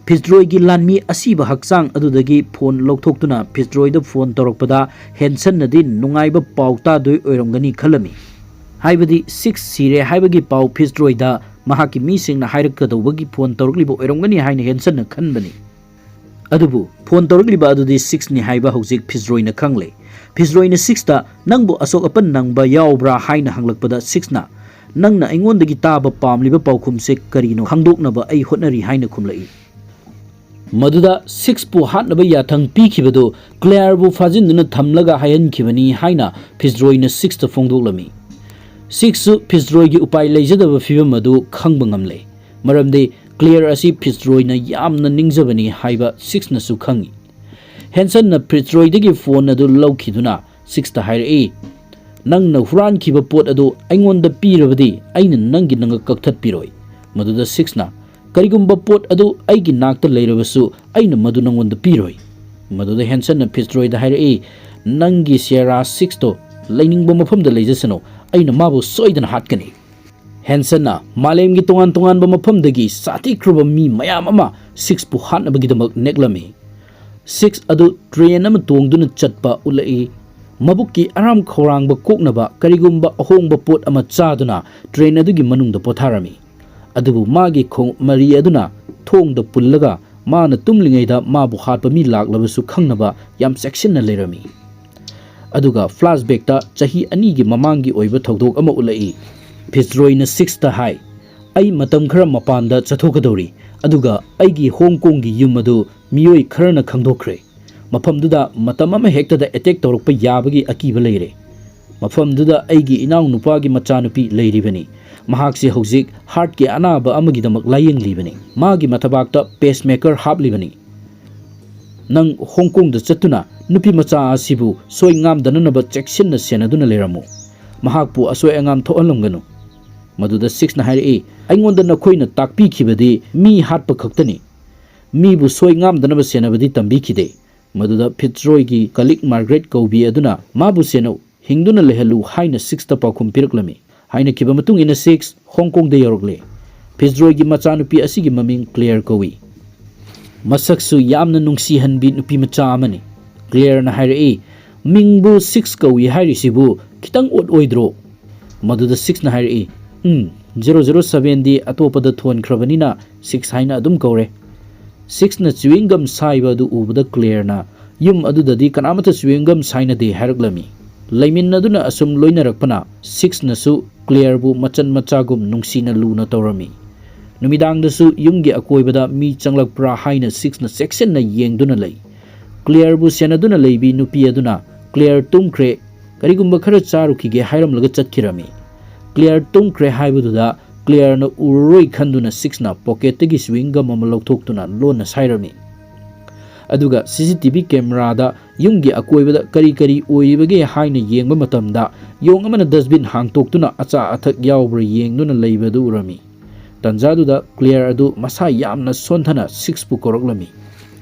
ꯐꯤꯖꯔꯣꯏꯒꯤ ꯂꯥꯟꯃꯤ ꯑꯁꯤꯕ ꯍꯛꯆꯥꯡ ꯑꯗꯨꯗꯒꯤ ꯐꯣꯟ ꯂꯧꯊꯣꯛꯇꯨꯅ ꯐꯤꯖꯔꯣꯏꯗ ꯐꯣꯟ ꯇꯧꯔꯛꯄꯗ, ꯍꯦꯟꯁꯟꯅꯗꯤ ꯅꯨꯡꯉꯥꯏꯕ ꯄꯥꯎ ꯇꯥꯗꯣꯏ ꯑꯣꯏꯔꯝꯒꯅꯤ ꯈꯜꯂꯝꯃꯤ꯫ ꯍꯥꯏꯕꯗꯤ ꯁꯤꯛꯁ ꯁꯤꯔꯦ ꯍꯥꯏꯕꯒꯤ ꯄꯥꯎ ꯐꯤꯖꯔꯣꯏꯗ ꯃꯍꯥꯛꯀꯤ ꯃꯤꯁꯤꯡꯅ ꯍꯥꯏꯔꯛꯀꯗꯧꯕꯒꯤ ꯐꯣꯟ ꯇꯧꯔꯛꯂꯤꯕ ꯑꯣꯏꯔꯝꯒꯅꯤ ꯍꯥꯏꯅ ꯍꯦꯟꯁꯟꯅ ꯈꯟꯕꯅꯤ꯫ ꯑꯗꯨꯕꯨ ꯐꯣꯟ ꯇꯧꯔꯛꯂꯤꯕ ꯑꯗꯨꯗꯤ ꯁꯤꯛꯁꯅꯤ ꯍꯥꯏꯕ ꯍꯧꯖꯤꯛ ꯐꯤꯖꯔꯣꯏꯅ ꯈꯪꯂꯦ꯫ ꯐꯤꯖꯔꯣꯏꯅ ꯁꯤꯛꯁꯇ, "ꯅꯪꯕꯨ ꯑꯁꯣꯛ ꯑꯄꯟ ꯅꯪꯕ ꯌꯥꯎꯕ꯭ꯔꯥ?" ꯍꯥꯏꯅ ꯍꯪꯂꯛꯄꯗ, ꯁꯤꯛꯁꯅ, "ꯅꯪꯅ ꯑꯩꯉꯣꯟꯗꯒꯤ ꯇꯥꯕ ꯄꯥꯝꯂꯤꯕ ꯄꯥꯎꯈꯨꯝꯁꯦ ꯀꯔꯤꯅꯣ ꯈꯪꯗꯣꯛꯅꯕ ꯑꯩ ꯍꯣꯠꯅꯔꯤ" ꯍꯥꯏꯅ ꯈꯨꯝꯂꯛꯏ꯫ ꯃꯗꯨꯗ ꯁꯤꯛꯁꯄꯨ ꯍꯥꯠꯅꯕ ꯌꯥꯊꯪ ꯄꯤꯈꯤꯕꯗꯨ ꯀ꯭ꯂꯦꯌꯔꯕꯨ ꯐꯥꯖꯤꯟꯗꯨꯅ ꯊꯝꯂꯒ ꯍꯥꯏꯍꯟꯈꯤꯕꯅꯤ ꯍꯥꯏꯅ ꯐꯤꯖꯔꯣꯏꯅ ꯁꯤꯛꯁꯇ ꯐꯣꯡꯗꯣꯛꯂꯝꯃꯤ꯫ ꯁꯤꯛꯁꯁꯨ ꯐꯤꯖꯔꯣꯏꯒꯤ ꯎꯄꯥꯏ ꯂꯩꯖꯗꯕ ꯐꯤꯚꯝ ꯑꯗꯨ ꯈꯪꯕ ꯉꯝꯂꯦ, ꯃꯔꯝꯗꯤ ꯀ꯭ꯂꯦꯌꯔ ꯑꯁꯤ ꯐꯤꯖꯔꯣꯏꯅ ꯌꯥꯝꯅ ꯅꯤꯡꯖꯕꯅꯤ ꯍꯥꯏꯕ ꯁꯤꯛꯁꯅꯁꯨ ꯈꯪꯏ꯫ ꯍꯦꯟꯁꯟꯅ ꯐꯤꯖꯔꯣꯏꯗꯒꯤ ꯐꯣꯟ ꯑꯗꯨ ꯂꯧꯈꯤꯗꯨꯅ ꯁꯤꯛꯁꯇ ꯍꯥꯏꯔꯛꯏ, "ꯅꯪꯅ ꯍꯨꯔꯥꯟꯈꯤꯕ ꯄꯣꯠ ꯑꯗꯨ ꯑꯩꯉꯣꯟꯗ ꯄꯤꯔꯕꯗꯤ ꯑꯩꯅ ꯅꯪꯒꯤ ꯅꯉꯛ ꯀꯛꯊꯠꯄꯤꯔꯣꯏ"꯫ ꯃꯗꯨꯗ ꯁꯤꯛꯁꯅ, "ꯀꯔꯤꯒꯨꯝꯕ ꯄꯣꯠ ꯑꯗꯨ ꯑꯩꯒꯤ ꯅꯥꯛꯇ ꯂꯩꯔꯕꯁꯨ ꯑꯩꯅ ꯃꯗꯨ ꯅꯪꯉꯣꯟꯗ ꯄꯤꯔꯣꯏ"꯫ ꯃꯗꯨꯗ ꯍꯦꯟꯁꯟꯅ ꯐꯤꯖꯔꯣꯏꯗ ꯍꯥꯏꯔꯛꯏ, "ꯅꯪꯒꯤ ꯁꯤꯌꯦꯔꯥ ꯁꯤꯛꯁꯇꯣ ꯂꯩꯅꯤꯡꯕ ꯃꯐꯝꯗ ꯂꯩꯖꯁꯅꯨ, ꯑꯩꯅ ꯃꯥꯕꯨ ꯁꯣꯏꯗꯅ ꯍꯥꯠꯀꯅꯤ"꯫ ꯍꯦꯟꯁꯟꯅ ꯃꯥꯂꯦꯝꯒꯤ ꯇꯣꯉꯥꯟ ꯇꯣꯉꯥꯟꯕ ꯃꯐꯝꯗꯒꯤ ꯁꯥꯊꯤꯈ꯭ꯔꯕ ꯃꯤ ꯃꯌꯥꯝ ꯑꯃ ꯁꯤꯛꯁꯄꯨ ꯍꯥꯠꯅꯕꯒꯤꯗꯃꯛ ꯅꯦꯛꯂꯝꯃꯤ꯫ ꯁꯤꯛꯁ ꯑꯗꯨ ꯇ꯭ꯔꯦꯟ ꯑꯃ ꯇꯣꯡꯗꯨꯅ ꯆꯠꯄ ꯎꯠꯂꯛꯏ꯫ ꯃꯕꯨꯛꯀꯤ ꯑꯔꯥꯝ ꯈꯧꯔꯥꯡꯕ ꯀꯣꯛꯅꯕ ꯀꯔꯤꯒꯨꯝꯕ ꯑꯍꯣꯡꯕ ꯄꯣꯠ ꯑꯃ ꯆꯥꯗꯨꯅ ꯇ꯭ꯔꯦꯟ ꯑꯗꯨꯒꯤ ꯃꯅꯨꯡꯗ ꯄꯣꯊꯥꯔꯝꯃꯤ꯫ ꯑꯗꯨꯕꯨ ꯃꯥꯒꯤ ꯈꯣꯡꯎꯞ ꯃꯔꯤ ꯑꯗꯨꯅ ꯊꯣꯡꯗ ꯄꯨꯜꯂꯒ ꯃꯥꯅ ꯇꯨꯝꯂꯤꯉꯩꯗ ꯃꯥꯕꯨ ꯍꯥꯠꯄ ꯃꯤ ꯂꯥꯛꯂꯕꯁꯨ ꯈꯪꯅꯕ ꯌꯥꯝ ꯆꯦꯛꯁꯤꯟꯅ ꯂꯩꯔꯝꯃꯤ꯫ ꯑꯗꯨꯒ ꯐ꯭ꯂꯥꯁꯕꯦꯛꯇ ꯆꯍꯤ ꯑꯅꯤꯒꯤ ꯃꯃꯥꯡꯒꯤ ꯑꯣꯏꯕ ꯊꯧꯗꯣꯛ ꯑꯃ ꯎꯠꯂꯛꯏ꯫ ꯐꯤꯖꯔꯣꯏꯅ ꯁꯤꯛꯁꯇ ꯍꯥꯏ, "ꯑꯩ ꯃꯇꯝ ꯈꯔ ꯃꯄꯥꯟꯗ ꯆꯠꯊꯣꯛꯀꯗꯧꯔꯤ, ꯑꯗꯨꯒ ꯑꯩꯒꯤ ꯍꯣꯡ ꯀꯣꯡꯒꯤ ꯌꯨꯝ ꯑꯗꯨ ꯃꯤꯑꯣꯏ ꯈꯔꯅ ꯈꯪꯗꯣꯛꯈ꯭ꯔꯦ꯫ ꯃꯐꯝꯗꯨꯗ ꯃꯇꯝ ꯑꯃ ꯍꯦꯛꯇꯗ ꯑꯦꯇꯦꯛ ꯇꯧꯔꯛꯄ ꯌꯥꯕꯒꯤ ꯑꯀꯤꯕ ꯂꯩꯔꯦ꯫ ꯃꯐꯝꯗꯨꯗ ꯑꯩꯒꯤ ꯏꯅꯥꯎꯅꯨꯄꯥꯒꯤ ꯃꯆꯥꯅꯨꯄꯤ ꯂꯩꯔꯤꯕꯅꯤ꯫ ꯃꯍꯥꯛꯁꯤ ꯍꯧꯖꯤꯛ ꯍꯥꯔꯠꯀꯤ ꯑꯅꯥꯕ ꯑꯃꯒꯤꯗꯃꯛ ꯂꯥꯌꯦꯡꯂꯤꯕꯅꯤ꯫ ꯃꯥꯒꯤ ꯃꯊꯕꯥꯛꯇ ꯄꯦꯁꯃꯦꯀꯔ ꯍꯥꯞꯂꯤꯕꯅꯤ꯫ ꯅꯪ ꯍꯣꯡꯀꯣꯡꯗ ꯆꯠꯇꯨꯅ ꯅꯨꯄꯤ ꯃꯆꯥ ꯑꯁꯤꯕꯨ ꯁꯣꯏ ꯉꯥꯝꯗꯅꯅꯕ ꯆꯦꯛꯁꯤꯟꯅ ꯁꯦꯟꯅꯗꯨꯅ ꯂꯩꯔꯝꯃꯨ꯫ ꯃꯍꯥꯛꯄꯨ ꯑꯁꯣꯏ ꯑꯉꯥꯝ ꯊꯣꯛꯍꯜꯂꯝꯒꯅꯨ꯫ ꯃꯗꯨꯗ ꯁꯤꯛꯁꯅ ꯍꯥꯏꯔꯛꯏ, "ꯑꯩꯉꯣꯟꯗ ꯅꯈꯣꯏꯅ ꯇꯥꯛꯄꯤꯈꯤꯕꯗꯤ ꯃꯤ ꯍꯥꯠꯄ ꯈꯛꯇꯅꯤ꯫ ꯃꯤꯕꯨ ꯁꯣꯏ ꯉꯥꯝꯗꯅꯕ ꯁꯦꯟꯅꯕꯗꯤ ꯇꯝꯕꯤꯈꯤꯗꯦ꯫" ꯃꯗꯨꯗ ꯐꯤꯠꯖꯔꯣꯏꯒꯤ ꯀꯂꯤꯛ ꯃꯥꯔꯒꯔꯦꯠ ꯀꯧꯕꯤ ꯑꯗꯨꯅ ꯃꯥꯕꯨ ꯁꯦꯟꯅꯧ, ꯍꯤꯡꯗꯨꯅ ꯂꯩꯍꯜꯂꯨ ꯍꯥꯏꯅ ꯁꯤꯛꯁꯇ ꯄꯥꯎꯈꯨꯝ ꯄꯤꯔꯛꯂꯝꯃꯤ꯫ ꯍꯥꯏꯅꯈꯤꯕ ꯃꯇꯨꯡ ꯏꯟꯅ ꯁꯤꯛꯁ ꯍꯣꯡꯀꯣꯡꯗ ꯌꯧꯔꯛꯂꯦ꯫ ꯐꯤꯠꯖꯔꯣꯏꯒꯤ ꯃꯆꯥꯅꯨꯄꯤ ꯑꯁꯤꯒꯤ ꯃꯃꯤꯡ ꯀ꯭ꯂꯦꯌꯔ ꯀꯧꯏ꯫ ꯃꯁꯛꯁꯨ ꯌꯥꯝꯅ ꯅꯨꯡꯁꯤꯍꯟꯕꯤ ꯅꯨꯄꯤ ꯃꯆꯥ ꯑꯃꯅꯤ꯫ ꯀ꯭ꯂꯦꯌꯔꯅ ꯍꯥꯏꯔꯛꯏ, "ꯃꯤꯡꯕꯨ ꯁꯤꯛꯁ ꯀꯧꯏ ꯍꯥꯏꯔꯤꯁꯤꯕꯨ ꯈꯤꯇꯪ ꯑꯣꯠ ꯑꯣꯏꯗ꯭ꯔꯣ?" ꯃꯗꯨꯗ ꯁꯤꯛꯁꯅ ꯍꯥꯏꯔꯛꯏ, "ꯎꯝ, ꯖꯦꯔꯣ ꯖꯦꯔꯣ ꯁꯚꯦꯟꯗꯤ ꯑꯇꯣꯞꯄꯗ ꯊꯣꯟꯈ꯭ꯔꯕꯅꯤꯅ ꯁꯤꯛꯁ ꯍꯥꯏꯅ ꯑꯗꯨꯝ ꯀꯧꯔꯦ꯫" ꯁꯤꯛꯁꯅ ꯆ꯭ꯌꯨꯋꯤꯡ ꯒꯝ ꯁꯥꯏꯕ ꯑꯗꯨ ꯎꯕꯗ ꯀ꯭ꯂꯦꯌꯔꯅ, "ꯌꯨꯝ ꯑꯗꯨꯗꯗꯤ ꯀꯅꯥꯃꯠꯇ ꯆ꯭ꯌꯨꯋꯤꯡ ꯒꯝ ꯁꯥꯏꯅꯗꯦ" ꯍꯥꯏꯔꯛꯂꯝꯃꯤ꯫ ꯂꯩꯃꯤꯟꯅꯗꯨꯅ ꯑꯁꯨꯝ ꯂꯣꯏꯅꯔꯛꯄꯅ ꯁꯤꯛꯁꯅꯁꯨ ꯀ꯭ꯂꯦꯌꯔꯕꯨ ꯃꯆꯟ ꯃꯆꯥꯒꯨꯝ ꯅꯨꯡꯁꯤꯅ ꯂꯨꯅ ꯇꯧꯔꯝꯃꯤ꯫ ꯅꯨꯃꯤꯗꯥꯡꯗꯁꯨ ꯌꯨꯝꯒꯤ ꯑꯀꯣꯏꯕꯗ ꯃꯤ ꯆꯪꯂꯛꯄ꯭ꯔꯥ ꯍꯥꯏꯅ ꯁꯤꯛꯁꯅ ꯆꯦꯛꯁꯤꯟꯅ ꯌꯦꯡꯗꯨꯅ ꯂꯩ꯫ ꯀ꯭ꯂꯦꯌꯔꯕꯨ ꯁꯦꯟꯅꯗꯨꯅ ꯂꯩꯕꯤ ꯅꯨꯄꯤ ꯑꯗꯨꯅ, "ꯀ꯭ꯂꯦꯌꯔ ꯇꯨꯝꯈ꯭ꯔꯦ, ꯀꯔꯤꯒꯨꯝꯕ ꯈꯔ ꯆꯥꯔꯨꯈꯤꯒꯦ" ꯍꯥꯏꯔꯝꯂꯒ ꯆꯠꯈꯤꯔꯝꯃꯤ꯫ ꯀ꯭ꯂꯦꯌꯔ ꯇꯨꯝꯈ꯭ꯔꯦ ꯍꯥꯏꯕꯗꯨꯗ ꯀ꯭ꯂꯦꯌꯔꯅ ꯎꯔꯔꯣꯏ ꯈꯟꯗꯨꯅ ꯁꯤꯛꯁꯅ ꯄꯣꯀꯦꯠꯇꯒꯤ ꯆ꯭ꯌꯨꯋꯤꯡ ꯒꯝ ꯑꯃ ꯂꯧꯊꯣꯛꯇꯨꯅ ꯂꯣꯟꯅ ꯁꯥꯏꯔꯝꯃꯤ꯫ ꯑꯗꯨꯒ ꯁꯤ ꯁꯤ ꯇꯤ ꯚꯤ ꯀꯦꯃꯦꯔꯥꯗ ꯌꯨꯝꯒꯤ ꯑꯀꯣꯏꯕꯗ ꯀꯔꯤ ꯀꯔꯤ ꯑꯣꯏꯔꯤꯕꯒꯦ ꯍꯥꯏꯅ ꯌꯦꯡꯕ ꯃꯇꯝꯗ ꯌꯣꯡ ꯑꯃꯅ ꯗꯁꯕꯤꯟ ꯍꯥꯡꯇꯣꯛꯇꯨꯅ ꯑꯆꯥ ꯑꯊꯛ ꯌꯥꯎꯕ꯭ꯔꯥ ꯌꯦꯡꯗꯨꯅ ꯂꯩꯕꯗꯨ ꯎꯔꯝꯃꯤ꯫ ꯇꯟꯖꯥꯗꯨꯗ ꯀ꯭ꯂꯦꯌꯔ ꯑꯗꯨ ꯃꯁꯥ ꯌꯥꯝꯅ ꯁꯣꯟꯊꯅ ꯁꯤꯛꯁꯄꯨ ꯀꯧꯔꯛꯂꯝꯃꯤ꯫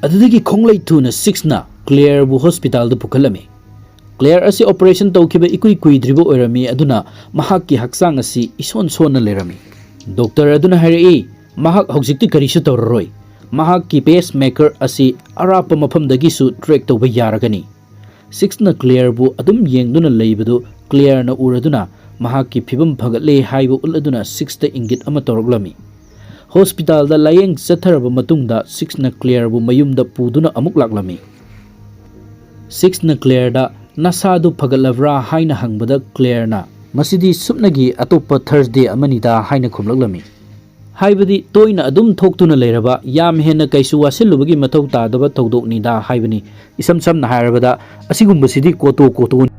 ꯑꯗꯨꯗꯒꯤ ꯈꯣꯡꯂꯩ ꯊꯨꯅ ꯁꯤꯛꯁꯅ ꯀ꯭ꯂꯦꯌꯔꯕꯨ ꯍꯣꯁꯄꯤꯇꯥꯜꯗ ꯄꯨꯈꯠꯂꯝꯃꯤ꯫ ꯀ꯭ꯂꯦꯌꯔ ꯑꯁꯤ ꯑꯣꯄꯔꯦꯁꯟ ꯇꯧꯈꯤꯕ ꯏꯀꯨꯏ ꯀꯨꯏꯗ꯭ꯔꯤꯕ ꯑꯣꯏꯔꯝꯃꯤ, ꯑꯗꯨꯅ ꯃꯍꯥꯛꯀꯤ ꯍꯛꯆꯥꯡ ꯑꯁꯤ ꯏꯁꯣꯟ ꯁꯣꯟꯅ ꯂꯩꯔꯝꯃꯤ꯫ ꯗꯣꯛꯇꯔ ꯑꯗꯨꯅ ꯍꯥꯏꯔꯛꯏ, "ꯃꯍꯥꯛ ꯍꯧꯖꯤꯛꯇꯤ ꯀꯔꯤꯁꯨ ꯇꯧꯔꯔꯣꯏ꯫ ꯃꯍꯥꯛꯀꯤ ꯄꯦꯁ ꯃꯦꯀꯔ ꯑꯁꯤ ꯑꯔꯥꯞꯄ ꯃꯐꯝꯗꯒꯤꯁꯨ ꯇ꯭ꯔꯦꯛ ꯇꯧꯕ ꯌꯥꯔꯒꯅꯤ꯫" ꯁꯤꯛꯁꯅ ꯀ꯭ꯂꯦꯌꯔꯕꯨ ꯑꯗꯨꯝ ꯌꯦꯡꯗꯨꯅ ꯂꯩꯕꯗꯨ ꯀ꯭ꯂꯦꯌꯔꯅ ꯎꯔꯗꯨꯅ ꯃꯍꯥꯛꯀꯤ ꯐꯤꯕꯝ ꯐꯒꯠꯂꯦ ꯍꯥꯏꯕ ꯎꯠꯂꯗꯨꯅ ꯁꯤꯛꯁꯇ ꯏꯪꯒꯤꯠ ꯑꯃ ꯇꯧꯔꯛꯂꯝꯃꯤ꯫ ꯍꯣꯁꯄꯤꯇꯥꯜꯗ ꯂꯥꯌꯦꯡ ꯆꯠꯊꯔꯕ ꯃꯇꯨꯡꯗ ꯁꯤꯛꯁꯅ ꯀ꯭ꯂꯦꯌꯔꯕꯨ ꯃꯌꯨꯝꯗ ꯄꯨꯗꯨꯅ ꯑꯃꯨꯛ ꯂꯥꯛꯂꯝꯃꯤ꯫ ꯁꯤꯛꯁꯅ ꯀ꯭ꯂꯦꯌꯔꯗ, "ꯅꯁꯥꯗꯨ ꯐꯒꯠꯂꯕ꯭ꯔꯥ?" ꯍꯥꯏꯅ ꯍꯪꯕꯗ ꯀ꯭ꯂꯦꯌꯔꯅ, "ꯃꯁꯤꯗꯤ ꯁꯨꯞꯅꯒꯤ ꯑꯇꯣꯞꯄ ꯊꯔꯁꯗꯦ ꯑꯃꯅꯤꯗ" ꯍꯥꯏꯅ ꯈꯨꯝꯂꯛꯂꯝꯃꯤ꯫ ꯍꯥꯏꯕꯗꯤ ꯇꯣꯏꯅ ꯑꯗꯨꯝ ꯊꯣꯛꯇꯨꯅ ꯂꯩꯔꯕ, ꯌꯥꯝ ꯍꯦꯟꯅ ꯀꯩꯁꯨ ꯋꯥꯁꯤꯜꯂꯨꯕꯒꯤ ꯃꯊꯧ ꯇꯥꯗꯕ ꯊꯧꯗꯣꯛꯅꯤꯗ ꯍꯥꯏꯕꯅꯤ꯫ ꯏꯁꯝ ꯁꯝꯅ ꯍꯥꯏꯔꯕꯗ, ꯑꯁꯤꯒꯨꯝꯕꯁꯤꯗꯤ ꯀꯣꯇꯣ ꯀꯣꯇꯣꯅꯤ꯫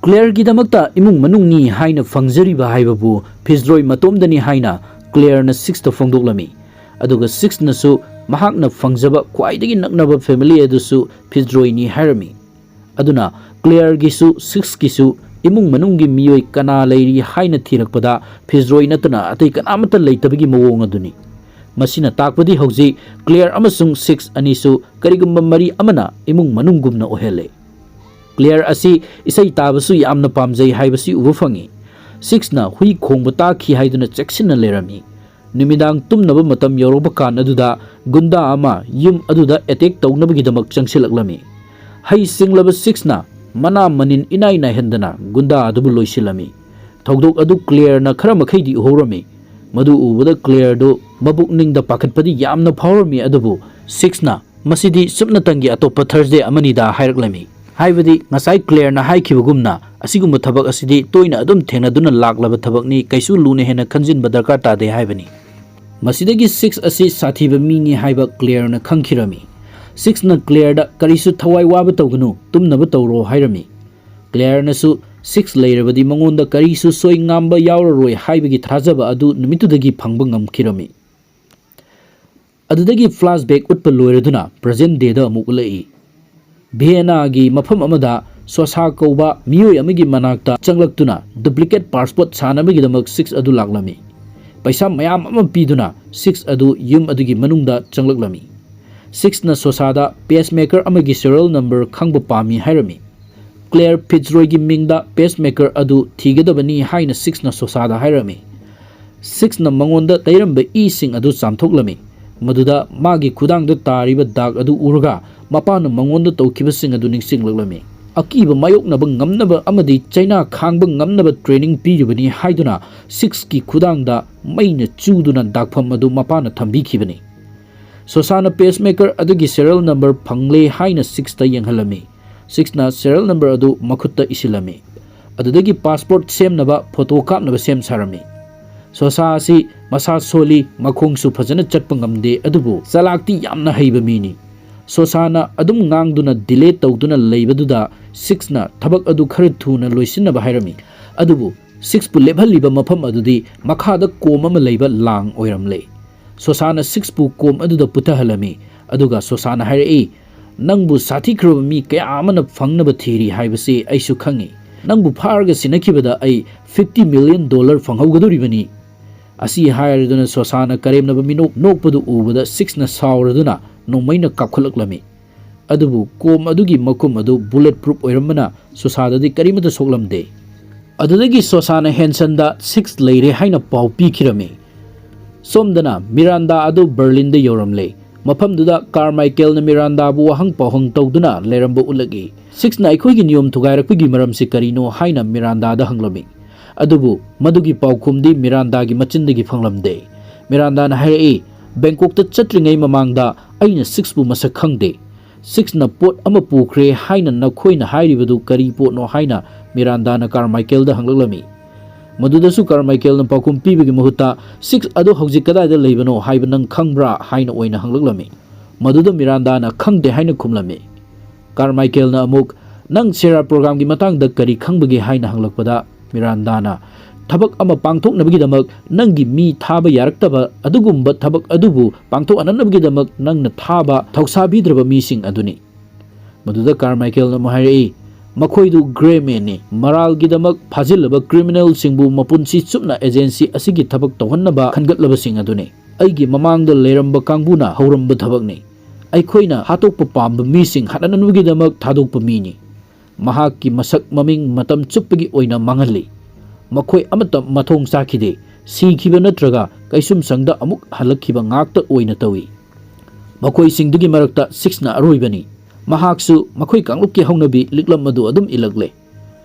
ꯀ꯭ꯂꯦꯌꯔꯒꯤꯗꯃꯛꯇ ꯏꯃꯨꯡ ꯃꯅꯨꯡꯅꯤ ꯍꯥꯏꯅ ꯐꯪꯖꯔꯤꯕ ꯍꯥꯏꯕꯕꯨ ꯐꯤꯖꯔꯣꯏ ꯃꯇꯣꯝꯗꯅꯤ ꯍꯥꯏꯅ ꯀ꯭ꯂꯦꯌꯔꯅ ꯁꯤꯛꯁꯇ ꯐꯣꯡꯗꯣꯛꯂꯝꯃꯤ꯫ ꯑꯗꯨꯒ ꯁꯤꯛꯁꯅꯁꯨ ꯃꯍꯥꯛꯅ ꯐꯪꯖꯕ ꯈ꯭ꯋꯥꯏꯗꯒꯤ ꯅꯛꯅꯕ ꯐꯦꯃꯤꯂꯤ ꯑꯗꯨꯁꯨ ꯐꯤꯖꯔꯣꯏꯅꯤ ꯍꯥꯏꯔꯝꯃꯤ꯫ ꯑꯗꯨꯅ ꯀ꯭ꯂꯦꯌꯔꯒꯤꯁꯨ ꯁꯤꯛꯁꯀꯤꯁꯨ ꯏꯃꯨꯡ ꯃꯅꯨꯡꯒꯤ ꯃꯤꯑꯣꯏ ꯀꯅꯥ ꯂꯩꯔꯤ ꯍꯥꯏꯅ ꯊꯤꯔꯛꯄꯗ ꯐꯤꯖꯔꯣꯏ ꯅꯠꯇꯅ ꯑꯇꯩ ꯀꯅꯥꯃꯠꯇ ꯂꯩꯇꯕꯒꯤ ꯃꯑꯣꯡ ꯑꯗꯨꯅꯤ꯫ ꯃꯁꯤꯅ ꯇꯥꯛꯄꯗꯤ ꯍꯧꯖꯤꯛ ꯀ꯭ꯂꯦꯌꯔ ꯑꯃꯁꯨꯡ ꯁꯤꯛꯁ ꯑꯅꯤꯁꯨ ꯀꯔꯤꯒꯨꯝꯕ ꯃꯔꯤ ꯑꯃꯅ ꯏꯃꯨꯡ ꯃꯅꯨꯡꯒꯨꯝꯅ ꯑꯣꯏꯍꯜꯂꯦ꯫ ꯀ꯭ꯂꯦꯌꯔ ꯑꯁꯤ ꯏꯁꯩ ꯇꯥꯕꯁꯨ ꯌꯥꯝꯅ ꯄꯥꯝꯖꯩ ꯍꯥꯏꯕꯁꯤ ꯎꯕ ꯐꯪꯉꯤ꯫ ꯁꯤꯛꯁꯅ ꯍꯨꯏ ꯈꯣꯡꯕ ꯇꯥꯈꯤ ꯍꯥꯏꯗꯨꯅ ꯆꯦꯛꯁꯤꯟꯅ ꯂꯩꯔꯝꯃꯤ꯫ ꯅꯨꯃꯤꯗꯥꯡ ꯇꯨꯝꯅꯕ ꯃꯇꯝ ꯌꯧꯔꯛꯄ ꯀꯥꯟ ꯑꯗꯨꯗ ꯒꯨꯟꯗꯥ ꯑꯃ ꯌꯨꯝ ꯑꯗꯨꯗ ꯑꯦꯇꯦꯛ ꯇꯧꯅꯕꯒꯤꯗꯃꯛ ꯆꯪꯁꯤꯜꯂꯛꯂꯝꯃꯤ꯫ ꯍꯩ ꯁꯤꯡꯂꯕ ꯁꯤꯛꯁꯅ ꯃꯅꯥ ꯃꯅꯤꯟ ꯏꯅꯥꯏ ꯅꯥꯏꯍꯟꯗꯅ ꯒꯨꯟꯗꯥ ꯑꯗꯨꯕꯨ ꯂꯣꯏꯁꯤꯜꯂꯝꯃꯤ꯫ ꯊꯧꯗꯣꯛ ꯑꯗꯨ ꯀ꯭ꯂꯦꯌꯔꯅ ꯈꯔ ꯃꯈꯩꯗꯤ ꯎꯍꯧꯔꯝꯃꯤ꯫ ꯃꯗꯨ ꯎꯕꯗ ꯀ꯭ꯂꯦꯌꯔꯗꯨ ꯃꯕꯨꯛꯅꯤꯡꯗ ꯄꯥꯈꯠꯄꯗꯤ ꯌꯥꯝꯅ ꯐꯥꯎꯔꯝꯃꯤ, ꯑꯗꯨꯕꯨ ꯁꯤꯛꯁꯅ "ꯃꯁꯤꯗꯤ ꯁꯨꯞꯅꯇꯪꯒꯤ ꯑꯇꯣꯞꯄ ꯊꯔꯁꯗꯦ ꯑꯃꯅꯤꯗ" ꯍꯥꯏꯔꯛꯂꯝꯃꯤ꯫ ꯍꯥꯏꯕꯗꯤ ꯉꯁꯥꯏ ꯀ꯭ꯂꯦꯌꯔꯅ ꯍꯥꯏꯈꯤꯕꯒꯨꯝꯅ, ꯑꯁꯤꯒꯨꯝꯕ ꯊꯕꯛ ꯑꯁꯤꯗꯤ ꯇꯣꯏꯅ ꯑꯗꯨꯝ ꯊꯦꯡꯅꯗꯨꯅ ꯂꯥꯛꯂꯕ ꯊꯕꯛꯅꯤ, ꯀꯩꯁꯨ ꯂꯨꯅ ꯍꯦꯟꯅ ꯈꯟꯖꯤꯟꯕ ꯗꯔꯀꯥꯔ ꯇꯥꯗꯦ ꯍꯥꯏꯕꯅꯤ꯫ ꯃꯁꯤꯗꯒꯤ ꯁꯤꯛꯁ ꯑꯁꯤ ꯁꯥꯊꯤꯕ ꯃꯤꯅꯤ ꯍꯥꯏꯕ ꯀ꯭ꯂꯦꯌꯔꯅ ꯈꯪꯈꯤꯔꯝꯃꯤ꯫ ꯁꯤꯛꯁꯅ ꯀ꯭ꯂꯦꯌꯔꯗ "ꯀꯔꯤꯁꯨ ꯊꯋꯥꯏ ꯋꯥꯕ ꯇꯧꯒꯅꯨ, ꯇꯨꯝꯅꯕ ꯇꯧꯔꯣ" ꯍꯥꯏꯔꯝꯃꯤ꯫ ꯀ꯭ꯂꯦꯌꯔꯅꯁꯨ ꯁꯤꯛꯁ ꯂꯩꯔꯕꯗꯤ ꯃꯉꯣꯟꯗ ꯀꯔꯤꯁꯨ ꯁꯣꯏ ꯉꯥꯝꯕ ꯌꯥꯎꯔꯔꯣꯏ ꯍꯥꯏꯕꯒꯤ ꯊꯥꯖꯕ ꯑꯗꯨ ꯅꯨꯃꯤꯠꯇꯨꯗꯒꯤ ꯐꯪꯕ ꯉꯝꯈꯤꯔꯝꯃꯤ꯫ ꯑꯗꯨꯗꯒꯤ ꯐ꯭ꯂꯥꯁꯕꯦꯛ ꯎꯠꯄ ꯂꯣꯏꯔꯗꯨꯅ ꯄ꯭ꯔꯖꯦꯟ ꯗꯦꯗ ꯑꯃꯨꯛ ꯎꯠꯂꯛꯏ꯫ ꯚꯤꯌꯦꯅꯥꯒꯤ ꯃꯐꯝ ꯑꯃꯗ ꯁꯣꯁꯥ ꯀꯧꯕ ꯃꯤꯑꯣꯏ ꯑꯃꯒꯤ ꯃꯅꯥꯛꯇ ꯆꯪꯂꯛꯇꯨꯅ ꯗꯨꯄ꯭ꯂꯤꯀꯦꯠ ꯄꯥꯁꯄꯣꯔꯠ ꯁꯥꯅꯕꯒꯤꯗꯃꯛ ꯁꯤꯛꯁ ꯑꯗꯨ ꯂꯥꯛꯂꯝꯃꯤ꯫ ꯄꯩꯁꯥ ꯃꯌꯥꯝ ꯑꯃ ꯄꯤꯗꯨꯅ ꯁꯤꯛꯁ ꯑꯗꯨ ꯌꯨꯝ ꯑꯗꯨꯒꯤ ꯃꯅꯨꯡꯗ ꯆꯪꯂꯛꯂꯝꯃꯤ꯫ ꯁꯤꯛꯁꯅ ꯁꯣꯁꯥꯗ ꯄꯦꯁꯃꯦꯀꯔ ꯑꯃꯒꯤ ꯁꯦꯔꯤꯌꯦꯜ ꯅꯝꯕꯔ ꯈꯪꯕ ꯄꯥꯝꯃꯤ ꯍꯥꯏꯔꯝꯃꯤ꯫ ꯀ꯭ꯂꯦꯌꯔ ꯐꯤꯠꯖꯔꯣꯏꯒꯤ ꯃꯤꯡꯗ ꯄꯦꯁꯃꯦꯀꯔ ꯑꯗꯨ ꯊꯤꯒꯗꯕꯅꯤ ꯍꯥꯏꯅ ꯁꯤꯛꯁꯅ ꯁꯣꯁꯥꯗ ꯍꯥꯏꯔꯝꯃꯤ꯫ ꯁꯤꯛꯁꯅ ꯃꯉꯣꯟꯗ ꯇꯩꯔꯝꯕ ꯏꯁꯤꯡ ꯑꯗꯨ ꯆꯥꯝꯊꯣꯛꯂꯝꯃꯤ꯫ ꯃꯗꯨꯗ ꯃꯥꯒꯤ ꯈꯨꯗꯥꯡꯗ ꯇꯥꯔꯤꯕ ꯗꯥꯛ ꯑꯗꯨ ꯎꯔꯒ ꯃꯄꯥꯅ ꯃꯉꯣꯟꯗ ꯇꯧꯈꯤꯕꯁꯤꯡ ꯑꯗꯨ ꯅꯤꯡꯁꯤꯡꯂꯛꯂꯝꯃꯤ꯫ ꯑꯀꯤꯕ ꯃꯥꯌꯣꯛꯅꯕ ꯉꯝꯅꯕ ꯑꯃꯗꯤ ꯆꯩꯅꯥ ꯈꯥꯡꯕ ꯉꯝꯅꯕ ꯇ꯭ꯔꯦꯅꯤꯡ ꯄꯤꯔꯤꯕꯅꯤ ꯍꯥꯏꯗꯨꯅ ꯁꯤꯛꯁꯀꯤ ꯈꯨꯗꯥꯡꯗ ꯃꯩꯅ ꯆꯨꯗꯨꯅ ꯗꯥꯛꯐꯝ ꯑꯗꯨ ꯃꯄꯥꯅ ꯊꯝꯕꯤꯈꯤꯕꯅꯤ꯫ ꯁꯣꯁꯥꯅ ꯄꯦꯁꯃꯦꯀꯔ ꯑꯗꯨꯒꯤ ꯁꯦꯔꯤꯌꯦꯜ ꯅꯝꯕꯔ ꯐꯪꯂꯦ ꯍꯥꯏꯅ ꯁꯤꯛꯁꯇ ꯌꯦꯡꯍꯜꯂꯝꯃꯤ꯫ ꯁꯤꯛꯁꯅ ꯁꯦꯔꯤꯌꯦꯜ ꯅꯝꯕꯔ ꯑꯗꯨ ꯃꯈꯨꯠꯇ ꯏꯁꯤꯜꯂꯝꯃꯤ꯫ ꯑꯗꯨꯗꯒꯤ ꯄꯥꯁꯄꯣꯔꯠ ꯁꯦꯝꯅꯕ ꯐꯣꯇꯣ ꯀꯥꯞꯅꯕ ꯁꯦꯝ ꯁꯥꯔꯝꯃꯤ꯫ ꯁꯣꯁꯥ ꯑꯁꯤ ꯃꯁꯥ ꯁꯣꯜꯂꯤ, ꯃꯈꯣꯡꯁꯨ ꯐꯖꯅ ꯆꯠꯄ ꯉꯝꯗꯦ, ꯑꯗꯨꯕꯨ ꯆꯂꯥꯛꯇꯤ ꯌꯥꯝꯅ ꯍꯩꯕ ꯃꯤꯅꯤ꯫ ꯁꯣꯁꯥꯅ ꯑꯗꯨꯝ ꯉꯥꯡꯗꯨꯅ ꯗꯤꯂꯦ ꯇꯧꯗꯨꯅ ꯂꯩꯕꯗꯨꯗ ꯁꯤꯛꯁꯅ ꯊꯕꯛ ꯑꯗꯨ ꯈꯔ ꯊꯨꯅ ꯂꯣꯏꯁꯤꯟꯅꯕ ꯍꯥꯏꯔꯝꯃꯤ꯫ ꯑꯗꯨꯕꯨ ꯁꯤꯛꯁꯄꯨ ꯂꯦꯞꯍꯜꯂꯤꯕ ꯃꯐꯝ ꯑꯗꯨꯗꯤ ꯃꯈꯥꯗ ꯀꯣꯝ ꯑꯃ ꯂꯩꯕ ꯂꯥꯡ ꯑꯣꯏꯔꯝꯂꯦ꯫ ꯁꯣꯁꯥꯅ ꯁꯤꯛꯁꯄꯨ ꯀꯣꯝ ꯑꯗꯨꯗ ꯄꯨꯊꯍꯜꯂꯝꯃꯤ, ꯑꯗꯨꯒ ꯁꯣꯁꯥꯅ ꯍꯥꯏꯔꯛꯏ, "ꯅꯪꯕꯨ ꯁꯥꯊꯤꯈ꯭ꯔꯕ ꯃꯤ ꯀꯌꯥ ꯑꯃꯅ ꯐꯪꯅꯕ ꯊꯤꯔꯤ ꯍꯥꯏꯕꯁꯤ ꯑꯩꯁꯨ ꯈꯪꯏ꯫ ꯅꯪꯕꯨ ꯐꯥꯔꯒ ꯁꯤꯟꯅꯈꯤꯕꯗ ꯑꯩ ꯐꯤꯐꯇꯤ ꯃꯤꯂꯤꯌꯟ ꯗꯣꯂꯔ ꯐꯪꯍꯧꯒꯗꯧꯔꯤꯕꯅꯤ"꯫ ꯑꯁꯤ ꯍꯥꯏꯔꯗꯨꯅ ꯁꯣꯁꯥꯅ ꯀꯔꯦꯝꯅꯕ ꯃꯤꯅꯣꯛ ꯅꯣꯛꯄꯗꯨ ꯎꯕꯗ ꯁꯤꯛꯁꯅ ꯁꯥꯎꯔꯗꯨꯅ ꯅꯣꯡꯃꯩꯅ ꯀꯥꯞꯈꯠꯂꯛꯂꯝꯃꯤ꯫ ꯑꯗꯨꯕꯨ ꯀꯣꯝ ꯑꯗꯨꯒꯤ ꯃꯈꯨꯝ ꯑꯗꯨ ꯕꯨꯂꯦꯠ ꯄ꯭ꯔꯨꯞ ꯑꯣꯏꯔꯝꯕꯅ ꯁꯣꯁꯥꯗꯗꯤ ꯀꯔꯤꯃꯠꯇ ꯁꯣꯛꯂꯝꯗꯦ꯫ ꯑꯗꯨꯗꯒꯤ ꯁꯣꯁꯥꯅ ꯍꯦꯟꯁꯟꯗ ꯁꯤꯛꯁ ꯂꯩꯔꯦ ꯍꯥꯏꯅ ꯄꯥꯎ ꯄꯤꯈꯤꯔꯝꯃꯤ꯫ ꯁꯣꯝꯗꯅ ꯃꯤꯔꯥꯟꯗꯥ ꯑꯗꯨ ꯕꯔꯂꯤꯟꯗ ꯌꯧꯔꯝꯂꯦ꯫ ꯃꯐꯝꯗꯨꯗ ꯀꯥꯔꯃꯥꯏꯀꯦꯜꯅ ꯃꯤꯔꯥꯟꯗꯥꯕꯨ ꯋꯥꯍꯪ ꯄꯥꯎꯍꯪ ꯇꯧꯗꯨꯅ ꯂꯩꯔꯝꯕ ꯎꯠꯂꯛꯏ꯫ ꯁꯤꯛꯁꯅ ꯑꯩꯈꯣꯏꯒꯤ ꯅꯤꯌꯣꯝ ꯊꯨꯒꯥꯏꯔꯛꯄꯒꯤ ꯃꯔꯝꯁꯤ ꯀꯔꯤꯅꯣ ꯍꯥꯏꯅ ꯃꯤꯔꯥꯟꯗꯥꯗ ꯍꯪꯂꯝꯃꯤ꯫ ꯑꯗꯨꯕꯨ ꯃꯗꯨꯒꯤ ꯄꯥꯎꯈꯨꯝꯗꯤ ꯃꯤꯔꯥꯟꯗꯥꯒꯤ ꯃꯆꯤꯟꯗꯒꯤ ꯐꯪꯂꯝꯗꯦ꯫ ꯃꯤꯔꯥꯟꯗꯥꯅ ꯍꯥꯏꯔꯛꯏ, "ꯕꯦꯡꯀꯣꯛꯇ ꯆꯠꯇ꯭ꯔꯤꯉꯩ ꯃꯃꯥꯡꯗ ꯑꯩꯅ ꯁꯤꯛꯁꯄꯨ ꯃꯁꯛ ꯈꯪꯗꯦ꯫ ꯁꯤꯛꯁꯅ ꯄꯣꯠ ꯑꯃ ꯄꯨꯈ꯭ꯔꯦ ꯍꯥꯏꯅ ꯅꯈꯣꯏꯅ ꯍꯥꯏꯔꯤꯕꯗꯨ ꯀꯔꯤ ꯄꯣꯠꯅꯣ?" ꯍꯥꯏꯅ ꯃꯤꯔꯥꯟꯗꯥꯅ ꯀꯥꯔꯃꯥꯏꯀꯦꯜꯗ ꯍꯪꯂꯛꯂꯝꯃꯤ꯫ ꯃꯗꯨꯗꯁꯨ ꯀꯥꯔꯃꯥꯏꯀꯦꯜꯅ ꯄꯥꯎꯈꯨꯝ ꯄꯤꯕꯒꯤ ꯃꯍꯨꯠꯇ, "ꯁꯤꯛꯁ ꯑꯗꯨ ꯍꯧꯖꯤꯛ ꯀꯗꯥꯏꯗ ꯂꯩꯕꯅꯣ ꯍꯥꯏꯕ ꯅꯪ ꯈꯪꯕ꯭ꯔꯥ?" ꯍꯥꯏꯅ ꯑꯣꯏꯅ ꯍꯪꯂꯛꯂꯝꯃꯤ꯫ ꯃꯗꯨꯗ ꯃꯤꯔꯥꯟꯗꯥꯅ "ꯈꯪꯗꯦ" ꯍꯥꯏꯅ ꯈꯨꯝꯂꯝꯃꯤ꯫ ꯀꯥꯔꯃꯥꯏꯀꯦꯜꯅ ꯑꯃꯨꯛ, "ꯅꯪ ꯁꯦꯔꯥ ꯄ꯭ꯔꯣꯒ꯭ꯔꯥꯝꯒꯤ ꯃꯇꯥꯡꯗ ꯀꯔꯤ ꯈꯪꯕꯒꯦ?" ꯍꯥꯏꯅ ꯍꯪꯂꯛꯄꯗ, ꯃꯤꯔꯥꯟꯗꯥꯅ, "ꯊꯕꯛ ꯑꯃ ꯄꯥꯡꯊꯣꯛꯅꯕꯒꯤꯗꯃꯛ ꯅꯪꯒꯤ ꯃꯤ ꯊꯥꯕ ꯌꯥꯔꯛꯇꯕ ꯑꯗꯨꯒꯨꯝꯕ ꯊꯕꯛ ꯑꯗꯨꯕꯨ ꯄꯥꯡꯊꯣꯛꯍꯟꯅꯕꯒꯤꯗꯃꯛ ꯅꯪꯅ ꯊꯥꯕ ꯊꯧꯁꯥꯕꯤꯗ꯭ꯔꯕ ꯃꯤꯁꯤꯡ ꯑꯗꯨꯅꯤ"꯫ ꯃꯗꯨꯗ ꯀꯥꯔꯃꯥꯏꯀꯦꯜꯅ ꯑꯃꯨꯛ ꯍꯥꯏꯔꯛꯏ, "ꯃꯈꯣꯏꯗꯨ ꯒ꯭ꯔꯦ ꯃꯦꯟꯅꯤ, ꯃꯔꯥꯜꯒꯤꯗꯃꯛ ꯐꯥꯖꯤꯜꯂꯕ ꯀ꯭ꯔꯤꯃꯤꯅꯦꯜꯁꯤꯡꯕꯨ ꯃꯄꯨꯟꯁꯤ ꯆꯨꯞꯅ ꯑꯦꯖꯦꯟꯁꯤ ꯑꯁꯤꯒꯤ ꯊꯕꯛ ꯇꯧꯍꯟꯅꯕ ꯈꯟꯒꯠꯂꯕꯁꯤꯡ ꯑꯗꯨꯅꯤ꯫ ꯑꯩꯒꯤ ꯃꯃꯥꯡꯗ ꯂꯩꯔꯝꯕ ꯀꯥꯡꯕꯨꯅ ꯍꯧꯔꯝꯕ ꯊꯕꯛꯅꯤ꯫ ꯑꯩꯈꯣꯏꯅ ꯍꯥꯠꯇꯣꯛꯄ ꯄꯥꯝꯕ ꯃꯤꯁꯤꯡ ꯍꯥꯠꯍꯟꯅꯕꯒꯤꯗꯃꯛ ꯊꯥꯗꯣꯛꯄ ꯃꯤꯅꯤ꯫ ꯃꯍꯥꯛꯀꯤ ꯃꯁꯛ ꯃꯃꯤꯡ ꯃꯇꯝ ꯆꯨꯞꯄꯒꯤ ꯑꯣꯏꯅ ꯃꯥꯡꯍꯜꯂꯤ꯫ ꯃꯈꯣꯏ ꯑꯃꯠꯇ ꯃꯊꯣꯡ ꯆꯥꯈꯤꯗꯦ꯫ ꯁꯤꯈꯤꯕ ꯅꯠꯇ꯭ꯔꯒ ꯀꯩꯁꯨꯝꯁꯪꯗ ꯑꯃꯨꯛ ꯍꯜꯂꯛꯈꯤꯕ ꯉꯥꯛꯇ ꯑꯣꯏꯅ ꯇꯧꯏ꯫ ꯃꯈꯣꯏꯁꯤꯡꯗꯨꯒꯤ ꯃꯔꯛꯇ ꯁꯤꯛꯁꯅ ꯑꯔꯣꯏꯕꯅꯤ꯫ ꯃꯍꯥꯛꯁꯨ ꯃꯈꯣꯏ ꯀꯥꯡꯂꯨꯞꯀꯤ ꯍꯧꯅꯕꯤ ꯂꯤꯛꯂꯝ ꯑꯗꯨ ꯑꯗꯨꯝ ꯏꯜꯂꯛꯂꯦ꯫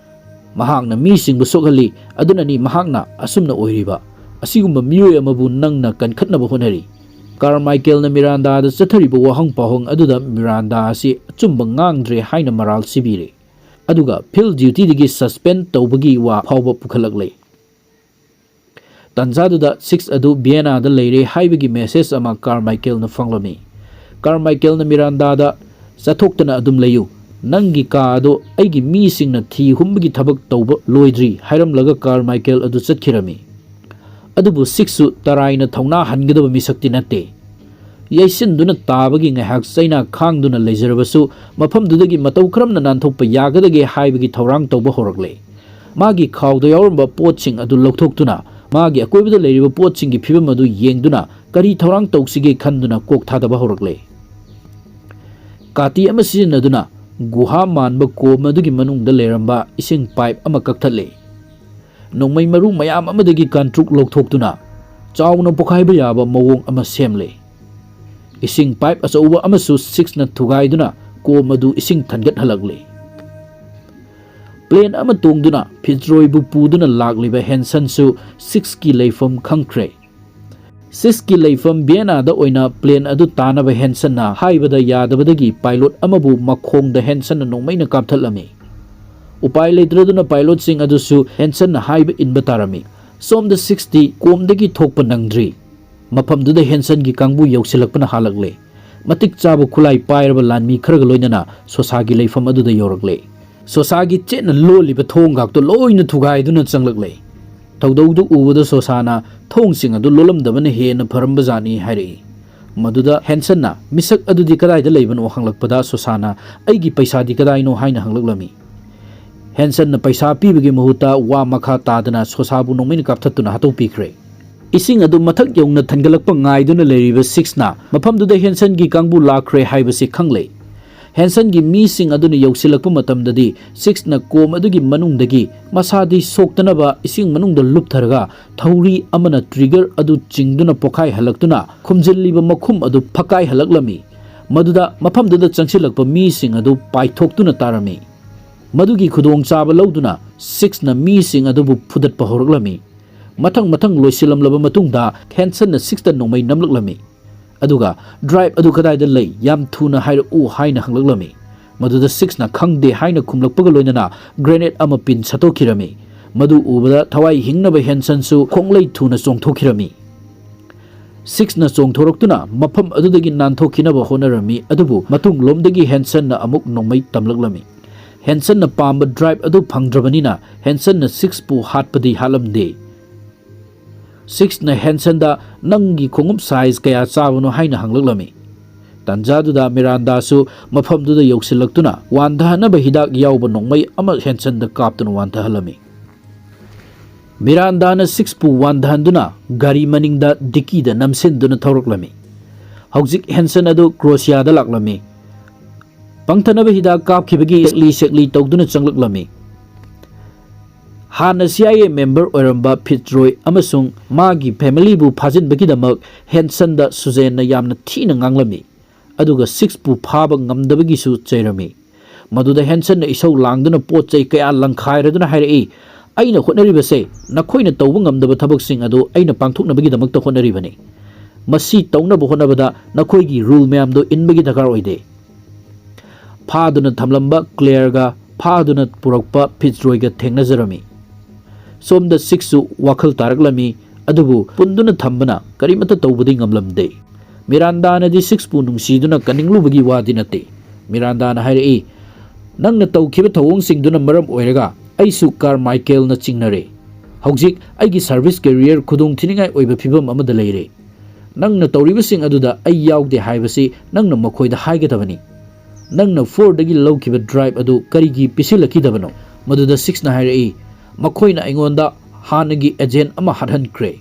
ꯃꯍꯥꯛꯅ ꯃꯤꯁꯤꯡꯕꯨ ꯁꯣꯛꯍꯜꯂꯤ, ꯑꯗꯨꯅꯅꯤ ꯃꯍꯥꯛꯅ ꯑꯁꯨꯝꯅ ꯑꯣꯏꯔꯤꯕ꯫ ꯑꯁꯤꯒꯨꯝꯕ ꯃꯤꯑꯣꯏ ꯑꯃꯕꯨ ꯅꯪꯅ ꯀꯟꯈꯠꯅꯕ ꯍꯣꯠꯅꯔꯤ"꯫ ꯀꯥꯔꯃꯥꯏꯀꯦꯜꯅ ꯃꯤꯔꯥꯟꯗꯥꯗ ꯆꯠꯊꯔꯤꯕ ꯋꯥꯍꯪ ꯄꯥꯎꯍꯪ ꯑꯗꯨꯗ ꯃꯤꯔꯥꯟꯗꯥ ꯑꯁꯤ ꯑꯆꯨꯝꯕ ꯉꯥꯡꯗ꯭ꯔꯦ ꯍꯥꯏꯅ ꯃꯔꯥꯜ ꯁꯤꯕꯤꯔꯦ, ꯑꯗꯨꯒ ꯐꯤꯜ ꯗ꯭ꯌꯨꯇꯤꯗꯒꯤ ꯁꯁꯄꯦꯟ ꯇꯧꯕꯒꯤ ꯋꯥ ꯐꯥꯎꯕ ꯄꯨꯈꯠꯂꯛꯂꯦ꯫ ꯇꯥꯟꯖꯥꯗꯨꯗ ꯁꯤꯛꯁ ꯑꯗꯨ ꯚꯤꯌꯦꯅꯥꯗ ꯂꯩꯔꯦ ꯍꯥꯏꯕꯒꯤ ꯃꯦꯁꯦꯖ ꯑꯃ ꯀꯥꯔꯃꯥꯏꯀꯦꯜꯅ ꯐꯪꯂꯝꯃꯤ꯫ ꯀꯥꯔꯃꯥꯏꯀꯦꯜꯅ ꯃꯤꯔꯥꯟꯗꯥꯗ "ꯆꯠꯊꯣꯛꯇꯅ ꯑꯗꯨꯝ ꯂꯩꯌꯨ, ꯅꯪꯒꯤ ꯀꯥ ꯑꯗꯨ ꯑꯩꯒꯤ ꯃꯤꯁꯤꯡꯅ ꯊꯤ ꯍꯨꯝꯕꯒꯤ ꯊꯕꯛ ꯇꯧꯕ ꯂꯣꯏꯗ꯭ꯔꯤ" ꯍꯥꯏꯔꯝꯂꯒ ꯀꯥꯔꯃꯥꯏꯀꯦꯜ ꯑꯗꯨ ꯆꯠꯈꯤꯔꯝꯃꯤ꯫ ꯑꯗꯨꯕꯨ ꯁꯤꯛꯁꯁꯨ ꯇꯔꯥꯏꯅ ꯊꯧꯅꯥ ꯍꯟꯒꯗꯕ ꯃꯤꯁꯛꯇꯤ ꯅꯠꯇꯦ꯫ ꯌꯩꯁꯤꯟꯗꯨꯅ ꯇꯥꯕꯒꯤ ꯉꯥꯏꯍꯥꯛ ꯆꯩꯅꯥ ꯈꯥꯡꯗꯨꯅ ꯂꯩꯖꯔꯕꯁꯨ, ꯃꯐꯝꯗꯨꯗꯒꯤ ꯃꯇꯧ ꯀꯔꯝꯅ ꯅꯥꯟꯊꯣꯛꯄ ꯌꯥꯒꯗꯒꯦ ꯍꯥꯏꯕꯒꯤ ꯊꯧꯔꯥꯡ ꯇꯧꯕ ꯍꯧꯔꯛꯂꯦ꯫ ꯃꯥꯒꯤ ꯈꯥꯎꯗ ꯌꯥꯎꯔꯝꯕ ꯄꯣꯠꯁꯤꯡ ꯑꯗꯨ ꯂꯧꯊꯣꯛꯇꯨꯅ ꯃꯥꯒꯤ ꯑꯀꯣꯏꯕꯗ ꯂꯩꯔꯤꯕ ꯄꯣꯠꯁꯤꯡꯒꯤ ꯐꯤꯕꯝ ꯑꯗꯨ ꯌꯦꯡꯗꯨꯅ ꯀꯔꯤ ꯊꯧꯔꯥꯡ ꯇꯧꯁꯤꯒꯦ ꯈꯟꯗꯨꯅ ꯀꯣꯛ ꯊꯥꯗꯕ ꯍꯧꯔꯛꯂꯦ꯫ ꯀꯥꯇꯤ ꯑꯃ ꯁꯤꯖꯤꯟꯅꯗꯨꯅ ꯒꯨꯍꯥ ꯃꯥꯟꯕ ꯀꯣꯝ ꯑꯗꯨꯒꯤ ꯃꯅꯨꯡꯗ ꯂꯩꯔꯝꯕ ꯏꯁꯤꯡ ꯄꯥꯏꯞ ꯑꯃ ꯀꯛꯊꯠꯂꯦ꯫ ꯅꯣꯡꯃꯩ ꯃꯔꯨ ꯃꯌꯥꯝ ꯑꯃꯗꯒꯤ ꯀꯥꯟꯇ꯭ꯔꯨꯛ ꯂꯧꯊꯣꯛꯇꯨꯅ ꯆꯥꯎꯅ ꯄꯣꯈꯥꯏꯕ ꯌꯥꯕ ꯃꯑꯣꯡ ꯑꯃ ꯁꯦꯝꯂꯦ꯫ ꯏꯁꯤꯡ ꯄꯥꯏꯞ ꯑꯆꯧꯕ ꯑꯃꯁꯨ ꯁꯤꯛꯁꯅ ꯊꯨꯒꯥꯏꯗꯨꯅ ꯀꯣꯝ ꯑꯗꯨ ꯏꯁꯤꯡ ꯊꯟꯒꯠꯍꯜꯂꯛꯂꯦ꯫ ꯄ꯭ꯂꯦꯟ ꯑꯃ ꯇꯣꯡꯗꯨꯅ ꯐꯤꯠꯖꯔꯣꯏꯕꯨ ꯄꯨꯗꯨꯅ ꯂꯥꯛꯂꯤꯕ ꯍꯦꯟꯁꯟꯁꯨ ꯁꯤꯛꯁꯀꯤ ꯂꯩꯐꯝ ꯈꯪꯈ꯭ꯔꯦ꯫ ꯁꯤꯛꯁꯀꯤ ꯂꯩꯐꯝ ꯚꯤꯌꯦꯅꯥꯗ ꯑꯣꯏꯅ ꯄ꯭ꯂꯦꯟ ꯑꯗꯨ ꯇꯥꯅꯕ ꯍꯦꯟꯁꯟꯅ ꯍꯥꯏꯕꯗ ꯌꯥꯗꯕꯗꯒꯤ ꯄꯥꯏꯂꯣꯠ ꯑꯃꯕꯨ ꯃꯈꯣꯡꯗ ꯍꯦꯟꯁꯟꯅ ꯅꯣꯡꯃꯩꯅ ꯀꯥꯞꯊꯠꯂꯝꯃꯤ꯫ ꯎꯄꯥꯏ ꯂꯩꯇ꯭ꯔꯗꯨꯅ ꯄꯥꯏꯂꯣꯠꯁꯤꯡ ꯑꯗꯨꯁꯨ ꯍꯦꯟꯁꯟꯅ ꯍꯥꯏꯕ ꯏꯟꯕ ꯇꯥꯔꯝꯃꯤ꯫ ꯁꯣꯝꯗ ꯁꯤꯛꯁꯇꯤ ꯀꯣꯝꯗꯒꯤ ꯊꯣꯛꯄ ꯅꯪꯗ꯭ꯔꯤ꯫ ꯃꯐꯝꯗꯨꯗ ꯍꯦꯟꯁꯟꯒꯤ ꯀꯥꯡꯕꯨ ꯌꯧꯁꯤꯜꯂꯛꯄꯅ ꯍꯥꯜꯂꯛꯂꯦ꯫ ꯃꯇꯤꯛ ꯆꯥꯕ ꯈꯨꯠꯂꯥꯏ ꯄꯥꯏꯔꯕ ꯂꯥꯟꯃꯤ ꯈꯔꯒ ꯂꯣꯏꯅꯅ ꯁꯣꯁꯥꯒꯤ ꯂꯩꯐꯝ ꯑꯗꯨꯗ ꯌꯧꯔꯛꯂꯦ꯫ ꯁꯣꯁꯥꯒꯤ ꯆꯦꯠꯅ ꯂꯣꯜꯂꯤꯕ ꯊꯣꯡꯒꯥꯛꯇꯨ ꯂꯣꯏꯅ ꯊꯨꯒꯥꯏꯗꯨꯅ ꯆꯪꯂꯛꯂꯦ꯫ ꯊꯧꯗꯧꯗꯨ ꯎꯕꯗ ꯁꯣꯁꯥꯅ "ꯊꯣꯡꯁꯤꯡ ꯑꯗꯨ ꯂꯣꯜꯂꯝꯗꯕꯅ ꯍꯦꯟꯅ ꯐꯔꯝꯕꯖꯥꯠꯅꯤ" ꯍꯥꯏꯔꯛꯏ꯫ ꯃꯗꯨꯗ ꯍꯦꯟꯁꯟꯅ "ꯃꯤꯁꯛ ꯑꯗꯨꯗꯤ ꯀꯗꯥꯏꯗ ꯂꯩꯕꯅꯣ?" ꯍꯪꯂꯛꯄꯗ ꯁꯣꯁꯥꯅ "ꯑꯩꯒꯤ ꯄꯩꯁꯥꯗꯤ ꯀꯗꯥꯏꯅꯣ?" ꯍꯥꯏꯅ ꯍꯪꯂꯛꯂꯝꯃꯤ꯫ ꯍꯦꯟꯁꯟꯅ ꯄꯩꯁꯥ ꯄꯤꯕꯒꯤ ꯃꯍꯨꯠꯇ ꯋꯥ ꯃꯈꯥ ꯇꯥꯗꯅ ꯁꯣꯁꯥꯕꯨ ꯅꯣꯡꯃꯩꯅ ꯀꯥꯞꯊꯠꯇꯨꯅ ꯍꯥꯠꯇꯣꯛꯄꯤꯈ꯭ꯔꯦ꯫ ꯏꯁꯤꯡ ꯑꯗꯨ ꯃꯊꯛ ꯌꯧꯅ ꯊꯟꯒꯠꯂꯛꯄ ꯉꯥꯏꯗꯨꯅ ꯂꯩꯔꯤꯕ ꯁꯤꯛꯁꯅ ꯃꯐꯝꯗꯨꯗ ꯍꯦꯟꯁꯟꯒꯤ ꯀꯥꯡꯕꯨ ꯂꯥꯛꯈ꯭ꯔꯦ ꯍꯥꯏꯕꯁꯤ ꯈꯪꯂꯦ꯫ ꯍꯦꯟꯁꯟꯒꯤ ꯃꯤꯁꯤꯡ ꯑꯗꯨꯅ ꯌꯧꯁꯤꯜꯂꯛꯄ ꯃꯇꯝꯗꯗꯤ ꯁꯤꯛꯁꯅ ꯀꯣꯝ ꯑꯗꯨꯒꯤ ꯃꯅꯨꯡꯗꯒꯤ ꯃꯁꯥꯗꯤ ꯁꯣꯛꯇꯅꯕ ꯏꯁꯤꯡ ꯃꯅꯨꯡꯗ ꯂꯨꯞꯊꯔꯒ ꯊꯧꯔꯤ ꯑꯃꯅ ꯇ꯭ꯔꯤꯒꯔ ꯑꯗꯨ ꯆꯤꯡꯗꯨꯅ ꯄꯣꯈꯥꯏꯍꯜꯂꯛꯇꯨꯅ ꯈꯨꯝꯖꯤꯜꯂꯤꯕ ꯃꯈꯨꯝ ꯑꯗꯨ ꯐꯛꯀꯥꯏꯍꯜꯂꯛꯂꯝꯃꯤ꯫ ꯃꯗꯨꯗ ꯃꯐꯝꯗꯨꯗ ꯆꯪꯁꯤꯜꯂꯛꯄ ꯃꯤꯁꯤꯡ ꯑꯗꯨ ꯄꯥꯏꯊꯣꯛꯇꯨꯅ ꯇꯥꯔꯝꯃꯤ꯫ ꯃꯗꯨꯒꯤ ꯈꯨꯗꯣꯡꯆꯥꯕ ꯂꯧꯗꯨꯅ ꯁꯤꯛꯁꯅ ꯃꯤꯁꯤꯡ ꯑꯗꯨꯕꯨ ꯐꯨꯗꯠꯄ ꯍꯧꯔꯛꯂꯝꯃꯤ꯫ ꯃꯊꯪ ꯃꯊꯪ ꯂꯣꯏꯁꯤꯜꯂꯝꯂꯕ ꯃꯇꯨꯡꯗ ꯍꯦꯟꯁꯟꯅ ꯁꯤꯛꯁꯇ ꯅꯣꯡꯃꯩ ꯅꯝꯂꯛꯂꯝꯃꯤ꯫ ꯑꯗꯨꯒ "ꯗ꯭ꯔꯥꯏꯚ ꯑꯗꯨ ꯀꯗꯥꯏꯗ ꯂꯩ? ꯌꯥꯝ ꯊꯨꯅ ꯍꯥꯏꯔꯛꯎ" ꯍꯥꯏꯅ ꯍꯪꯂꯛꯂꯝꯃꯤ꯫ ꯃꯗꯨꯗ ꯁꯤꯛꯁꯅ "ꯈꯪꯗꯦ" ꯍꯥꯏꯅ ꯈꯨꯝꯂꯛꯄꯒ ꯂꯣꯏꯅꯅ ꯒ꯭ꯔꯦꯅꯦꯗ ꯑꯃ ꯄꯤꯟ ꯁꯠꯇꯣꯛꯈꯤꯔꯝꯃꯤ꯫ ꯃꯗꯨ ꯎꯕꯗ ꯊꯋꯥꯏ ꯍꯤꯡꯅꯕ ꯍꯦꯟꯁꯟꯁꯨ ꯈꯣꯡꯂꯩ ꯊꯨꯅ ꯆꯣꯡꯊꯣꯛꯈꯤꯔꯝꯃꯤ꯫ ꯁꯤꯛꯁꯅ ꯆꯣꯡꯊꯣꯔꯛꯇꯨꯅ ꯃꯐꯝ ꯑꯗꯨꯗꯒꯤ ꯅꯥꯟꯊꯣꯛꯈꯤꯅꯕ ꯍꯣꯠꯅꯔꯝꯃꯤ, ꯑꯗꯨꯕꯨ ꯃꯇꯨꯡꯂꯣꯝꯗꯒꯤ ꯍꯦꯟꯁꯟꯅ ꯑꯃꯨꯛ ꯅꯣꯡꯃꯩ ꯇꯝꯂꯛꯂꯝꯃꯤ꯫ ꯍꯦꯟꯁꯟꯅ ꯄꯥꯝꯕ ꯗ꯭ꯔꯥꯏꯚ ꯑꯗꯨ ꯐꯪꯗ꯭ꯔꯕꯅꯤꯅ ꯍꯦꯟꯁꯟꯅ ꯁꯤꯛꯁꯄꯨ ꯍꯥꯠꯄꯗꯤ ꯍꯥꯠꯂꯝꯗꯦ꯫ ꯁꯤꯛꯁꯅ ꯍꯦꯟꯁꯟꯗ, "ꯅꯪꯒꯤ ꯈꯣꯡꯎꯞ ꯁꯥꯏꯖ ꯀꯌꯥ ꯆꯥꯕꯅꯣ?" ꯍꯥꯏꯅ ꯍꯪꯂꯛꯂꯝꯃꯤ꯫ ꯇꯟꯖꯥꯗꯨꯗ ꯃꯤꯔꯥꯟꯗꯥꯁꯨ ꯃꯐꯝꯗꯨꯗ ꯌꯧꯁꯤꯜꯂꯛꯇꯨꯅ ꯋꯥꯟꯊꯍꯟꯅꯕ ꯍꯤꯗꯥꯛ ꯌꯥꯎꯕ ꯅꯣꯡꯃꯩ ꯑꯃ ꯍꯦꯟꯁꯟꯗ ꯀꯥꯞꯇꯨꯅ ꯋꯥꯟꯊꯍꯜꯂꯝꯃꯤ꯫ ꯃꯤꯔꯥꯟꯗꯥꯅ ꯁꯤꯛꯁꯄꯨ ꯋꯥꯟꯊꯍꯟꯗꯨꯅ ꯒꯥꯔꯤ ꯃꯅꯤꯡꯗ ꯗꯤꯛꯀꯤꯗ ꯅꯝꯁꯤꯟꯗꯨꯅ ꯊꯧꯔꯛꯂꯝꯃꯤ꯫ ꯍꯧꯖꯤꯛ ꯍꯦꯟꯁꯟ ꯑꯗꯨ ꯀ꯭ꯔꯣꯁꯤꯌꯥꯗ ꯂꯥꯛꯂꯝꯃꯤ꯫ ꯄꯪꯊꯅꯕ ꯍꯤꯗꯥꯛ ꯀꯥꯞꯈꯤꯕꯒꯤ ꯁꯦꯛꯂꯤ ꯁꯦꯛꯂꯤ ꯇꯧꯗꯨꯅ ꯆꯪꯂꯛꯂꯝꯃꯤ꯫ ꯍꯥꯟꯅ ꯁꯤ ꯑꯥꯏ ꯑꯦ ꯃꯦꯝꯕꯔ ꯑꯣꯏꯔꯝꯕ ꯐꯤꯠꯖꯔꯣꯏ ꯑꯃꯁꯨꯡ ꯃꯥꯒꯤ ꯐꯦꯃꯤꯂꯤꯕꯨ ꯐꯥꯖꯤꯟꯕꯒꯤꯗꯃꯛ ꯍꯦꯟꯁꯟꯗ ꯁꯨꯖꯦꯟꯅ ꯌꯥꯝꯅ ꯊꯤꯅ ꯉꯥꯡꯂꯝꯃꯤ, ꯑꯗꯨꯒ ꯁꯤꯛꯁꯄꯨ ꯐꯥꯕ ꯉꯝꯗꯕꯒꯤꯁꯨ ꯆꯩꯔꯝꯃꯤ꯫ ꯃꯗꯨꯗ ꯍꯦꯟꯁꯟꯅ ꯏꯁꯧ ꯂꯥꯡꯗꯨꯅ ꯄꯣꯠ ꯆꯩ ꯀꯌꯥ ꯂꯪꯈꯥꯏꯔꯗꯨꯅ ꯍꯥꯏꯔꯛꯏ, "ꯑꯩꯅ ꯍꯣꯠꯅꯔꯤꯕꯁꯦ ꯅꯈꯣꯏꯅ ꯇꯧꯕ ꯉꯝꯗꯕ ꯊꯕꯛꯁꯤꯡ ꯑꯗꯨ ꯑꯩꯅ ꯄꯥꯡꯊꯣꯛꯅꯕꯒꯤꯗꯃꯛꯇ ꯍꯣꯠꯅꯔꯤꯕꯅꯤ꯫ ꯃꯁꯤ ꯇꯧꯅꯕ ꯍꯣꯠꯅꯕꯗ ꯅꯈꯣꯏꯒꯤ ꯔꯨꯜ ꯃꯌꯥꯝꯗꯣ ꯏꯟꯕꯒꯤ ꯗꯔꯀꯥꯔ ꯑꯣꯏꯗꯦ"꯫ ꯐꯥꯗꯨꯅ ꯊꯝꯂꯝꯕ ꯀ꯭ꯂꯦꯌꯔꯒ ꯐꯥꯗꯨꯅ ꯄꯨꯔꯛꯄ ꯐꯤꯠꯖꯔꯣꯏꯒ ꯊꯦꯡꯅꯖꯔꯝꯃꯤ꯫ ꯁꯣꯝꯗ ꯁꯤꯛꯁꯁꯨ ꯋꯥꯈꯜ ꯇꯥꯔꯛꯂꯝꯃꯤ, ꯑꯗꯨꯕꯨ ꯄꯨꯟꯗꯨꯅ ꯊꯝꯕꯅ ꯀꯔꯤꯃꯠꯇ ꯇꯧꯕꯗꯤ ꯉꯝꯂꯝꯗꯦ꯫ ꯃꯤꯔꯥꯟꯗꯥꯅꯗꯤ ꯁꯤꯛꯁꯄꯨ ꯅꯨꯡꯁꯤꯗꯨꯅ ꯀꯟꯅꯤꯡꯂꯨꯕꯒꯤ ꯋꯥꯗꯤ ꯅꯠꯇꯦ꯫ ꯃꯤꯔꯥꯟꯗꯥꯅ ꯍꯥꯏꯔꯛꯏ, "ꯅꯪꯅ ꯇꯧꯈꯤꯕ ꯊꯧꯑꯣꯡꯁꯤꯡꯗꯨꯅ ꯃꯔꯝ ꯑꯣꯏꯔꯒ ꯑꯩꯁꯨ ꯀꯥꯔꯃꯥꯏꯀꯦꯜꯅ ꯆꯤꯡꯅꯔꯦ꯫ ꯍꯧꯖꯤꯛ ꯑꯩꯒꯤ ꯁꯔꯚꯤꯁ ꯀꯦꯔꯤꯌꯔ ꯈꯨꯗꯣꯡꯊꯤꯅꯤꯡꯉꯥꯏ ꯑꯣꯏꯕ ꯐꯤꯚꯝ ꯑꯃꯗ ꯂꯩꯔꯦ꯫ ꯅꯪꯅ ꯇꯧꯔꯤꯕꯁꯤꯡ ꯑꯗꯨꯗ ꯑꯩ ꯌꯥꯎꯗꯦ ꯍꯥꯏꯕꯁꯤ ꯅꯪꯅ ꯃꯈꯣꯏꯗ ꯍꯥꯏꯒꯗꯕꯅꯤ꯫ ꯅꯪꯅ ꯐꯣꯔꯗꯒꯤ ꯂꯧꯈꯤꯕ ꯗ꯭ꯔꯥꯏꯚ ꯑꯗꯨ ꯀꯔꯤꯒꯤ ꯄꯤꯁꯤꯜꯂꯛꯈꯤꯗꯕꯅꯣ?" ꯃꯗꯨꯗ ꯁꯤꯛꯁꯅ ꯍꯥꯏꯔꯛꯏ, "ꯃꯈꯣꯏꯅ ꯑꯩꯉꯣꯟꯗ ꯍꯥꯟꯅꯒꯤ ꯑꯦꯖꯦꯟ ꯑꯃ ꯍꯥꯠꯍꯟꯈ꯭ꯔꯦ꯫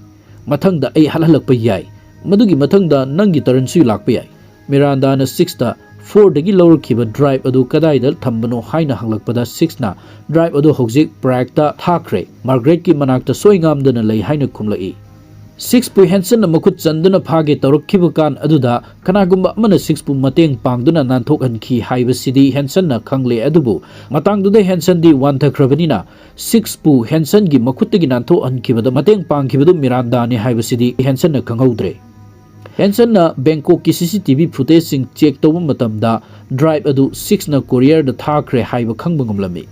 ꯃꯊꯪꯗ ꯑꯩ ꯍꯥꯠꯍꯜꯂꯛꯄ ꯌꯥꯏ꯫ ꯃꯗꯨꯒꯤ ꯃꯊꯪꯗ ꯅꯪꯒꯤ ꯇꯔꯟꯁꯨ ꯂꯥꯛꯄ ꯌꯥꯏ"꯫ ꯃꯤꯔꯥꯟꯗꯥꯅ ꯁꯤꯛꯁꯇ ꯐꯣꯔꯗꯒꯤ ꯂꯧꯔꯛꯈꯤꯕ ꯗ꯭ꯔꯥꯏꯚ ꯑꯗꯨ ꯀꯗꯥꯏꯗ ꯊꯝꯕꯅꯣ ꯍꯥꯏꯅ ꯍꯪꯂꯛꯄꯗ ꯁꯤꯛꯁꯅ ꯗ꯭ꯔꯥꯏꯚ ꯑꯗꯨ ꯍꯧꯖꯤꯛ ꯄ꯭ꯔꯥꯒꯇ ꯊꯥꯈ꯭ꯔꯦ, ꯃꯥꯔꯒꯔꯦꯠꯀꯤ ꯃꯅꯥꯛꯇ ꯁꯣꯏꯉꯥꯝꯗꯅ ꯂꯩ ꯍꯥꯏꯅ ꯈꯨꯝꯂꯛꯏ꯫ ꯁꯤꯛꯁꯄꯨ ꯍꯦꯟꯁꯟꯅ ꯃꯈꯨꯠ ꯆꯟꯗꯨꯅ ꯐꯥꯒꯦ ꯇꯧꯔꯛꯈꯤꯕ ꯀꯥꯟ ꯑꯗꯨꯗ ꯀꯅꯥꯒꯨꯝꯕ ꯑꯃꯅ ꯁꯤꯛꯁꯄꯨ ꯃꯇꯦꯡ ꯄꯥꯡꯗꯨꯅ ꯅꯥꯟꯊꯣꯛꯍꯟꯈꯤ ꯍꯥꯏꯕꯁꯤꯗꯤ ꯍꯦꯟꯁꯟꯅ ꯈꯪꯂꯦ, ꯑꯗꯨꯕꯨ ꯃꯇꯥꯡꯗꯨꯗ ꯍꯦꯟꯁꯟꯗꯤ ꯋꯥꯟꯊꯈ꯭ꯔꯕꯅꯤꯅ ꯁꯤꯛꯁꯄꯨ ꯍꯦꯟꯁꯟꯒꯤ ꯃꯈꯨꯠꯇꯒꯤ ꯅꯥꯟꯊꯣꯛꯍꯟꯈꯤꯕꯗ ꯃꯇꯦꯡ ꯄꯥꯡꯈꯤꯕꯗꯨ ꯃꯤꯔꯥꯟꯗꯥꯅꯤ ꯍꯥꯏꯕꯁꯤꯗꯤ ꯍꯦꯟꯁꯟꯅ ꯈꯪꯍꯧꯗ꯭ꯔꯦ꯫ ꯍꯦꯟꯁꯟꯅ ꯕꯦꯡꯀꯣꯛꯀꯤ ꯁꯤ ꯁꯤ ꯇꯤ ꯚꯤ ꯐꯨꯇꯦꯖꯁꯤꯡ ꯆꯦꯛ ꯇꯧꯕ ꯃꯇꯝꯗ ꯗ꯭ꯔꯥꯏꯚ ꯑꯗꯨ ꯁꯤꯛꯁꯅ ꯀꯣꯔꯤꯌꯔꯗ ꯊꯥꯈ꯭ꯔꯦ ꯍꯥꯏꯕ ꯈꯪꯕ ꯉꯝꯂꯝꯃꯤ꯫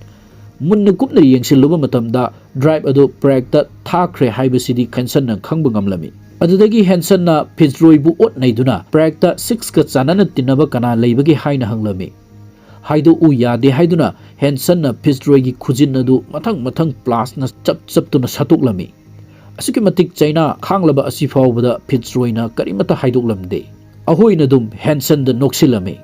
ꯃꯨꯟꯅ ꯀꯨꯞꯅ ꯌꯦꯡꯁꯤꯜꯂꯨꯕ ꯃꯇꯝꯗ ꯗ꯭ꯔꯥꯏꯚ ꯑꯗꯨ ꯄ꯭ꯔꯦꯛꯇ ꯊꯥꯈ꯭ꯔꯦ ꯍꯥꯏꯕꯁꯤꯗꯤ ꯍꯦꯟꯁꯟꯅ ꯈꯪꯕ ꯉꯝꯂꯝꯃꯤ꯫ ꯑꯗꯨꯗꯒꯤ ꯍꯦꯟꯁꯟꯅ ꯐꯤꯠꯖꯔꯣꯏꯕꯨ ꯑꯣꯠ ꯅꯩꯗꯨꯅ ꯄ꯭ꯔꯦꯛꯇ ꯁꯤꯛꯁꯀ ꯆꯥꯟꯅꯅ ꯇꯤꯟꯅꯕ ꯀꯅꯥ ꯂꯩꯕꯒꯦ ꯍꯥꯏꯅ ꯍꯪꯂꯝꯃꯤ꯫ ꯍꯥꯏꯗꯣꯛꯎ ꯌꯥꯗꯦ ꯍꯥꯏꯗꯨꯅ ꯍꯦꯟꯁꯟꯅ ꯐꯤꯠꯖꯔꯣꯏꯒꯤ ꯈꯨꯖꯤꯟ ꯑꯗꯨ ꯃꯊꯪ ꯃꯊꯪ ꯄ꯭ꯂꯥꯁꯅ ꯆꯞ ꯆꯞꯇꯨꯅ ꯁꯠꯇꯣꯛꯂꯝꯃꯤ꯫ ꯑꯁꯨꯛꯀꯤ ꯃꯇꯤꯛ ꯆꯩꯅꯥ ꯈꯥꯡꯂꯕ ꯑꯁꯤ ꯐꯥꯎꯕꯗ ꯐꯤꯠꯖꯔꯣꯏꯅ ꯀꯔꯤꯃꯠꯇ ꯍꯥꯏꯗꯣꯛꯂꯝꯗꯦ꯫ ꯑꯍꯣꯏꯅ ꯑꯗꯨꯝ ꯍꯦꯟꯁꯟꯗ ꯅꯣꯛꯁꯤꯜꯂꯝꯃꯤ꯫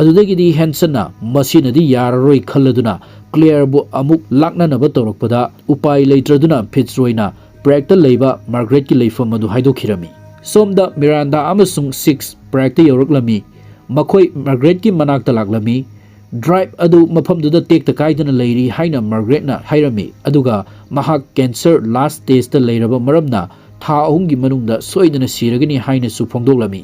ꯑꯗꯨꯗꯒꯤꯗꯤ ꯍꯦꯟꯁꯟꯅ ꯃꯁꯤꯅꯗꯤ ꯌꯥꯔꯔꯣꯏ ꯈꯜꯂꯗꯨꯅ ꯀ꯭ꯂꯦꯌꯔꯕꯨ ꯑꯃꯨꯛ ꯂꯥꯛꯅꯅꯕ ꯇꯧꯔꯛꯄꯗ ꯎꯄꯥꯏ ꯂꯩꯇ꯭ꯔꯗꯨꯅ ꯐꯤꯠꯖꯔꯣꯏꯅ ꯄ꯭ꯔꯦꯛꯇ ꯂꯩꯕ ꯃꯥꯔꯒꯔꯦꯠꯀꯤ ꯂꯩꯐꯝ ꯑꯗꯨ ꯍꯥꯏꯗꯣꯛꯈꯤꯔꯝꯃꯤ꯫ ꯁꯣꯝꯗ ꯃꯤꯔꯥꯟꯗꯥ ꯑꯃꯁꯨꯡ ꯁꯤꯛꯁ ꯄ꯭ꯔꯦꯛꯇ ꯌꯧꯔꯛꯂꯝꯃꯤ꯫ ꯃꯈꯣꯏ ꯃꯥꯔꯒꯔꯦꯠꯀꯤ ꯃꯅꯥꯛꯇ ꯂꯥꯛꯂꯝꯃꯤ꯫ ꯗ꯭ꯔꯥꯏꯚ ꯑꯗꯨ ꯃꯐꯝꯗꯨꯗ ꯇꯦꯛꯇ ꯀꯥꯏꯗꯅ ꯂꯩꯔꯤ ꯍꯥꯏꯅ ꯃꯥꯔꯒꯔꯦꯠꯅ ꯍꯥꯏꯔꯝꯃꯤ, ꯑꯗꯨꯒ ꯃꯍꯥꯛ ꯀꯦꯟꯁꯔ ꯂꯥꯁ ꯁ꯭ꯇꯦꯖꯇ ꯂꯩꯔꯕ ꯃꯔꯝꯅ ꯊꯥ ꯑꯍꯨꯝꯒꯤ ꯃꯅꯨꯡꯗ ꯁꯣꯏꯗꯅ ꯁꯤꯔꯒꯅꯤ ꯍꯥꯏꯅꯁꯨ ꯐꯣꯡꯗꯣꯛꯂꯝꯃꯤ꯫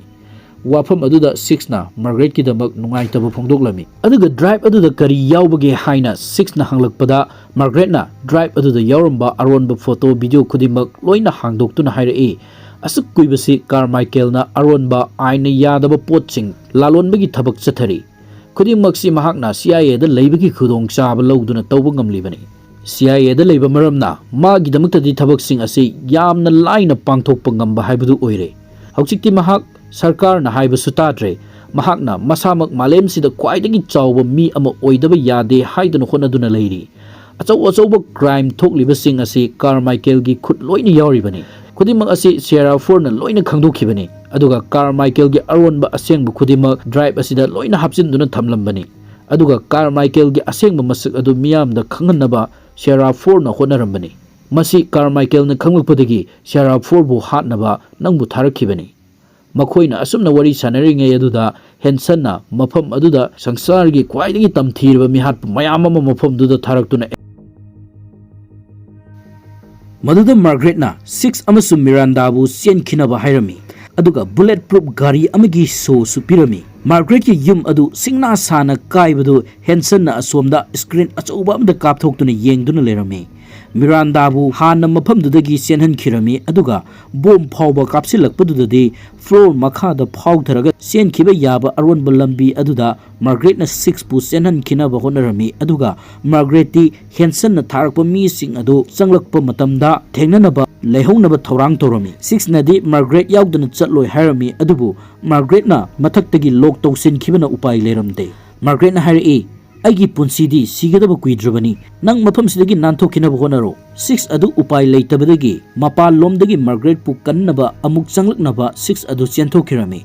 ꯋꯥꯐꯝ ꯑꯗꯨꯗ ꯁꯤꯛꯁꯅ ꯃꯥꯔꯒꯔꯦꯠꯀꯤꯗꯃꯛ ꯅꯨꯡꯉꯥꯏꯇꯕ ꯐꯣꯡꯗꯣꯛꯂꯝꯃꯤ꯫ ꯑꯗꯨꯒ ꯗ꯭ꯔꯥꯏꯚ ꯑꯗꯨꯗ ꯀꯔꯤ ꯌꯥꯎꯕꯒꯦ ꯍꯥꯏꯅ ꯁꯤꯛꯁꯅ ꯍꯪꯂꯛꯄꯗ, ꯃꯥꯔꯒꯔꯦꯠꯅ ꯗ꯭ꯔꯥꯏꯚ ꯑꯗꯨꯗ ꯌꯥꯎꯔꯝꯕ ꯑꯔꯣꯟꯕ ꯐꯣꯇꯣ ꯚꯤꯗꯤꯑꯣ ꯈꯨꯗꯤꯡꯃꯛ ꯂꯣꯏꯅ ꯍꯥꯡꯗꯣꯛꯇꯨꯅ ꯍꯥꯏꯔꯛꯏ꯫ ꯑꯁꯨꯛ ꯀꯨꯏꯕꯁꯤ ꯀꯥꯔꯃꯥꯏꯀꯦꯜꯅ ꯑꯔꯣꯟꯕ ꯑꯥꯏꯟꯅ ꯌꯥꯗꯕ ꯄꯣꯠꯁꯤꯡ ꯂꯥꯂꯣꯟꯕꯒꯤ ꯊꯕꯛ ꯆꯠꯊꯔꯤ꯫ ꯈꯨꯗꯤꯡꯃꯛꯁꯤ ꯃꯍꯥꯛꯅ ꯁꯤ ꯑꯥꯏ ꯑꯦꯗ ꯂꯩꯕꯒꯤ ꯈꯨꯗꯣꯡꯆꯥꯕ ꯂꯧꯗꯨꯅ ꯇꯧꯕ ꯉꯝꯂꯤꯕꯅꯤ꯫ ꯁꯤ ꯑꯥꯏ ꯑꯦꯗ ꯂꯩꯕ ꯃꯔꯝꯅ ꯃꯥꯒꯤꯗꯃꯛꯇꯗꯤ ꯊꯕꯛꯁꯤꯡ ꯑꯁꯤ ꯌꯥꯝꯅ ꯂꯥꯏꯅ ꯄꯥꯡꯊꯣꯛꯄ ꯉꯝꯕ ꯍꯥꯏꯕꯗꯨ ꯑꯣꯏꯔꯦ꯫ ꯍꯧꯖꯤꯛꯇꯤ ꯃꯍꯥꯛ ꯁꯔꯀꯥꯔꯅ ꯍꯥꯏꯕꯁꯨ ꯇꯥꯗ꯭ꯔꯦ꯫ ꯃꯍꯥꯛꯅ ꯃꯁꯥꯃꯛ ꯃꯥꯂꯦꯝꯁꯤꯗ ꯈ꯭ꯋꯥꯏꯗꯒꯤ ꯆꯥꯎꯕ ꯃꯤ ꯑꯃ ꯑꯣꯏꯗꯕ ꯌꯥꯗꯦ ꯍꯥꯏꯗꯨꯅ ꯍꯣꯠꯅꯗꯨꯅ ꯂꯩꯔꯤ꯫ ꯑꯆꯧ ꯑꯆꯧꯕ ꯀ꯭ꯔꯥꯏꯝ ꯊꯣꯛꯂꯤꯕꯁꯤꯡ ꯑꯁꯤ ꯀꯥꯔꯃꯥꯏꯀꯦꯜꯒꯤ ꯈꯨꯠ ꯂꯣꯏꯅ ꯌꯥꯎꯔꯤꯕꯅꯤ꯫ ꯈꯨꯗꯤꯡꯃꯛ ꯑꯁꯤ ꯁꯦꯔꯥ ꯐꯣꯔꯅ ꯂꯣꯏꯅ ꯈꯪꯗꯣꯛꯈꯤꯕꯅꯤ꯫ ꯑꯗꯨꯒ ꯀꯥꯔꯃꯥꯏꯀꯦꯜꯒꯤ ꯑꯔꯣꯟꯕ ꯑꯁꯦꯡꯕ ꯈꯨꯗꯤꯡꯃꯛ ꯗ꯭ꯔꯥꯏꯚ ꯑꯁꯤꯗ ꯂꯣꯏꯅ ꯍꯥꯞꯆꯤꯟꯗꯨꯅ ꯊꯝꯂꯝꯕꯅꯤ꯫ ꯑꯗꯨꯒ ꯀꯥꯔꯃꯥꯏꯀꯦꯜꯒꯤ ꯑꯁꯦꯡꯕ ꯃꯁꯛ ꯑꯗꯨ ꯃꯤꯌꯥꯝꯗ ꯈꯪꯍꯟꯅꯕ ꯁꯦꯔꯥ ꯐꯣꯔꯅ ꯍꯣꯠꯅꯔꯝꯕꯅꯤ꯫ ꯃꯁꯤ ꯀꯥꯔꯃꯥꯏꯀꯦꯜꯅ ꯈꯪꯂꯛꯄꯗꯒꯤ ꯁꯦꯔꯥ ꯐꯣꯔꯕꯨ ꯍꯥꯠꯅꯕ ꯅꯪꯕꯨ ꯊꯥꯔꯛꯈꯤꯕꯅꯤ꯫ ꯃꯈꯣꯏꯅ ꯑꯁꯨꯝꯅ ꯋꯥꯔꯤ ꯁꯥꯟꯅꯔꯤꯉꯩ ꯑꯗꯨꯗ ꯍꯦꯟꯁꯟꯅ ꯃꯐꯝ ꯑꯗꯨꯗ ꯁꯪꯁꯥꯔꯒꯤ ꯈ꯭ꯋꯥꯏꯗꯒꯤ ꯇꯝꯊꯤꯔꯕ ꯃꯤꯍꯥꯠꯄ ꯃꯌꯥꯝ ꯑꯃ ꯃꯐꯝꯗꯨꯗ ꯊꯥꯔꯛꯇꯨꯅ ꯃꯗꯨꯗ ꯃꯥꯔꯒꯔꯦꯠꯅ ꯁꯤꯛꯁ ꯑꯃꯁꯨꯡ ꯃꯤꯔꯥꯟꯗꯥꯕꯨ ꯆꯦꯟꯈꯤꯅꯕ ꯍꯥꯏꯔꯝꯃꯤ, ꯑꯗꯨꯒ ꯕꯨꯂꯦꯠ ꯄ꯭ꯔꯨꯞ ꯒꯥꯔꯤ ꯑꯃꯒꯤ ꯁꯣꯁꯨ ꯄꯤꯔꯝꯃꯤ꯫ ꯃꯥꯔꯒꯔꯦꯠꯀꯤ ꯌꯨꯝ ꯑꯗꯨ ꯁꯤꯡꯅꯥ ꯁꯥꯅ ꯀꯥꯏꯕꯗꯨ ꯍꯦꯟꯁꯟꯅ ꯑꯁꯣꯝꯗ ꯁ꯭ꯀ꯭ꯔꯤꯟ ꯑꯆꯧꯕ ꯑꯃꯗ ꯀꯥꯞꯊꯣꯛꯇꯨꯅ ꯌꯦꯡꯗꯨꯅ ꯂꯩꯔꯝꯃꯤ꯫ ꯃꯤꯔꯥꯟꯗꯥꯕꯨ ꯍꯥꯟꯅ ꯃꯐꯝꯗꯨꯗꯒꯤ ꯆꯦꯟꯍꯟꯈꯤꯔꯝꯃꯤ, ꯑꯗꯨꯒ ꯕꯣꯝ ꯐꯥꯎꯕ ꯀꯥꯞꯁꯤꯜꯂꯛꯄꯗꯨꯗꯗꯤ ꯐ꯭ꯂꯣꯔ ꯃꯈꯥꯗ ꯐꯥꯎꯊꯔꯒ ꯆꯦꯟꯈꯤꯕ ꯌꯥꯕ ꯑꯔꯣꯟꯕ ꯂꯝꯕꯤ ꯑꯗꯨꯗ ꯃꯥꯔꯒ꯭ꯔꯦꯠꯅ ꯁꯤꯛꯁꯄꯨ ꯆꯦꯟꯍꯟꯈꯤꯅꯕ ꯍꯣꯠꯅꯔꯝꯃꯤ꯫ ꯑꯗꯨꯒ ꯃꯥꯔꯒ꯭ꯔꯦꯠꯇꯤ ꯍꯦꯟꯁꯟꯅ ꯊꯥꯔꯛꯄ ꯃꯤꯁꯤꯡ ꯑꯗꯨ ꯆꯪꯂꯛꯄ ꯃꯇꯝꯗ ꯊꯦꯡꯅꯅꯕ ꯂꯩꯍꯧꯅꯕ ꯊꯧꯔꯥꯡ ꯇꯧꯔꯝꯃꯤ꯫ ꯁꯤꯛꯁꯅꯗꯤ ꯃꯥꯔꯒ꯭ꯔꯦꯠ ꯌꯥꯎꯗꯅ ꯆꯠꯂꯣꯏ ꯍꯥꯏꯔꯝꯃꯤ, ꯑꯗꯨꯕꯨ ꯃꯥꯔꯒ꯭ꯔꯦꯠꯅ ꯃꯊꯛꯇꯒꯤ ꯂꯣꯛ ꯇꯧꯁꯤꯟꯈꯤꯕꯅ ꯎꯄꯥꯏ ꯂꯩꯔꯝꯗꯦ꯫ ꯃꯥꯔꯒ꯭ꯔꯦꯠꯅ ꯍꯥꯏꯔꯛꯏ, "ꯑꯩꯒꯤ ꯄꯨꯟꯁꯤꯗꯤ ꯁꯤꯒꯗꯕ ꯀꯨꯏꯗ꯭ꯔꯕꯅꯤ꯫ ꯅꯪ ꯃꯐꯝꯁꯤꯗꯒꯤ ꯅꯥꯟꯊꯣꯛꯈꯤꯅꯕ ꯍꯣꯠꯅꯔꯣ꯫" ꯁꯤꯛꯁ ꯑꯗꯨ ꯎꯄꯥꯏ ꯂꯩꯇꯕꯗꯒꯤ ꯃꯄꯥꯟꯂꯣꯝꯗꯒꯤ ꯃꯥꯔꯒ꯭ꯔꯦꯠꯄꯨ ꯀꯟꯅꯕ ꯑꯃꯨꯛ ꯆꯪꯂꯛꯅꯕ ꯁꯤꯛꯁ ꯑꯗꯨ ꯆꯦꯟꯊꯣꯛꯈꯤꯔꯝꯃꯤ꯫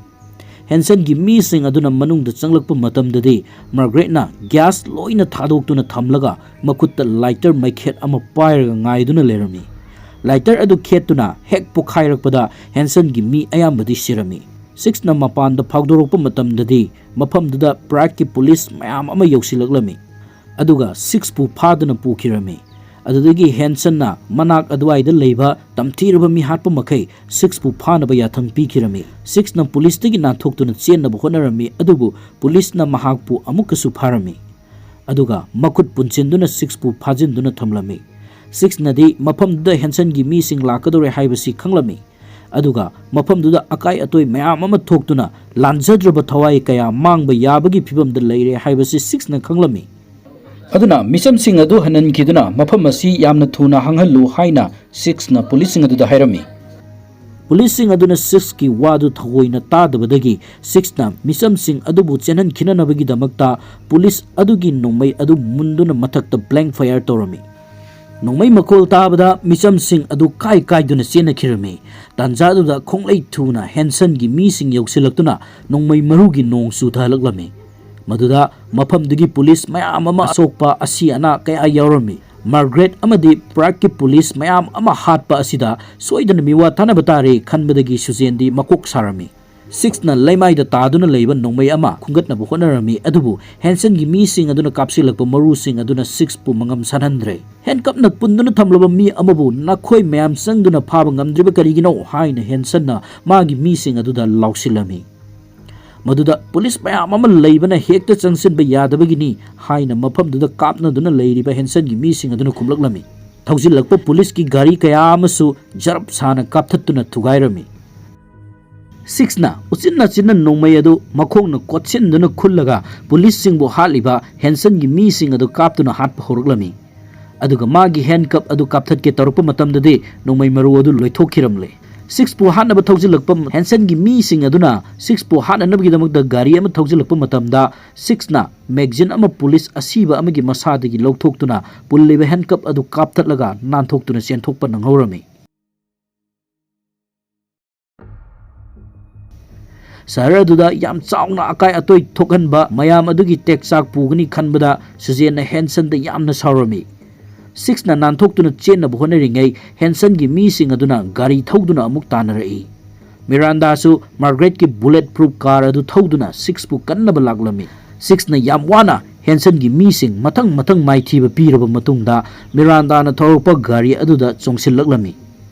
ꯍꯦꯟꯁꯟꯒꯤ ꯃꯤꯁꯤꯡ ꯑꯗꯨꯅ ꯃꯅꯨꯡꯗ ꯆꯪꯂꯛꯄ ꯃꯇꯝꯗꯗꯤ ꯃꯥꯔꯒ꯭ꯔꯦꯠꯅ ꯒ꯭ꯌꯥꯁ ꯂꯣꯏꯅ ꯊꯥꯗꯣꯛꯇꯨꯅ ꯊꯝꯂꯒ ꯃꯈꯨꯠꯇ ꯂꯥꯏꯇꯔ ꯃꯩꯈꯦꯠ ꯑꯃ ꯄꯥꯏꯔꯒ ꯉꯥꯏꯗꯨꯅ ꯂꯩꯔꯝꯃꯤ꯫ ꯂꯥꯏꯇꯔ ꯑꯗꯨ ꯈꯦꯠꯇꯨꯅ ꯍꯦꯛ ꯄꯣꯈꯥꯏꯔꯛꯄꯗ ꯍꯦꯟꯁꯟꯒꯤ ꯃꯤ ꯑꯌꯥꯝꯕꯗꯤ ꯁꯤꯔꯝꯃꯤ꯫ ꯁꯤꯛꯁꯅ ꯃꯄꯥꯟꯗ ꯐꯥꯎꯗꯣꯔꯛꯄ ꯃꯇꯝꯗꯗꯤ ꯃꯐꯝꯗꯨꯗ ꯄ꯭ꯔꯥꯏꯗꯀꯤ ꯄꯨꯂꯤꯁ ꯃꯌꯥꯝ ꯑꯃ ꯌꯧꯁꯤꯜꯂꯛꯂꯝꯃꯤ, ꯑꯗꯨꯒ ꯁꯤꯛꯁꯄꯨ ꯐꯥꯗꯨꯅ ꯄꯨꯈꯤꯔꯝꯃꯤ꯫ ꯑꯗꯨꯗꯒꯤ ꯍꯦꯟꯁꯟꯅ ꯃꯅꯥꯛ ꯑꯗꯨꯋꯥꯏꯗ ꯂꯩꯕ ꯇꯝꯊꯤꯔꯕ ꯃꯤꯍꯥꯠꯄ ꯃꯈꯩ ꯁꯤꯛꯁꯄꯨ ꯐꯥꯅꯕ ꯌꯥꯊꯪ ꯄꯤꯈꯤꯔꯝꯃꯤ꯫ ꯁꯤꯛꯁꯅ ꯄꯨꯂꯤꯁꯇꯒꯤ ꯅꯥꯟꯊꯣꯛꯇꯨꯅ ꯆꯦꯟꯅꯕ ꯍꯣꯠꯅꯔꯝꯃꯤ, ꯑꯗꯨꯕꯨ ꯄꯨꯂꯤꯁꯅ ꯃꯍꯥꯛꯄꯨ ꯑꯃꯨꯛꯀꯁꯨ ꯐꯥꯔꯝꯃꯤ, ꯑꯗꯨꯒ ꯃꯈꯨꯠ ꯄꯨꯟꯁꯤꯟꯗꯨꯅ ꯁꯤꯛꯁꯄꯨ ꯐꯥꯖꯤꯟꯗꯨꯅ ꯊꯝꯂꯝꯃꯤ꯫ ꯁꯤꯛꯁꯅꯗꯤ ꯃꯐꯝꯗꯨꯗ ꯍꯦꯟꯁꯟꯒꯤ ꯃꯤꯁꯤꯡ ꯂꯥꯛꯀꯗꯧꯔꯦ ꯍꯥꯏꯕꯁꯤ ꯈꯪꯂꯝꯃꯤ, ꯑꯗꯨꯒ ꯃꯐꯝꯗꯨꯗ ꯑꯀꯥꯏ ꯑꯇꯣꯏ ꯃꯌꯥꯝ ꯑꯃ ꯊꯣꯛꯇꯨꯅ ꯂꯥꯟꯖꯗ꯭ꯔꯕ ꯊꯋꯥꯏ ꯀꯌꯥ ꯃꯥꯡꯕ ꯌꯥꯕꯒꯤ ꯐꯤꯕꯝꯗ ꯂꯩꯔꯦ ꯍꯥꯏꯕꯁꯤ ꯁꯤꯛꯁꯅ ꯈꯪꯂꯝꯃꯤ꯫ ꯑꯗꯨꯅ ꯃꯤꯆꯝꯁꯤꯡ ꯑꯗꯨ ꯍꯟꯍꯟꯈꯤꯗꯨꯅ ꯃꯐꯝ ꯑꯁꯤ ꯌꯥꯝꯅ ꯊꯨꯅ ꯍꯥꯡꯍꯜꯂꯨ ꯍꯥꯏꯅ ꯁꯤꯛꯁꯅ ꯄꯨꯂꯤꯁꯁꯤꯡ ꯑꯗꯨꯗ ꯍꯥꯏꯔꯝꯃꯤ꯫ ꯄꯨꯂꯤꯁꯁꯤꯡ ꯑꯗꯨꯅ ꯁꯤꯛꯁꯀꯤ ꯋꯥꯗꯨ ꯊꯑꯣꯏꯅ ꯇꯥꯗꯕꯗꯒꯤ ꯁꯤꯛꯁꯅ ꯃꯤꯆꯝꯁꯤꯡ ꯑꯗꯨꯕꯨ ꯆꯦꯟꯍꯟꯈꯤꯅꯅꯕꯒꯤꯗꯃꯛꯇ ꯄꯨꯂꯤꯁ ꯑꯗꯨꯒꯤ ꯅꯣꯡꯃꯩ ꯑꯗꯨ ꯃꯨꯟꯗꯨꯅ ꯃꯊꯛꯇ ꯕ꯭ꯂꯦꯡ ꯐꯥꯌꯔ ꯇꯧꯔꯝꯃꯤ꯫ ꯅꯣꯡꯃꯩ ꯃꯈꯣꯜ ꯇꯥꯕꯗ ꯃꯤꯆꯝꯁꯤꯡ ꯑꯗꯨ ꯀꯥꯏ ꯀꯥꯏꯗꯨꯅ ꯆꯦꯟꯅꯈꯤꯔꯝꯃꯤ꯫ ꯇꯥꯟꯖꯥꯗꯨꯗ ꯈꯣꯡꯂꯩ ꯊꯨꯅ ꯍꯦꯟꯁꯟꯒꯤ ꯃꯤꯁꯤꯡ ꯌꯧꯁꯤꯜꯂꯛꯇꯨꯅ ꯅꯣꯡꯃꯩ ꯃꯔꯨꯒꯤ ꯅꯣꯡ ꯆꯨꯊꯍꯜꯂꯛꯂꯝꯃꯤ꯫ ꯃꯗꯨꯗ ꯃꯐꯝꯗꯨꯒꯤ ꯄꯨꯂꯤꯁ ꯃꯌꯥꯝ ꯑꯃ ꯑꯁꯣꯛꯄ ꯑꯁꯤ ꯑꯅꯥ ꯀꯌꯥ ꯌꯥꯎꯔꯝꯃꯤ꯫ ꯃꯥꯔꯒ꯭ꯔꯦꯠ ꯑꯃꯗꯤ ꯄ꯭ꯔꯥꯏꯗꯀꯤ ꯄꯨꯂꯤꯁ ꯃꯌꯥꯝ ꯑꯃ ꯍꯥꯠꯄ ꯑꯁꯤꯗ ꯁꯣꯏꯗꯅ ꯃꯤꯋꯥ ꯇꯥꯅꯕ ꯇꯥꯔꯦ ꯈꯟꯕꯗꯒꯤ ꯁꯨꯖꯦꯟꯗꯤ ꯃꯀꯣꯛ ꯁꯥꯔꯝꯃꯤ꯫ ꯁꯤꯛꯁꯅ ꯂꯩꯃꯥꯏꯗ ꯇꯥꯗꯨꯅ ꯂꯩꯕ ꯅꯣꯡꯃꯩ ꯑꯃ ꯈꯨꯟꯒꯠꯅꯕ ꯍꯣꯠꯅꯔꯝꯃꯤ, ꯑꯗꯨꯕꯨ ꯍꯦꯟꯁꯟꯒꯤ ꯃꯤꯁꯤꯡ ꯑꯗꯨꯅ ꯀꯥꯞꯁꯤꯜꯂꯛꯄ ꯃꯔꯨꯁꯤꯡ ꯑꯗꯨꯅ ꯁꯤꯛꯁꯄꯨ ꯃꯉꯝ ꯁꯥꯟꯍꯟꯗ꯭ꯔꯦ꯫ ꯍꯦꯟꯀꯞꯅ ꯄꯨꯟꯗꯨꯅ ꯊꯝꯂꯕ ꯃꯤ ꯑꯃꯕꯨ ꯅꯈꯣꯏ ꯃꯌꯥꯝ ꯆꯪꯗꯨꯅ ꯐꯥꯕ ꯉꯝꯗ꯭ꯔꯤꯕ ꯀꯔꯤꯒꯤꯅꯣ ꯍꯥꯏꯅ ꯍꯦꯟꯁꯟꯅ ꯃꯥꯒꯤ ꯃꯤꯁꯤꯡ ꯑꯗꯨꯗ ꯂꯥꯎꯁꯤꯜꯂꯝꯃꯤ꯫ ꯃꯗꯨꯗ ꯄꯨꯂꯤꯁ ꯃꯌꯥꯝ ꯑꯃ ꯂꯩꯕꯅ ꯍꯦꯛꯇ ꯆꯪꯁꯤꯟꯕ ꯌꯥꯗꯕꯒꯤꯅꯤ ꯍꯥꯏꯅ ꯃꯐꯝꯗꯨꯗ ꯀꯥꯞꯅꯗꯨꯅ ꯂꯩꯔꯤꯕ ꯍꯦꯟꯁꯟꯒꯤ ꯃꯤꯁꯤꯡ ꯑꯗꯨꯅ ꯈꯨꯝꯂꯛꯂꯝꯃꯤ꯫ ꯊꯧꯖꯤꯜꯂꯛꯄ ꯄꯨꯂꯤꯁꯀꯤ ꯒꯥꯔꯤ ꯀꯌꯥ ꯑꯃꯁꯨ ꯖꯔꯞ ꯁꯥꯅ ꯀꯥꯞꯊꯠꯇꯨꯅ ꯊꯨꯒꯥꯏꯔꯝꯃꯤ꯫ ꯁꯤꯛꯁꯅ ꯎꯆꯤꯟ ꯅꯥꯆꯤꯟꯅ ꯅꯣꯡꯃꯩ ꯑꯗꯨ ꯃꯈꯣꯡꯅ ꯀꯣꯠꯁꯤꯟꯗꯨꯅ ꯈꯨꯜꯂꯒ ꯄꯨꯂꯤꯁꯁꯤꯡꯕꯨ ꯍꯥꯠꯂꯤꯕ ꯍꯦꯟꯁꯟꯒꯤ ꯃꯤꯁꯤꯡ ꯑꯗꯨ ꯀꯥꯞꯇꯨꯅ ꯍꯥꯠꯄ ꯍꯧꯔꯛꯂꯝꯃꯤ꯫ ꯑꯗꯨꯒ ꯃꯥꯒꯤ ꯍꯦꯟꯀꯞ ꯑꯗꯨ ꯀꯥꯞꯊꯠꯀꯦ ꯇꯧꯔꯛꯄ ꯃꯇꯝꯗꯗꯤ ꯅꯣꯡꯃꯩ ꯃꯔꯨ ꯑꯗꯨ ꯂꯣꯏꯊꯣꯛꯈꯤꯔꯝꯂꯦ꯫ ꯁꯤꯛꯁꯄꯨ ꯍꯥꯠꯅꯕ ꯊꯧꯖꯤꯜꯂꯛꯄ ꯍꯦꯟꯁꯟꯒꯤ ꯃꯤꯁꯤꯡ ꯑꯗꯨꯅ ꯁꯤꯛꯁꯄꯨ ꯍꯥꯠꯅꯅꯕꯒꯤꯗꯃꯛꯇ ꯒꯥꯔꯤ ꯑꯃ ꯊꯧꯖꯤꯜꯂꯛꯄ ꯃꯇꯝꯗ ꯁꯤꯛꯁꯅ ꯃꯦꯒꯖꯤꯟ ꯑꯃ ꯄꯨꯂꯤꯁ ꯑꯁꯤꯕ ꯑꯃꯒꯤ ꯃꯁꯥꯗꯒꯤ ꯂꯧꯊꯣꯛꯇꯨꯅ ꯄꯨꯜꯂꯤꯕ ꯍꯦꯟꯀꯞ ꯑꯗꯨ ꯀꯥꯞꯊꯠꯂꯒ ꯅꯥꯟꯊꯣꯛꯇꯨꯅ ꯆꯦꯟꯊꯣꯛꯄ ꯅꯪꯍꯧꯔꯝꯃꯤ꯫ ꯁꯍꯔ ꯑꯗꯨꯗ ꯌꯥꯝ ꯆꯥꯎꯅ ꯑꯀꯥꯏ ꯑꯇꯣꯏ ꯊꯣꯛꯍꯟꯕ ꯃꯌꯥꯝ ꯑꯗꯨꯒꯤ ꯇꯦꯛꯆꯥꯛ ꯄꯨꯒꯅꯤ ꯈꯟꯕꯗ ꯁꯨꯖꯦꯟꯅ ꯍꯦꯟꯁꯟꯗ ꯌꯥꯝꯅ ꯁꯥꯎꯔꯝꯃꯤ꯫ ꯁꯤꯛꯁꯅ ꯅꯥꯟꯊꯣꯛꯇꯨꯅ ꯆꯦꯟꯅꯕ ꯍꯣꯠꯅꯔꯤꯉꯩ ꯍꯦꯟꯁꯟꯒꯤ ꯃꯤꯁꯤꯡ ꯑꯗꯨꯅ ꯒꯥꯔꯤ ꯊꯧꯗꯨꯅ ꯑꯃꯨꯛ ꯇꯥꯟꯅꯔꯛꯏ꯫ ꯃꯤꯔꯥꯟꯗꯥꯁꯨ ꯃꯥꯔꯒꯔꯦꯠꯀꯤ ꯕꯨꯂꯦꯠ ꯄ꯭ꯔꯨꯐ ꯀꯥꯔ ꯑꯗꯨ ꯊꯧꯗꯨꯅ ꯁꯤꯛꯁꯄꯨ ꯀꯟꯅꯕ ꯂꯥꯛꯂꯝꯃꯤ꯫ ꯁꯤꯛꯁꯅ ꯌꯥꯝ ꯋꯥꯅ ꯍꯦꯟꯁꯟꯒꯤ ꯃꯤꯁꯤꯡ ꯃꯊꯪ ꯃꯊꯪ ꯃꯥꯏꯊꯤꯕ ꯄꯤꯔꯕ ꯃꯇꯨꯡꯗ ꯃꯤꯔꯥꯟꯗꯥꯅ ꯊꯧꯔꯛꯄ ꯒꯥꯔꯤ ꯑꯗꯨꯗ ꯆꯣꯡꯁꯤꯜꯂꯛꯂꯝꯃꯤ꯫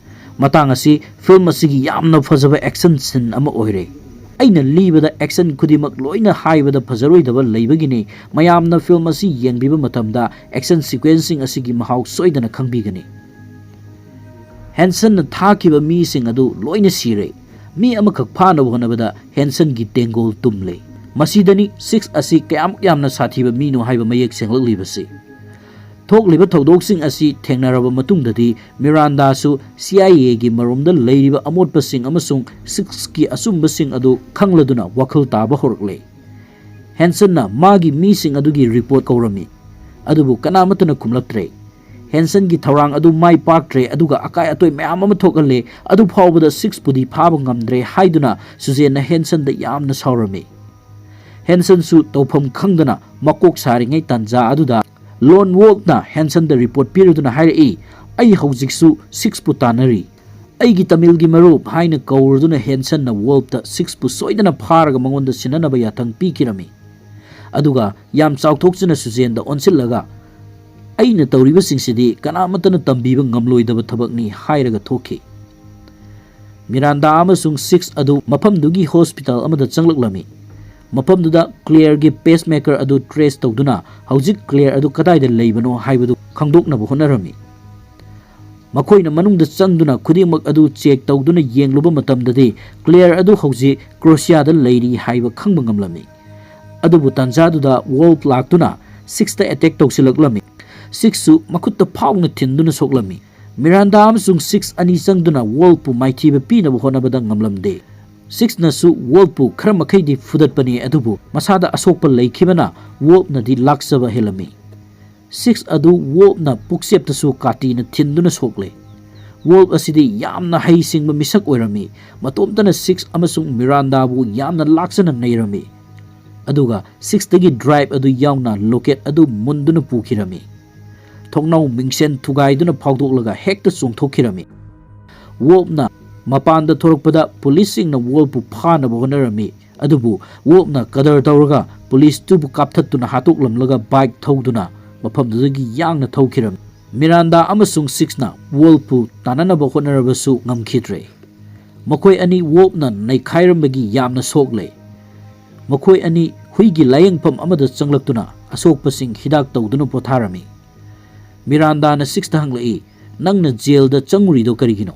ꯃꯇꯥꯡ ꯑꯁꯤ ꯐꯤꯜꯝ ꯑꯁꯤꯒꯤ ꯌꯥꯝꯅ ꯐꯖꯕ ꯑꯦꯛꯁꯟ ꯁꯤꯟ ꯑꯃ ꯑꯣꯏꯔꯦ꯫ ꯑꯩꯅ ꯂꯤꯕꯗ ꯑꯦꯛꯁꯟ ꯈꯨꯗꯤꯡꯃꯛ ꯂꯣꯏꯅ ꯍꯥꯏꯕꯗ ꯐꯖꯔꯣꯏꯗꯕ ꯂꯩꯕꯒꯤꯅꯤ꯫ ꯃꯌꯥꯝꯅ ꯐꯤꯜꯝ ꯑꯁꯤ ꯌꯦꯡꯕꯤꯕ ꯃꯇꯝꯗ ꯑꯦꯛꯁꯟ ꯁꯤꯀ꯭ꯋꯦꯟꯁꯁꯤꯡ ꯑꯁꯤꯒꯤ ꯃꯍꯥꯎ ꯁꯣꯏꯗꯅ ꯈꯪꯕꯤꯒꯅꯤ꯫ ꯍꯦꯟꯁꯟꯅ ꯊꯥꯈꯤꯕ ꯃꯤꯁꯤꯡ ꯑꯗꯨ ꯂꯣꯏꯅ ꯁꯤꯔꯦ꯫ ꯃꯤ ꯑꯃꯈꯛ ꯐꯥꯅꯕ ꯍꯣꯠꯅꯕꯗ ꯍꯦꯟꯁꯟꯒꯤ ꯇꯦꯡꯒꯣꯜ ꯇꯨꯝꯂꯦ꯫ ꯃꯁꯤꯗꯅꯤ ꯁꯤꯛꯁ ꯑꯁꯤ ꯀꯌꯥꯃꯨꯛ ꯌꯥꯝꯅ ꯁꯥꯊꯤꯕ ꯃꯤꯅꯣ ꯍꯥꯏꯕ ꯃꯌꯦꯛ ꯁꯦꯡꯂꯛꯂꯤꯕꯁꯤ꯫ ꯊꯣꯛꯂꯤꯕ ꯊꯧꯗꯣꯛꯁꯤꯡ ꯑꯁꯤ ꯊꯦꯡꯅꯔꯕ ꯃꯇꯨꯡꯗꯗꯤ ꯃꯤꯔꯥꯟꯗꯥꯁꯨ ꯁꯤ ꯑꯥꯏ ꯑꯦꯒꯤ ꯃꯔꯨꯝꯗ ꯂꯩꯔꯤꯕ ꯑꯃꯣꯠꯄꯁꯤꯡ ꯑꯃꯁꯨꯡ ꯁꯤꯛꯁꯀꯤ ꯑꯆꯨꯝꯕꯁꯤꯡ ꯑꯗꯨ ꯈꯪꯂꯗꯨꯅ ꯋꯥꯈꯜ ꯇꯥꯕ ꯍꯧꯔꯛꯂꯦ꯫ ꯍꯦꯟꯁꯟꯅ ꯃꯥꯒꯤ ꯃꯤꯁꯤꯡ ꯑꯗꯨꯒꯤ ꯔꯤꯄꯣꯔꯠ ꯀꯧꯔꯝꯃꯤ, ꯑꯗꯨꯕꯨ ꯀꯅꯥꯃꯠꯇꯅ ꯈꯨꯝꯂꯛꯇ꯭ꯔꯦ꯫ ꯍꯦꯟꯁꯟꯒꯤ ꯊꯧꯔꯥꯡ ꯑꯗꯨ ꯃꯥꯏ ꯄꯥꯛꯇ꯭ꯔꯦ, ꯑꯗꯨꯒ ꯑꯀꯥꯏ ꯑꯇꯣꯏ ꯃꯌꯥꯝ ꯑꯃ ꯊꯣꯛꯍꯜꯂꯦ꯫ ꯑꯗꯨ ꯐꯥꯎꯕꯗ ꯁꯤꯛꯁꯄꯨꯗꯤ ꯐꯥꯕ ꯉꯝꯗ꯭ꯔꯦ ꯍꯥꯏꯗꯨꯅ ꯁꯨꯖꯦꯟꯅ ꯍꯦꯟꯁꯟꯗ ꯌꯥꯝꯅ ꯁꯥꯎꯔꯝꯃꯤ꯫ ꯍꯦꯟꯁꯟꯁꯨ ꯇꯧꯐꯝ ꯈꯪꯗꯅ ꯃꯀꯣꯛ ꯁꯥꯔꯤꯉꯩ ꯇꯥꯟꯖꯥ ꯑꯗꯨꯗ ꯂꯣꯟ ꯋꯣꯜꯐꯅ ꯍꯦꯟꯁꯟꯗ ꯔꯤꯄꯣꯔꯠ ꯄꯤꯔꯗꯨꯅ ꯍꯥꯏꯔꯛꯏ, "ꯑꯩ ꯍꯧꯖꯤꯛꯁꯨ ꯁꯤꯛꯁꯄꯨ ꯇꯥꯟꯅꯔꯤ꯫ ꯑꯩꯒꯤ ꯇꯥꯃꯤꯜꯒꯤ ꯃꯔꯨꯞ" ꯍꯥꯏꯅ ꯀꯧꯔꯗꯨꯅ ꯍꯦꯟꯁꯟꯅ ꯋꯣꯜꯐꯇ ꯁꯤꯛꯁꯄꯨ ꯁꯣꯏꯗꯅ ꯐꯥꯔꯒ ꯃꯉꯣꯟꯗ ꯁꯤꯟꯅꯅꯕ ꯌꯥꯊꯪ ꯄꯤꯈꯤꯔꯝꯃꯤ꯫ ꯑꯗꯨꯒ ꯌꯥꯝ ꯆꯥꯎꯊꯣꯛꯆꯅ ꯁꯨꯖꯦꯟꯗ ꯑꯣꯟꯁꯤꯜꯂꯒ, "ꯑꯩꯅ ꯇꯧꯔꯤꯕꯁꯤꯡꯁꯤꯗꯤ ꯀꯅꯥꯃꯠꯇꯅ ꯇꯝꯕꯤꯕ ꯉꯝꯂꯣꯏꯗꯕ ꯊꯕꯛꯅꯤ" ꯍꯥꯏꯔꯒ ꯊꯣꯛꯈꯤ꯫ ꯃꯤꯔꯥꯟꯗꯥ ꯑꯃꯁꯨꯡ ꯁꯤꯛꯁ ꯑꯗꯨ ꯃꯐꯝꯗꯨꯒꯤ ꯍꯣꯁꯄꯤꯇꯥꯜ ꯑꯃꯗ ꯆꯪꯂꯛꯂꯝꯃꯤ꯫ ꯃꯐꯝꯗꯨꯗ ꯀ꯭ꯂꯦꯌꯔꯒꯤ ꯄꯦꯁꯃꯦꯀꯔ ꯑꯗꯨ ꯇ꯭ꯔꯦꯁ ꯇꯧꯗꯨꯅ ꯍꯧꯖꯤꯛ ꯀ꯭ꯂꯦꯌꯔ ꯑꯗꯨ ꯀꯗꯥꯏꯗ ꯂꯩꯕꯅꯣ ꯍꯥꯏꯕꯗꯨ ꯈꯪꯗꯣꯛꯅꯕ ꯍꯣꯠꯅꯔꯝꯃꯤ꯫ ꯃꯈꯣꯏꯅ ꯃꯅꯨꯡꯗ ꯆꯪꯗꯨꯅ ꯈꯨꯗꯤꯡꯃꯛ ꯑꯗꯨ ꯆꯦꯛ ꯇꯧꯗꯨꯅ ꯌꯦꯡꯂꯨꯕ ꯃꯇꯝꯗꯗꯤ, ꯀ꯭ꯂꯦꯌꯔ ꯑꯗꯨ ꯍꯧꯖꯤꯛ ꯀ꯭ꯔꯣꯁꯤꯌꯥꯗ ꯂꯩꯔꯤ ꯍꯥꯏꯕ ꯈꯪꯕ ꯉꯝꯂꯝꯃꯤ꯫ ꯑꯗꯨꯕꯨ ꯇꯥꯟꯖꯥꯗꯨꯗ ꯋꯣꯜꯞ ꯂꯥꯛꯇꯨꯅ ꯁꯤꯛꯁꯇ ꯑꯦꯇꯦꯛ ꯇꯧꯁꯤꯜꯂꯛꯂꯝꯃꯤ꯫ ꯁꯤꯛꯁꯁꯨ ꯃꯈꯨꯠꯇ ꯐꯥꯎꯅ ꯊꯤꯟꯗꯨꯅ ꯁꯣꯛꯂꯝꯃꯤ꯫ ꯃꯤꯔꯥꯟꯗꯥ ꯑꯃꯁꯨꯡ ꯁꯤꯛꯁ ꯑꯅꯤ ꯆꯪꯗꯨꯅ ꯋꯣꯜꯞꯄꯨ ꯃꯥꯏꯊꯤꯕ ꯄꯤꯅꯕ ꯍꯣꯠꯅꯕꯗ ꯉꯝꯂꯝꯗꯦ꯫ ꯁꯤꯛꯁꯅꯁꯨ ꯋꯣꯜꯞꯄꯨ ꯈꯔ ꯃꯈꯩꯗꯤ ꯐꯨꯗꯠꯄꯅꯤ, ꯑꯗꯨꯕꯨ ꯃꯁꯥꯗ ꯑꯁꯣꯛꯄ ꯂꯩꯈꯤꯕꯅ ꯋꯣꯜꯞꯅꯗꯤ ꯂꯥꯛꯆꯕ ꯍꯦꯜꯂꯝꯃꯤ꯫ ꯁꯤꯛꯁ ꯑꯗꯨ ꯋꯣꯜꯞꯅ ꯄꯨꯛꯆꯦꯞꯇꯁꯨ ꯀꯥꯇꯤꯅ ꯊꯤꯟꯗꯨꯅ ꯁꯣꯛꯂꯦ꯫ ꯋꯣꯜꯞ ꯑꯁꯤꯗꯤ ꯌꯥꯝꯅ ꯍꯩꯁꯤꯡꯕ ꯃꯤꯁꯛ ꯑꯣꯏꯔꯝꯃꯤ꯫ ꯃꯇꯣꯝꯇꯅ ꯁꯤꯛꯁ ꯑꯃꯁꯨꯡ ꯃꯤꯔꯥꯟꯗꯥꯕꯨ ꯌꯥꯝꯅ ꯂꯥꯛꯆꯅ ꯅꯩꯔꯝꯃꯤ꯫ ꯑꯗꯨꯒ ꯁꯤꯛꯁꯇꯒꯤ ꯗ꯭ꯔꯥꯏꯞ ꯑꯗꯨ ꯌꯥꯎꯅ ꯂꯣꯀꯦꯠ ꯑꯗꯨ ꯃꯨꯟꯗꯨꯅ ꯄꯨꯈꯤꯔꯝꯃꯤ꯫ ꯊꯣꯡꯅꯥꯎ ꯃꯤꯡꯁꯦꯟ ꯊꯨꯒꯥꯏꯗꯨꯅ ꯐꯥꯎꯗꯣꯛꯂꯒ ꯍꯦꯛꯇ ꯆꯣꯡꯊꯣꯛꯈꯤꯔꯝꯃꯤ꯫ ꯋꯣꯜꯞꯅ ꯃꯄꯥꯟꯗ ꯊꯣꯔꯛꯄꯗ ꯄꯨꯂꯤꯁꯁꯤꯡꯅ ꯋꯣꯜꯞꯄꯨ ꯐꯥꯅꯕ ꯍꯣꯠꯅꯔꯝꯃꯤ꯫ ꯑꯗꯨꯕꯨ ꯋꯣꯜꯞꯅ ꯀꯗꯔ ꯇꯧꯔꯒ ꯄꯨꯂꯤꯁꯇꯨꯕꯨ ꯀꯥꯞꯊꯠꯇꯨꯅ ꯍꯥꯠꯇꯣꯛꯂꯝꯂꯒ ꯕꯥꯏꯛ ꯊꯧꯗꯨꯅ ꯃꯐꯝꯗꯨꯗꯒꯤ ꯌꯥꯡꯅ ꯊꯧꯈꯤꯔꯝꯃꯤ꯫ ꯃꯤꯔꯥꯟꯗꯥ ꯑꯃꯁꯨꯡ ꯁꯤꯛꯁꯅ ꯋꯣꯜꯞꯄꯨ ꯇꯥꯟꯅꯅꯕ ꯍꯣꯠꯅꯔꯕꯁꯨ ꯉꯝꯈꯤꯗ꯭ꯔꯦ꯫ ꯃꯈꯣꯏ ꯑꯅꯤ ꯋꯣꯜꯞꯅ ꯅꯩꯈꯥꯏꯔꯝꯕꯒꯤ ꯌꯥꯝꯅ ꯁꯣꯛꯂꯦ꯫ ꯃꯈꯣꯏ ꯑꯅꯤ ꯍꯨꯏꯒꯤ ꯂꯥꯌꯦꯡꯐꯝ ꯑꯃꯗ ꯆꯪꯂꯛꯇꯨꯅ ꯑꯁꯣꯛꯄꯁꯤꯡ ꯍꯤꯗꯥꯛ ꯇꯧꯗꯨꯅ ꯄꯣꯊꯥꯔꯝꯃꯤ꯫ ꯃꯤꯔꯥꯟꯗꯥꯅ ꯁꯤꯛꯁꯇ ꯍꯪꯂꯛꯏ, "ꯅꯪꯅ ꯖꯦꯜꯗ ꯆꯪꯉꯨꯔꯤꯗꯣ ꯀꯔꯤꯒꯤꯅꯣ?"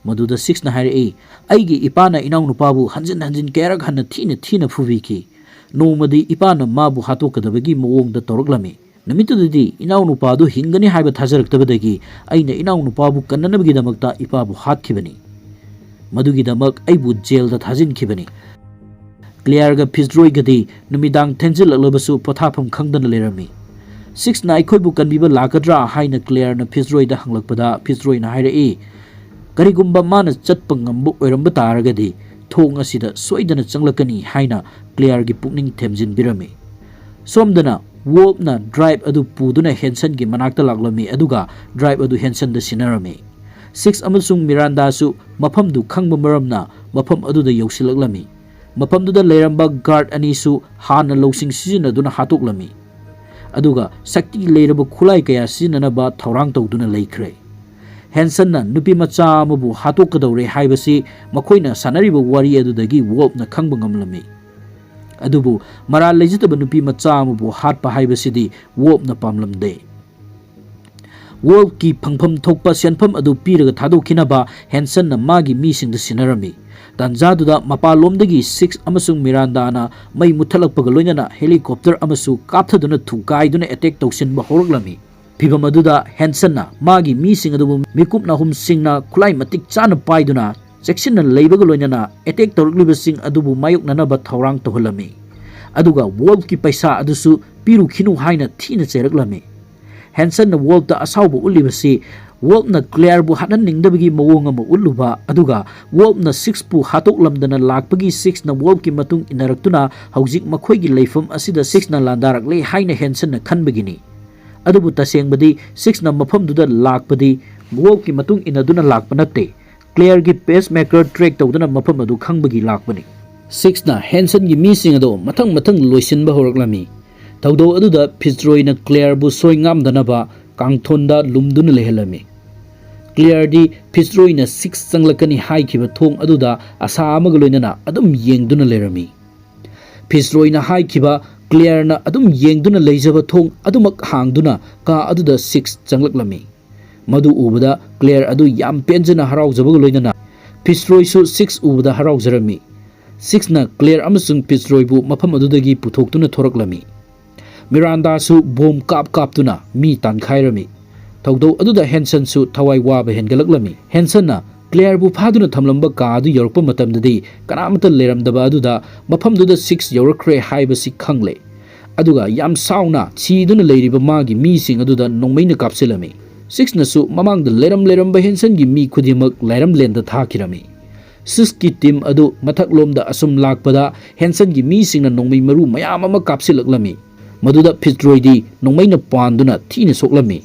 ꯃꯗꯨꯗ ꯁꯤꯛꯁꯅ ꯍꯥꯏꯔꯛꯏ, "ꯑꯩꯒꯤ ꯏꯄꯥꯅ ꯏꯅꯥꯎꯅꯨꯄꯥꯕꯨ ꯍꯟꯖꯤꯟ ꯍꯟꯖꯤꯟ ꯀꯌꯥꯔꯛ ꯍꯟꯅ ꯊꯤꯅ ꯊꯤꯅ ꯐꯨꯕꯤꯈꯤ꯫ ꯅꯣꯡꯃꯗꯤ ꯏꯄꯥꯅ ꯃꯥꯕꯨ ꯍꯥꯠꯇꯣꯛꯀꯗꯕꯒꯤ ꯃꯑꯣꯡꯗ ꯇꯧꯔꯛꯂꯝꯃꯤ꯫ ꯅꯨꯃꯤꯠꯇꯨꯗꯗꯤ ꯏꯅꯥꯎꯅꯨꯄꯥꯗꯨ ꯍꯤꯡꯒꯅꯤ ꯍꯥꯏꯕ ꯊꯥꯖꯔꯛꯇꯕꯗꯒꯤ ꯑꯩꯅ ꯏꯅꯥꯎꯅꯨꯄꯥꯕꯨ ꯀꯟꯅꯅꯕꯒꯤꯗꯃꯛꯇ ꯏꯄꯥꯕꯨ ꯍꯥꯠꯈꯤꯕꯅꯤ꯫ ꯃꯗꯨꯒꯤꯗꯃꯛ ꯑꯩꯕꯨ ꯖꯦꯜꯗ ꯊꯥꯖꯤꯟꯈꯤꯕꯅꯤ꯫" ꯀ꯭ꯂꯦꯌꯔꯒ ꯐꯤꯖꯔꯣꯏꯒꯗꯤ ꯅꯨꯃꯤꯗꯥꯡ ꯊꯦꯡꯖꯤꯜꯂꯛꯂꯕꯁꯨ ꯄꯣꯊꯥꯐꯝ ꯈꯪꯗꯅ ꯂꯩꯔꯝꯃꯤ꯫ "ꯁꯤꯛꯁꯅ ꯑꯩꯈꯣꯏꯕꯨ ꯀꯟꯕꯤꯕ ꯂꯥꯛꯀꯗ꯭ꯔꯥ?" ꯍꯥꯏꯅ ꯀ꯭ꯂꯦꯌꯔꯅ ꯐꯤꯖꯔꯣꯏꯗ ꯍꯪꯂꯛꯄꯗ, ꯐꯤꯖꯔꯣꯏꯅ ꯍꯥꯏꯔꯛꯏ, "ꯀꯔꯤꯒꯨꯝꯕ ꯃꯥꯅ ꯆꯠꯄ ꯉꯝꯕ ꯑꯣꯏꯔꯝꯕ ꯇꯥꯔꯒꯗꯤ ꯊꯣꯡ ꯑꯁꯤꯗ ꯁꯣꯏꯗꯅ ꯆꯪꯂꯛꯀꯅꯤ" ꯍꯥꯏꯅ ꯀ꯭ꯂꯦꯌꯔꯒꯤ ꯄꯨꯛꯅꯤꯡ ꯊꯦꯝꯖꯤꯟꯕꯤꯔꯝꯃꯤ꯫ ꯁꯣꯝꯗꯅ ꯋꯣꯜꯞꯅ ꯗ꯭ꯔꯥꯏꯞ ꯑꯗꯨ ꯄꯨꯗꯨꯅ ꯍꯦꯟꯁꯟꯒꯤ ꯃꯅꯥꯛꯇ ꯂꯥꯛꯂꯝꯃꯤ, ꯑꯗꯨꯒ ꯗ꯭ꯔꯥꯏꯞ ꯑꯗꯨ ꯍꯦꯟꯁꯟꯗ ꯁꯤꯟꯅꯔꯝꯃꯤ꯫ ꯁꯤꯛꯁ ꯑꯃꯁꯨꯡ ꯃꯤꯔꯥꯟꯗꯥꯁꯨ ꯃꯐꯝꯗꯨ ꯈꯪꯕ ꯃꯔꯝꯅ ꯃꯐꯝ ꯑꯗꯨꯗ ꯌꯧꯁꯤꯜꯂꯛꯂꯝꯃꯤ꯫ ꯃꯐꯝꯗꯨꯗ ꯂꯩꯔꯝꯕ ꯒꯥꯔꯗ ꯑꯅꯤꯁꯨ ꯍꯥꯟꯅ ꯂꯧꯁꯤꯡ ꯁꯤꯖꯤꯟꯅꯗꯨꯅ ꯍꯥꯠꯇꯣꯛꯂꯝꯃꯤ꯫ ꯑꯗꯨꯒ ꯁꯛꯇꯤ ꯂꯩꯔꯕ ꯈꯨꯠꯂꯥꯏ ꯀꯌꯥ ꯁꯤꯖꯤꯟꯅꯅꯕ ꯊꯧꯔꯥꯡ ꯇꯧꯗꯨꯅ ꯂꯩꯈ꯭ꯔꯦ꯫ ꯍꯦꯟꯁꯟꯅ ꯅꯨꯄꯤ ꯃꯆꯥ ꯑꯃꯕꯨ ꯍꯥꯠꯇꯣꯛꯀꯗꯧꯔꯦ ꯍꯥꯏꯕꯁꯤ ꯃꯈꯣꯏꯅ ꯁꯥꯟꯅꯔꯤꯕ ꯋꯥꯔꯤ ꯑꯗꯨꯗꯒꯤ ꯋꯣꯜꯞꯅ ꯈꯪꯕ ꯉꯝꯂꯝꯃꯤ꯫ ꯑꯗꯨꯕꯨ ꯃꯔꯥꯜ ꯂꯩꯖꯗꯕ ꯅꯨꯄꯤ ꯃꯆꯥ ꯑꯃꯕꯨ ꯍꯥꯠꯄ ꯍꯥꯏꯕꯁꯤꯗꯤ ꯋꯣꯜꯞꯅ ꯄꯥꯝꯂꯝꯗꯦ꯫ ꯋꯣꯜꯐꯀꯤ ꯐꯪꯐꯝ ꯊꯣꯛꯄ ꯁꯦꯟꯐꯝ ꯑꯗꯨ ꯄꯤꯔꯒ ꯊꯥꯗꯣꯛꯈꯤꯅꯕ ꯍꯦꯟꯁꯟꯅ ꯃꯥꯒꯤ ꯃꯤꯁꯤꯡꯗ ꯁꯤꯟꯅꯔꯝꯃꯤ꯫ ꯇꯥꯟꯖꯥꯗꯨꯗ ꯃꯄꯥꯟꯂꯣꯝꯗꯒꯤ ꯁꯤꯛꯁ ꯑꯃꯁꯨꯡ ꯃꯤꯔꯥꯟꯗꯥꯅ ꯃꯩ ꯃꯨꯠꯊꯠꯂꯛꯄꯒ ꯂꯣꯏꯅꯅ ꯍꯦꯂꯤꯀꯣꯞꯇꯔ ꯑꯃꯁꯨ ꯀꯥꯞꯊꯗꯨꯅ ꯊꯨꯒꯥꯏꯗꯨꯅ ꯑꯦꯇꯦꯛ ꯇꯧꯁꯤꯟꯕ ꯍꯧꯔꯛꯂꯝꯃꯤ꯫ ꯐꯤꯚꯝ ꯑꯗꯨꯗ ꯍꯦꯟꯁꯟꯅ ꯃꯥꯒꯤ ꯃꯤꯁꯤꯡ ꯑꯗꯨꯕꯨ ꯃꯤꯀꯨꯞ ꯅꯥꯍꯨꯝꯁꯤꯡꯅ ꯈꯨꯠꯂꯥꯏ ꯃꯇꯤꯛ ꯆꯥꯅ ꯄꯥꯏꯗꯨꯅ ꯆꯦꯛꯁꯤꯟꯅ ꯂꯩꯕꯒ ꯂꯣꯏꯅꯅ ꯑꯦꯇꯦꯛ ꯇꯧꯔꯛꯂꯤꯕꯁꯤꯡ ꯑꯗꯨꯕꯨ ꯃꯥꯌꯣꯛꯅꯅꯕ ꯊꯧꯔꯥꯡ ꯇꯧꯍꯜꯂꯝꯃꯤ꯫ ꯑꯗꯨꯒ ꯋꯣꯜꯐꯀꯤ ꯄꯩꯁꯥ ꯑꯗꯨꯁꯨ ꯄꯤꯔꯨꯈꯤꯅꯨ ꯍꯥꯏꯅ ꯊꯤꯅ ꯆꯩꯔꯛꯂꯝꯃꯤ꯫ ꯍꯦꯟꯁꯟꯅ ꯋꯣꯜꯐꯇ ꯑꯁꯥꯎꯕ ꯎꯠꯂꯤꯕꯁꯤ ꯋꯣꯜꯐꯅ ꯀ꯭ꯂꯦꯌꯔꯕꯨ ꯍꯥꯠꯍꯟꯅꯤꯡꯗꯕꯒꯤ ꯃꯑꯣꯡ ꯑꯃ ꯎꯠꯂꯨꯕ, ꯑꯗꯨꯒ ꯋꯣꯜꯐꯅ ꯁꯤꯛꯁꯄꯨ ꯍꯥꯠꯇꯣꯛꯂꯝꯗꯅ ꯂꯥꯛꯄꯒꯤ ꯁꯤꯛꯁꯅ ꯋꯣꯜꯐꯀꯤ ꯃꯇꯨꯡ ꯏꯟꯅꯔꯛꯇꯨꯅ ꯍꯧꯖꯤꯛ ꯃꯈꯣꯏꯒꯤ ꯂꯩꯐꯝ ꯑꯁꯤꯗ ꯁꯤꯛꯁꯅ ꯂꯥꯟꯗꯥꯔꯛꯂꯦ ꯍꯥꯏꯅ ꯍꯦꯟꯁꯟꯅ ꯈꯟꯕꯒꯤꯅꯤ꯫ ꯑꯗꯨꯕꯨ ꯇꯁꯦꯡꯕꯗꯤ ꯁꯤꯛꯁꯅ ꯃꯐꯝꯗꯨꯗ ꯂꯥꯛꯄꯗꯤ ꯋꯣꯜꯐꯀꯤ ꯃꯇꯨꯡ ꯏꯟꯅꯗꯨꯅ ꯂꯥꯛꯄ ꯅꯠꯇꯦ꯫ ꯀ꯭ꯂꯦꯌꯔꯒꯤ ꯄꯦꯁꯃꯦꯀꯔ ꯇ꯭ꯔꯦꯛ ꯇꯧꯗꯨꯅ ꯃꯐꯝ ꯑꯗꯨ ꯈꯪꯕꯒꯤ ꯂꯥꯛꯄꯅꯤ꯫ ꯁꯤꯛꯁꯅ ꯍꯦꯟꯁꯟꯒꯤ ꯃꯤꯁꯤꯡ ꯑꯗꯨ ꯃꯊꯪ ꯃꯊꯪ ꯂꯣꯏꯁꯤꯟꯕ ꯍꯧꯔꯛꯂꯝꯃꯤ꯫ ꯊꯧꯗꯣꯛ ꯑꯗꯨꯗ ꯐꯤꯠꯖꯔꯣꯏꯅ ꯀ꯭ꯂꯦꯌꯔꯕꯨ ꯁꯣꯏ ꯉꯥꯝꯗꯅꯕ ꯀꯥꯡꯊꯣꯟꯗ ꯂꯨꯝꯗꯨꯅ ꯂꯩꯍꯜꯂꯝꯃꯤ꯫ ꯀ꯭ꯂꯦꯌꯔꯗꯤ ꯐꯤꯠꯖꯔꯣꯏꯅ ꯁꯤꯛꯁ ꯆꯪꯂꯛꯀꯅꯤ ꯍꯥꯏꯈꯤꯕ ꯊꯣꯡ ꯑꯗꯨꯗ ꯑꯁꯥ ꯑꯃꯒ ꯂꯣꯏꯅꯅ ꯑꯗꯨꯝ ꯌꯦꯡꯗꯨꯅ ꯂꯩꯔꯝꯃꯤ꯫ ꯐꯤꯠꯖꯔꯣꯏꯅ ꯍꯥꯏꯈꯤꯕ ꯀ꯭ꯂꯦꯌꯔꯅ ꯑꯗꯨꯝ ꯌꯦꯡꯗꯨꯅ ꯂꯩꯖꯕ ꯊꯣꯡ ꯑꯗꯨꯃꯛ ꯍꯥꯡꯗꯨꯅ ꯀꯥ ꯑꯗꯨꯗ ꯁꯤꯛꯁ ꯆꯪꯂꯛꯂꯝꯃꯤ꯫ ꯃꯗꯨ ꯎꯕꯗ ꯀ꯭ꯂꯦꯌꯔ ꯑꯗꯨ ꯌꯥꯝ ꯄꯦꯟꯖꯅ ꯍꯔꯥꯎꯖꯕꯒ ꯂꯣꯏꯅꯅ ꯐꯤꯠꯖꯔꯣꯏꯁꯨ ꯁꯤꯛꯁ ꯎꯕꯗ ꯍꯔꯥꯎꯖꯔꯝꯃꯤ꯫ ꯁꯤꯛꯁꯅ ꯀ꯭ꯂꯦꯌꯔ ꯑꯃꯁꯨꯡ ꯐꯤꯠꯖꯔꯣꯏꯕꯨ ꯃꯐꯝ ꯑꯗꯨꯗꯒꯤ ꯄꯨꯊꯣꯛꯇꯨꯅ ꯊꯣꯔꯛꯂꯝꯃꯤ꯫ ꯃꯤꯔꯥꯟꯗꯥꯁꯨ ꯕꯣꯝ ꯀꯥꯞ ꯀꯥꯞꯇꯨꯅ ꯃꯤ ꯇꯥꯟꯈꯥꯏꯔꯝꯃꯤ꯫ ꯊꯧꯗꯣꯛ ꯑꯗꯨꯗ ꯍꯦꯟꯁꯟꯁꯨ ꯊꯋꯥꯏ ꯋꯥꯕ ꯍꯦꯟꯒꯠꯂꯛꯂꯝꯃꯤ꯫ ꯍꯦꯟꯁꯟꯅ ꯀ꯭ꯂꯦꯌꯔꯕꯨ ꯐꯥꯗꯨꯅ ꯊꯝꯂꯝꯕ ꯀꯥ ꯑꯗꯨ ꯌꯧꯔꯛꯄ ꯃꯇꯝꯗꯗꯤ ꯀꯅꯥꯃꯠꯇ ꯂꯩꯔꯝꯗꯕ ꯑꯗꯨꯗ ꯃꯐꯝꯗꯨꯗ ꯁꯤꯛꯁ ꯌꯧꯔꯛꯈ꯭ꯔꯦ ꯍꯥꯏꯕꯁꯤ ꯈꯪꯂꯦ꯫ ꯑꯗꯨꯒ ꯌꯥꯝ ꯁꯥꯎꯅ ꯁꯤꯗꯨꯅ ꯂꯩꯔꯤꯕ ꯃꯥꯒꯤ ꯃꯤꯁꯤꯡ ꯑꯗꯨꯗ ꯅꯣꯡꯃꯩꯅ ꯀꯥꯞꯁꯤꯜꯂꯝꯃꯤ꯫ ꯁꯤꯛꯁꯅꯁꯨ ꯃꯃꯥꯡꯗ ꯂꯩꯔꯝ ꯂꯩꯔꯝꯕ ꯍꯦꯟꯁꯟꯒꯤ ꯃꯤ ꯈꯨꯗꯤꯡꯃꯛ ꯂꯥꯏꯔꯝꯂꯦꯟꯗ ꯊꯥꯈꯤꯔꯝꯃꯤ꯫ ꯁꯤꯛꯁꯀꯤ ꯇꯤꯝ ꯑꯗꯨ ꯃꯊꯛꯂꯣꯝꯗ ꯑꯁꯨꯝ ꯂꯥꯛꯄꯗ ꯍꯦꯟꯁꯟꯒꯤ ꯃꯤꯁꯤꯡꯅ ꯅꯣꯡꯃꯩ ꯃꯔꯨ ꯃꯌꯥꯝ ꯑꯃ ꯀꯥꯞꯁꯤꯜꯂꯛꯂꯝꯃꯤ꯫ ꯃꯗꯨꯗ ꯐꯤꯠꯖꯔꯣꯏꯗꯤ ꯅꯣꯡꯃꯩꯅ ꯄꯥꯟꯗꯨꯅ ꯊꯤꯅ ꯁꯣꯛꯂꯝꯃꯤ꯫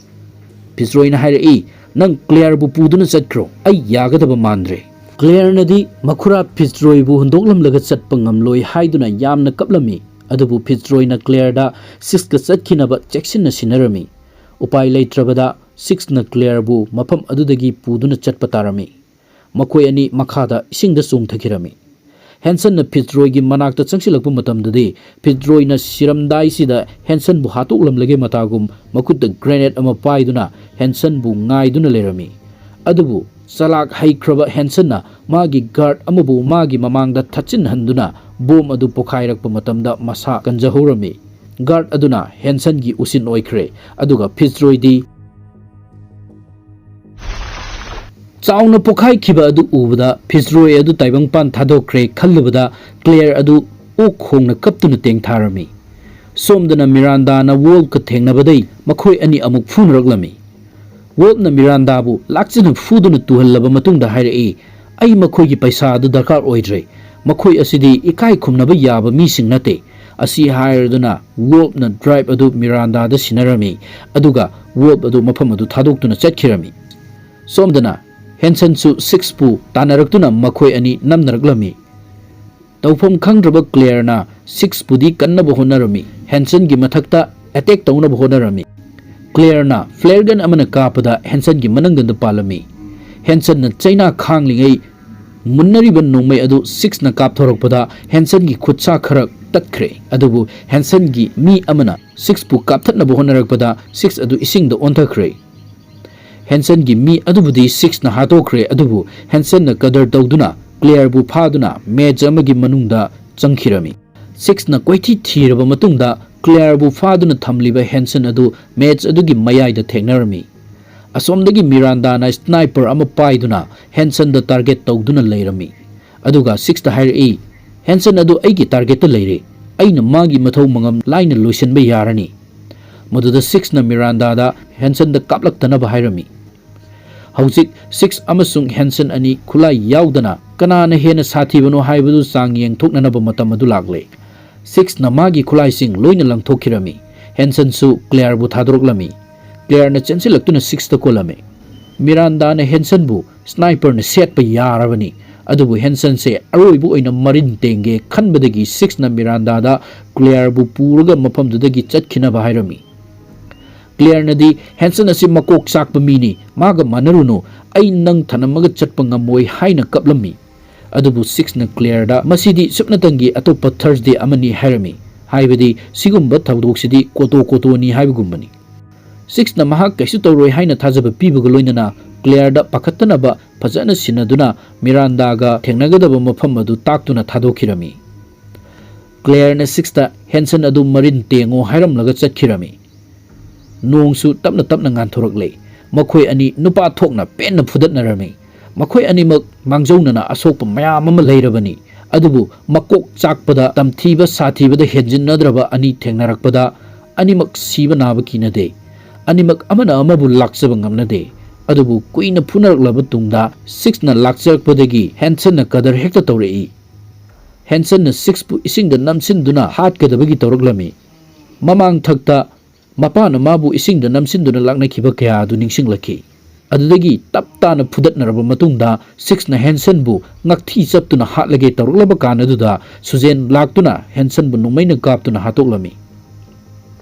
ꯐꯤꯠꯖꯔꯣꯏꯅ ꯍꯥꯏꯔꯛꯏ, "ꯅꯪ ꯀ꯭ꯂꯦꯌꯔꯕꯨ ꯄꯨꯗꯨꯅ ꯆꯠꯈ꯭ꯔꯣ, ꯑꯩ ꯌꯥꯒꯗꯕ ꯃꯥꯟꯗ꯭ꯔꯦ"꯫ ꯀ꯭ꯂꯦꯌꯔꯅꯗꯤ ꯃꯈꯨꯔꯥ ꯐꯤꯠꯖꯔꯣꯏꯕꯨ ꯍꯨꯟꯗꯣꯛꯂꯝꯂꯒ ꯆꯠꯄ ꯉꯝꯂꯣꯏ ꯍꯥꯏꯗꯨꯅ ꯌꯥꯝꯅ ꯀꯞꯂꯝꯃꯤ꯫ ꯑꯗꯨꯕꯨ ꯐꯤꯠꯖꯔꯣꯏꯅ ꯀ꯭ꯂꯦꯌꯔꯗ ꯁꯤꯛꯁꯀ ꯆꯠꯈꯤꯅꯕ ꯆꯦꯛꯁꯤꯟꯅ ꯁꯤꯟꯅꯔꯝꯃꯤ꯫ ꯎꯄꯥꯏ ꯂꯩꯇ꯭ꯔꯕꯗ ꯁꯤꯛꯁꯅ ꯀ꯭ꯂꯦꯌꯔꯕꯨ ꯃꯐꯝ ꯑꯗꯨꯗꯒꯤ ꯄꯨꯗꯨꯅ ꯆꯠꯄ ꯇꯥꯔꯝꯃꯤ꯫ ꯃꯈꯣꯏ ꯑꯅꯤ ꯃꯈꯥꯗ ꯏꯁꯤꯡꯗ ꯆꯣꯡꯊꯈꯤꯔꯝꯃꯤ꯫ ꯍꯦꯟꯁꯟꯅ ꯐꯤꯠꯖꯔꯣꯏꯒꯤ ꯃꯅꯥꯛꯇ ꯆꯪꯁꯤꯜꯂꯛꯄ ꯃꯇꯝꯗꯗꯤ, ꯐꯤꯠꯖꯔꯣꯏꯅ ꯁꯤꯔꯝꯗꯥꯏꯁꯤꯗ ꯍꯦꯟꯁꯟꯕꯨ ꯍꯥꯠꯇꯣꯛꯂꯝꯂꯒꯦ ꯃꯇꯥꯒꯨꯝ ꯃꯈꯨꯠꯇ ꯒ꯭ꯔꯦꯅꯦꯗ ꯑꯃ ꯄꯥꯏꯗꯨꯅ ꯍꯦꯟꯁꯟꯕꯨ ꯉꯥꯏꯗꯨꯅ ꯂꯩꯔꯝꯃꯤ꯫ ꯑꯗꯨꯕꯨ ꯆꯂꯥꯛ ꯍꯩꯈ꯭ꯔꯕ ꯍꯦꯟꯁꯟꯅ ꯃꯥꯒꯤ ꯒꯥꯔꯗ ꯑꯃꯕꯨ ꯃꯥꯒꯤ ꯃꯃꯥꯡꯗ ꯊꯠꯆꯤꯟꯍꯟꯗꯨꯅ ꯕꯣꯝ ꯑꯗꯨ ꯄꯣꯈꯥꯏꯔꯛꯄ ꯃꯇꯝꯗ ꯃꯁꯥ ꯀꯟꯖꯍꯧꯔꯝꯃꯤ꯫ ꯒꯥꯔꯗ ꯑꯗꯨꯅ ꯍꯦꯟꯁꯟꯒꯤ ꯎꯁꯤꯟ ꯑꯣꯏꯈ꯭ꯔꯦ, ꯑꯗꯨꯒ ꯐꯤꯠꯖꯔꯣꯏꯗꯤ ꯆꯥꯎꯅ ꯄꯣꯈꯥꯏꯈꯤꯕ ꯑꯗꯨ ꯎꯕꯗ ꯐꯤꯠꯖꯔꯣꯏ ꯑꯗꯨ ꯇꯥꯏꯕꯪꯄꯥꯟ ꯊꯥꯗꯣꯛꯈ꯭ꯔꯦ ꯈꯜꯂꯨꯕꯗ ꯀ꯭ꯂꯦꯌꯔ ꯑꯗꯨ ꯑꯣꯛ ꯈꯣꯡꯅ ꯀꯞꯇꯨꯅ ꯇꯦꯡꯊꯥꯔꯝꯃꯤ꯫ ꯁꯣꯝꯗꯅ ꯃꯤꯔꯥꯟꯗꯥꯅ ꯋꯣꯜꯐꯀ ꯊꯦꯡꯅꯕꯗꯩ ꯃꯈꯣꯏ ꯑꯅꯤ ꯑꯃꯨꯛ ꯐꯨꯅꯔꯛꯂꯝꯃꯤ꯫ ꯋꯣꯜꯐꯅ ꯃꯤꯔꯥꯟꯗꯥꯕꯨ ꯂꯥꯛꯆꯅ ꯐꯨꯗꯨꯅ ꯇꯨꯍꯜꯂꯕ ꯃꯇꯨꯡꯗ ꯍꯥꯏꯔꯛꯏ, "ꯑꯩ ꯃꯈꯣꯏꯒꯤ ꯄꯩꯁꯥ ꯑꯗꯨ ꯗꯔꯀꯥꯔ ꯑꯣꯏꯗ꯭ꯔꯦ꯫ ꯃꯈꯣꯏ ꯑꯁꯤꯗꯤ ꯏꯀꯥꯏ ꯈꯨꯝꯅꯕ ꯌꯥꯕ ꯃꯤꯁꯤꯡ ꯅꯠꯇꯦ"꯫ ꯑꯁꯤ ꯍꯥꯏꯔꯗꯨꯅ ꯋꯣꯜꯐꯅ ꯗ꯭ꯔꯥꯏꯚ ꯑꯗꯨ ꯃꯤꯔꯥꯟꯗꯥꯗ ꯁꯤꯟꯅꯔꯝꯃꯤ, ꯑꯗꯨꯒ ꯋꯣꯜꯐ ꯑꯗꯨ ꯃꯐꯝ ꯑꯗꯨ ꯊꯥꯗꯣꯛꯇꯨꯅ ꯆꯠꯈꯤꯔꯝꯃꯤ꯫ ꯁꯣꯝꯗꯅ ꯍꯦꯟꯁꯟꯁꯨ ꯁꯤꯛꯁꯄꯨ ꯇꯥꯟꯅꯔꯛꯇꯨꯅ ꯃꯈꯣꯏ ꯑꯅꯤ ꯅꯝꯅꯔꯛꯂꯝꯃꯤ꯫ ꯇꯧꯐꯝ ꯈꯪꯗ꯭ꯔꯕ ꯀ꯭ꯂꯦꯌꯔꯅ ꯁꯤꯛꯁꯄꯨꯗꯤ ꯀꯟꯅꯕ ꯍꯣꯠꯅꯔꯝꯃꯤ, ꯍꯦꯟꯁꯟꯒꯤ ꯃꯊꯛꯇ ꯑꯦꯇꯦꯛ ꯇꯧꯅꯕ ꯍꯣꯠꯅꯔꯝꯃꯤ꯫ ꯀ꯭ꯂꯦꯌꯔꯅ ꯐ꯭ꯂꯦꯌꯔ ꯒꯟ ꯑꯃꯅ ꯀꯥꯞꯄꯗ ꯍꯦꯟꯁꯟꯒꯤ ꯃꯅꯪꯒꯟꯗ ꯄꯥꯜꯂꯝꯃꯤ꯫ ꯍꯦꯟꯁꯟꯅ ꯆꯩꯅꯥ ꯈꯥꯡꯂꯤꯉꯩ ꯃꯨꯟꯅꯔꯤꯕ ꯅꯣꯡꯃꯩ ꯑꯗꯨ ꯁꯤꯛꯁꯅ ꯀꯥꯞꯊꯣꯔꯛꯄꯗ ꯍꯦꯟꯁꯟꯒꯤ ꯈꯨꯠꯁꯥ ꯈꯔ ꯇꯠꯈ꯭ꯔꯦ, ꯑꯗꯨꯕꯨ ꯍꯦꯟꯁꯟꯒꯤ ꯃꯤ ꯑꯃꯅ ꯁꯤꯛꯁꯄꯨ ꯀꯥꯞꯊꯠꯅꯕ ꯍꯣꯠꯅꯔꯛꯄꯗ ꯁꯤꯛꯁ ꯑꯗꯨ ꯏꯁꯤꯡꯗ ꯑꯣꯟꯊꯈ꯭ꯔꯦ꯫ ꯍꯦꯟꯁꯟꯒꯤ ꯃꯤ ꯑꯗꯨꯕꯨꯗꯤ ꯁꯤꯛꯁꯅ ꯍꯥꯠꯇꯣꯛꯈ꯭ꯔꯦ, ꯑꯗꯨꯕꯨ ꯍꯦꯟꯁꯟꯅ ꯀꯗꯔ ꯇꯧꯗꯨꯅ ꯀ꯭ꯂꯦꯌꯔꯕꯨ ꯐꯥꯗꯨꯅ ꯃꯦꯖ ꯑꯃꯒꯤ ꯃꯅꯨꯡꯗ ꯆꯪꯈꯤꯔꯝꯃꯤ꯫ ꯁꯤꯛꯁꯅ ꯀꯣꯏꯊꯤ ꯊꯤꯔꯕ ꯃꯇꯨꯡꯗ ꯀ꯭ꯂꯦꯌꯔꯕꯨ ꯐꯥꯗꯨꯅ ꯊꯝꯂꯤꯕ ꯍꯦꯟꯁꯟ ꯑꯗꯨ ꯃꯦꯖ ꯑꯗꯨꯒꯤ ꯃꯌꯥꯏꯗ ꯊꯦꯡꯅꯔꯝꯃꯤ꯫ ꯑꯁꯣꯝꯗꯒꯤ ꯃꯤꯔꯥꯟꯗꯥꯅ ꯁ꯭ꯅꯥꯏꯄꯔ ꯑꯃ ꯄꯥꯏꯗꯨꯅ ꯍꯦꯟꯁꯟꯗ ꯇꯥꯔꯒꯦꯠ ꯇꯧꯗꯨꯅ ꯂꯩꯔꯝꯃꯤ꯫ ꯑꯗꯨꯒ ꯁꯤꯛꯁꯇ ꯍꯥꯏꯔꯛꯏ, "ꯍꯦꯟꯁꯟ ꯑꯗꯨ ꯑꯩꯒꯤ ꯇꯥꯔꯒꯦꯠꯇ ꯂꯩꯔꯦ꯫ ꯑꯩꯅ ꯃꯥꯒꯤ ꯃꯊꯧ ꯃꯉꯝ ꯂꯥꯏꯅ ꯂꯣꯏꯁꯤꯟꯕ ꯌꯥꯔꯅꯤ"꯫ ꯃꯗꯨꯗ ꯁꯤꯛꯁꯅ ꯃꯤꯔꯥꯟꯗꯥꯗ ꯍꯦꯟꯁꯟꯗ ꯀꯥꯞꯂꯛꯇꯅꯕ ꯍꯥꯏꯔꯝꯃꯤ꯫ ꯍꯧꯖꯤꯛ ꯁꯤꯛꯁ ꯑꯃꯁꯨꯡ ꯍꯦꯟꯁꯟ ꯑꯅꯤ ꯈꯨꯠꯂꯥꯏ ꯌꯥꯎꯗꯅ ꯀꯅꯥꯅ ꯍꯦꯟꯅ ꯁꯥꯊꯤꯕꯅꯣ ꯍꯥꯏꯕꯗꯨ ꯆꯥꯡ ꯌꯦꯡꯊꯣꯛꯅꯅꯕ ꯃꯇꯝ ꯑꯗꯨ ꯂꯥꯛꯂꯦ꯫ ꯁꯤꯛꯁꯅ ꯃꯥꯒꯤ ꯈꯨꯠꯂꯥꯏꯁꯤꯡ ꯂꯣꯏꯅ ꯂꯪꯊꯣꯛꯈꯤꯔꯝꯃꯤ꯫ ꯍꯦꯟꯁꯟꯁꯨ ꯀ꯭ꯂꯦꯌꯔꯕꯨ ꯊꯥꯗꯣꯔꯛꯂꯝꯃꯤ꯫ ꯀ꯭ꯂꯦꯌꯔꯅ ꯆꯦꯟꯁꯤꯜꯂꯛꯇꯨꯅ ꯁꯤꯛꯁꯇ ꯀꯣꯜꯂꯝꯃꯤ꯫ ꯃꯤꯔꯥꯟꯗꯥꯅ ꯍꯦꯟꯁꯟꯕꯨ ꯁ꯭ꯅꯥꯏꯄꯔꯅ ꯁꯦꯠꯄ ꯌꯥꯔꯕꯅꯤ꯫ ꯑꯗꯨꯕꯨ ꯍꯦꯟꯁꯟꯁꯦ ꯑꯔꯣꯏꯕ ꯑꯣꯏꯅ ꯃꯔꯤꯟ ꯇꯦꯡꯒꯦ ꯈꯟꯕꯗꯒꯤ ꯁꯤꯛꯁꯅ ꯃꯤꯔꯥꯟꯗꯥꯗ ꯀ꯭ꯂꯦꯌꯔꯕꯨ ꯄꯨꯔꯒ ꯃꯐꯝꯗꯨꯗꯒꯤ ꯆꯠꯈꯤꯅꯕ ꯍꯥꯏꯔꯝꯃꯤ꯫ ꯀ꯭ꯂꯦꯌꯔꯅꯗꯤ, "ꯍꯦꯟꯁꯟ ꯑꯁꯤ ꯃꯀꯣꯛ ꯆꯥꯛꯄ ꯃꯤꯅꯤ, ꯃꯥꯒ ꯃꯥꯟꯅꯔꯨꯅꯨ, ꯑꯩ ꯅꯪ ꯊꯅꯝꯃꯒ ꯆꯠꯄ ꯉꯝꯃꯣꯏ" ꯍꯥꯏꯅ ꯀꯞꯂꯝꯃꯤ꯫ ꯑꯗꯨꯕꯨ ꯁꯤꯛꯁꯅ ꯀ꯭ꯂꯦꯌꯔꯗ, "ꯃꯁꯤꯗꯤ ꯁꯨꯞꯅꯇꯪꯒꯤ ꯑꯇꯣꯞꯄ ꯊꯔꯁꯗꯦ ꯑꯃꯅꯤ" ꯍꯥꯏꯔꯝꯃꯤ꯫ ꯍꯥꯏꯕꯗꯤ ꯁꯤꯒꯨꯝꯕ ꯊꯧꯗꯣꯛꯁꯤꯗꯤ ꯀꯣꯇꯣ ꯀꯣꯇꯣꯅꯤ ꯍꯥꯏꯕꯒꯨꯝꯕꯅꯤ꯫ ꯁꯤꯛꯁꯅ ꯃꯍꯥꯛ ꯀꯩꯁꯨ ꯇꯧꯔꯣꯏ ꯍꯥꯏꯅ ꯊꯥꯖꯕ ꯄꯤꯕꯒ ꯂꯣꯏꯅꯅ ꯀ꯭ꯂꯦꯌꯔꯗ ꯄꯥꯈꯠꯇꯅꯕ ꯐꯖꯅ ꯁꯤꯟꯅꯗꯨꯅ ꯃꯤꯔꯥꯟꯗꯥꯒ ꯊꯦꯡꯅꯒꯗꯕ ꯃꯐꯝ ꯑꯗꯨ ꯇꯥꯛꯇꯨꯅ ꯊꯥꯗꯣꯛꯈꯤꯔꯝꯃꯤ꯫ ꯀ꯭ꯂꯦꯌꯔꯅ ꯁꯤꯛꯁꯇ ꯍꯦꯟꯁꯟ ꯑꯗꯨ ꯃꯔꯤꯟ ꯇꯦꯡꯉꯣ ꯍꯥꯏꯔꯝꯂꯒ ꯆꯠꯈꯤꯔꯝꯃꯤ꯫ ꯅꯣꯡꯁꯨ ꯇꯞꯅ ꯇꯞꯅ ꯉꯥꯟꯊꯣꯔꯛꯂꯦ꯫ ꯃꯈꯣꯏ ꯑꯅꯤ ꯅꯨꯄꯥ ꯊꯣꯛꯅ ꯄꯦꯟꯅ ꯐꯨꯗꯠꯅꯔꯝꯃꯤ꯫ ꯃꯈꯣꯏ ꯑꯅꯤꯃꯛ ꯃꯥꯡꯖꯧꯅꯅ ꯑꯁꯣꯛꯄ ꯃꯌꯥꯝ ꯑꯃ ꯂꯩꯔꯕꯅꯤ꯫ ꯑꯗꯨꯕꯨ ꯃꯀꯣꯛ ꯆꯥꯛꯄꯗ ꯇꯝꯊꯤꯕ ꯁꯥꯊꯤꯕꯗ ꯍꯦꯟꯖꯤꯟꯅꯗ꯭ꯔꯕ ꯑꯅꯤ ꯊꯦꯡꯅꯔꯛꯄꯗ ꯑꯅꯤꯃꯛ ꯁꯤꯕ ꯅꯥꯕ ꯀꯤꯅꯗꯦ꯫ ꯑꯅꯤꯃꯛ ꯑꯃꯅ ꯑꯃꯕꯨ ꯂꯥꯛꯆꯕ ꯉꯝꯅꯗꯦ꯫ ꯑꯗꯨꯕꯨ ꯀꯨꯏꯅ ꯐꯨꯅꯔꯛꯂꯕ ꯇꯨꯡꯗ ꯁꯤꯛꯁꯅ ꯂꯥꯛꯆꯔꯛꯄꯗꯒꯤ ꯍꯦꯟꯁꯟꯅ ꯀꯗꯔ ꯍꯦꯛꯇ ꯇꯧꯔꯛꯏ꯫ ꯍꯦꯟꯁꯟꯅ ꯁꯤꯛꯁꯄꯨ ꯏꯁꯤꯡꯗ ꯅꯝꯁꯤꯟꯗꯨꯅ ꯍꯥꯠꯀꯗꯕꯒꯤ ꯇꯧꯔꯛꯂꯝꯃꯤ꯫ ꯃꯃꯥꯡꯊꯛꯇ ꯃꯄꯥꯅ ꯃꯥꯕꯨ ꯏꯁꯤꯡꯗ ꯅꯝꯁꯤꯟꯗꯨꯅ ꯂꯥꯛꯅꯈꯤꯕ ꯀꯌꯥ ꯑꯗꯨ ꯅꯤꯡꯁꯤꯡꯂꯛꯈꯤ꯫ ꯑꯗꯨꯗꯒꯤ ꯇꯞ ꯇꯥꯅ ꯐꯨꯗꯠꯅꯔꯕ ꯃꯇꯨꯡꯗ ꯁꯤꯛꯁꯅ ꯍꯦꯟꯁꯟꯕꯨ ꯉꯛꯊꯤ ꯆꯞꯇꯨꯅ ꯍꯥꯠꯂꯒꯦ ꯇꯧꯔꯛꯂꯕ ꯀꯥꯟ ꯑꯗꯨꯗ ꯁꯨꯖꯦꯟ ꯂꯥꯛꯇꯨꯅ ꯍꯦꯟꯁꯟꯕꯨ ꯅꯣꯡꯃꯩꯅ ꯀꯥꯞꯇꯨꯅ ꯍꯥꯠꯇꯣꯛꯂꯝꯃꯤ꯫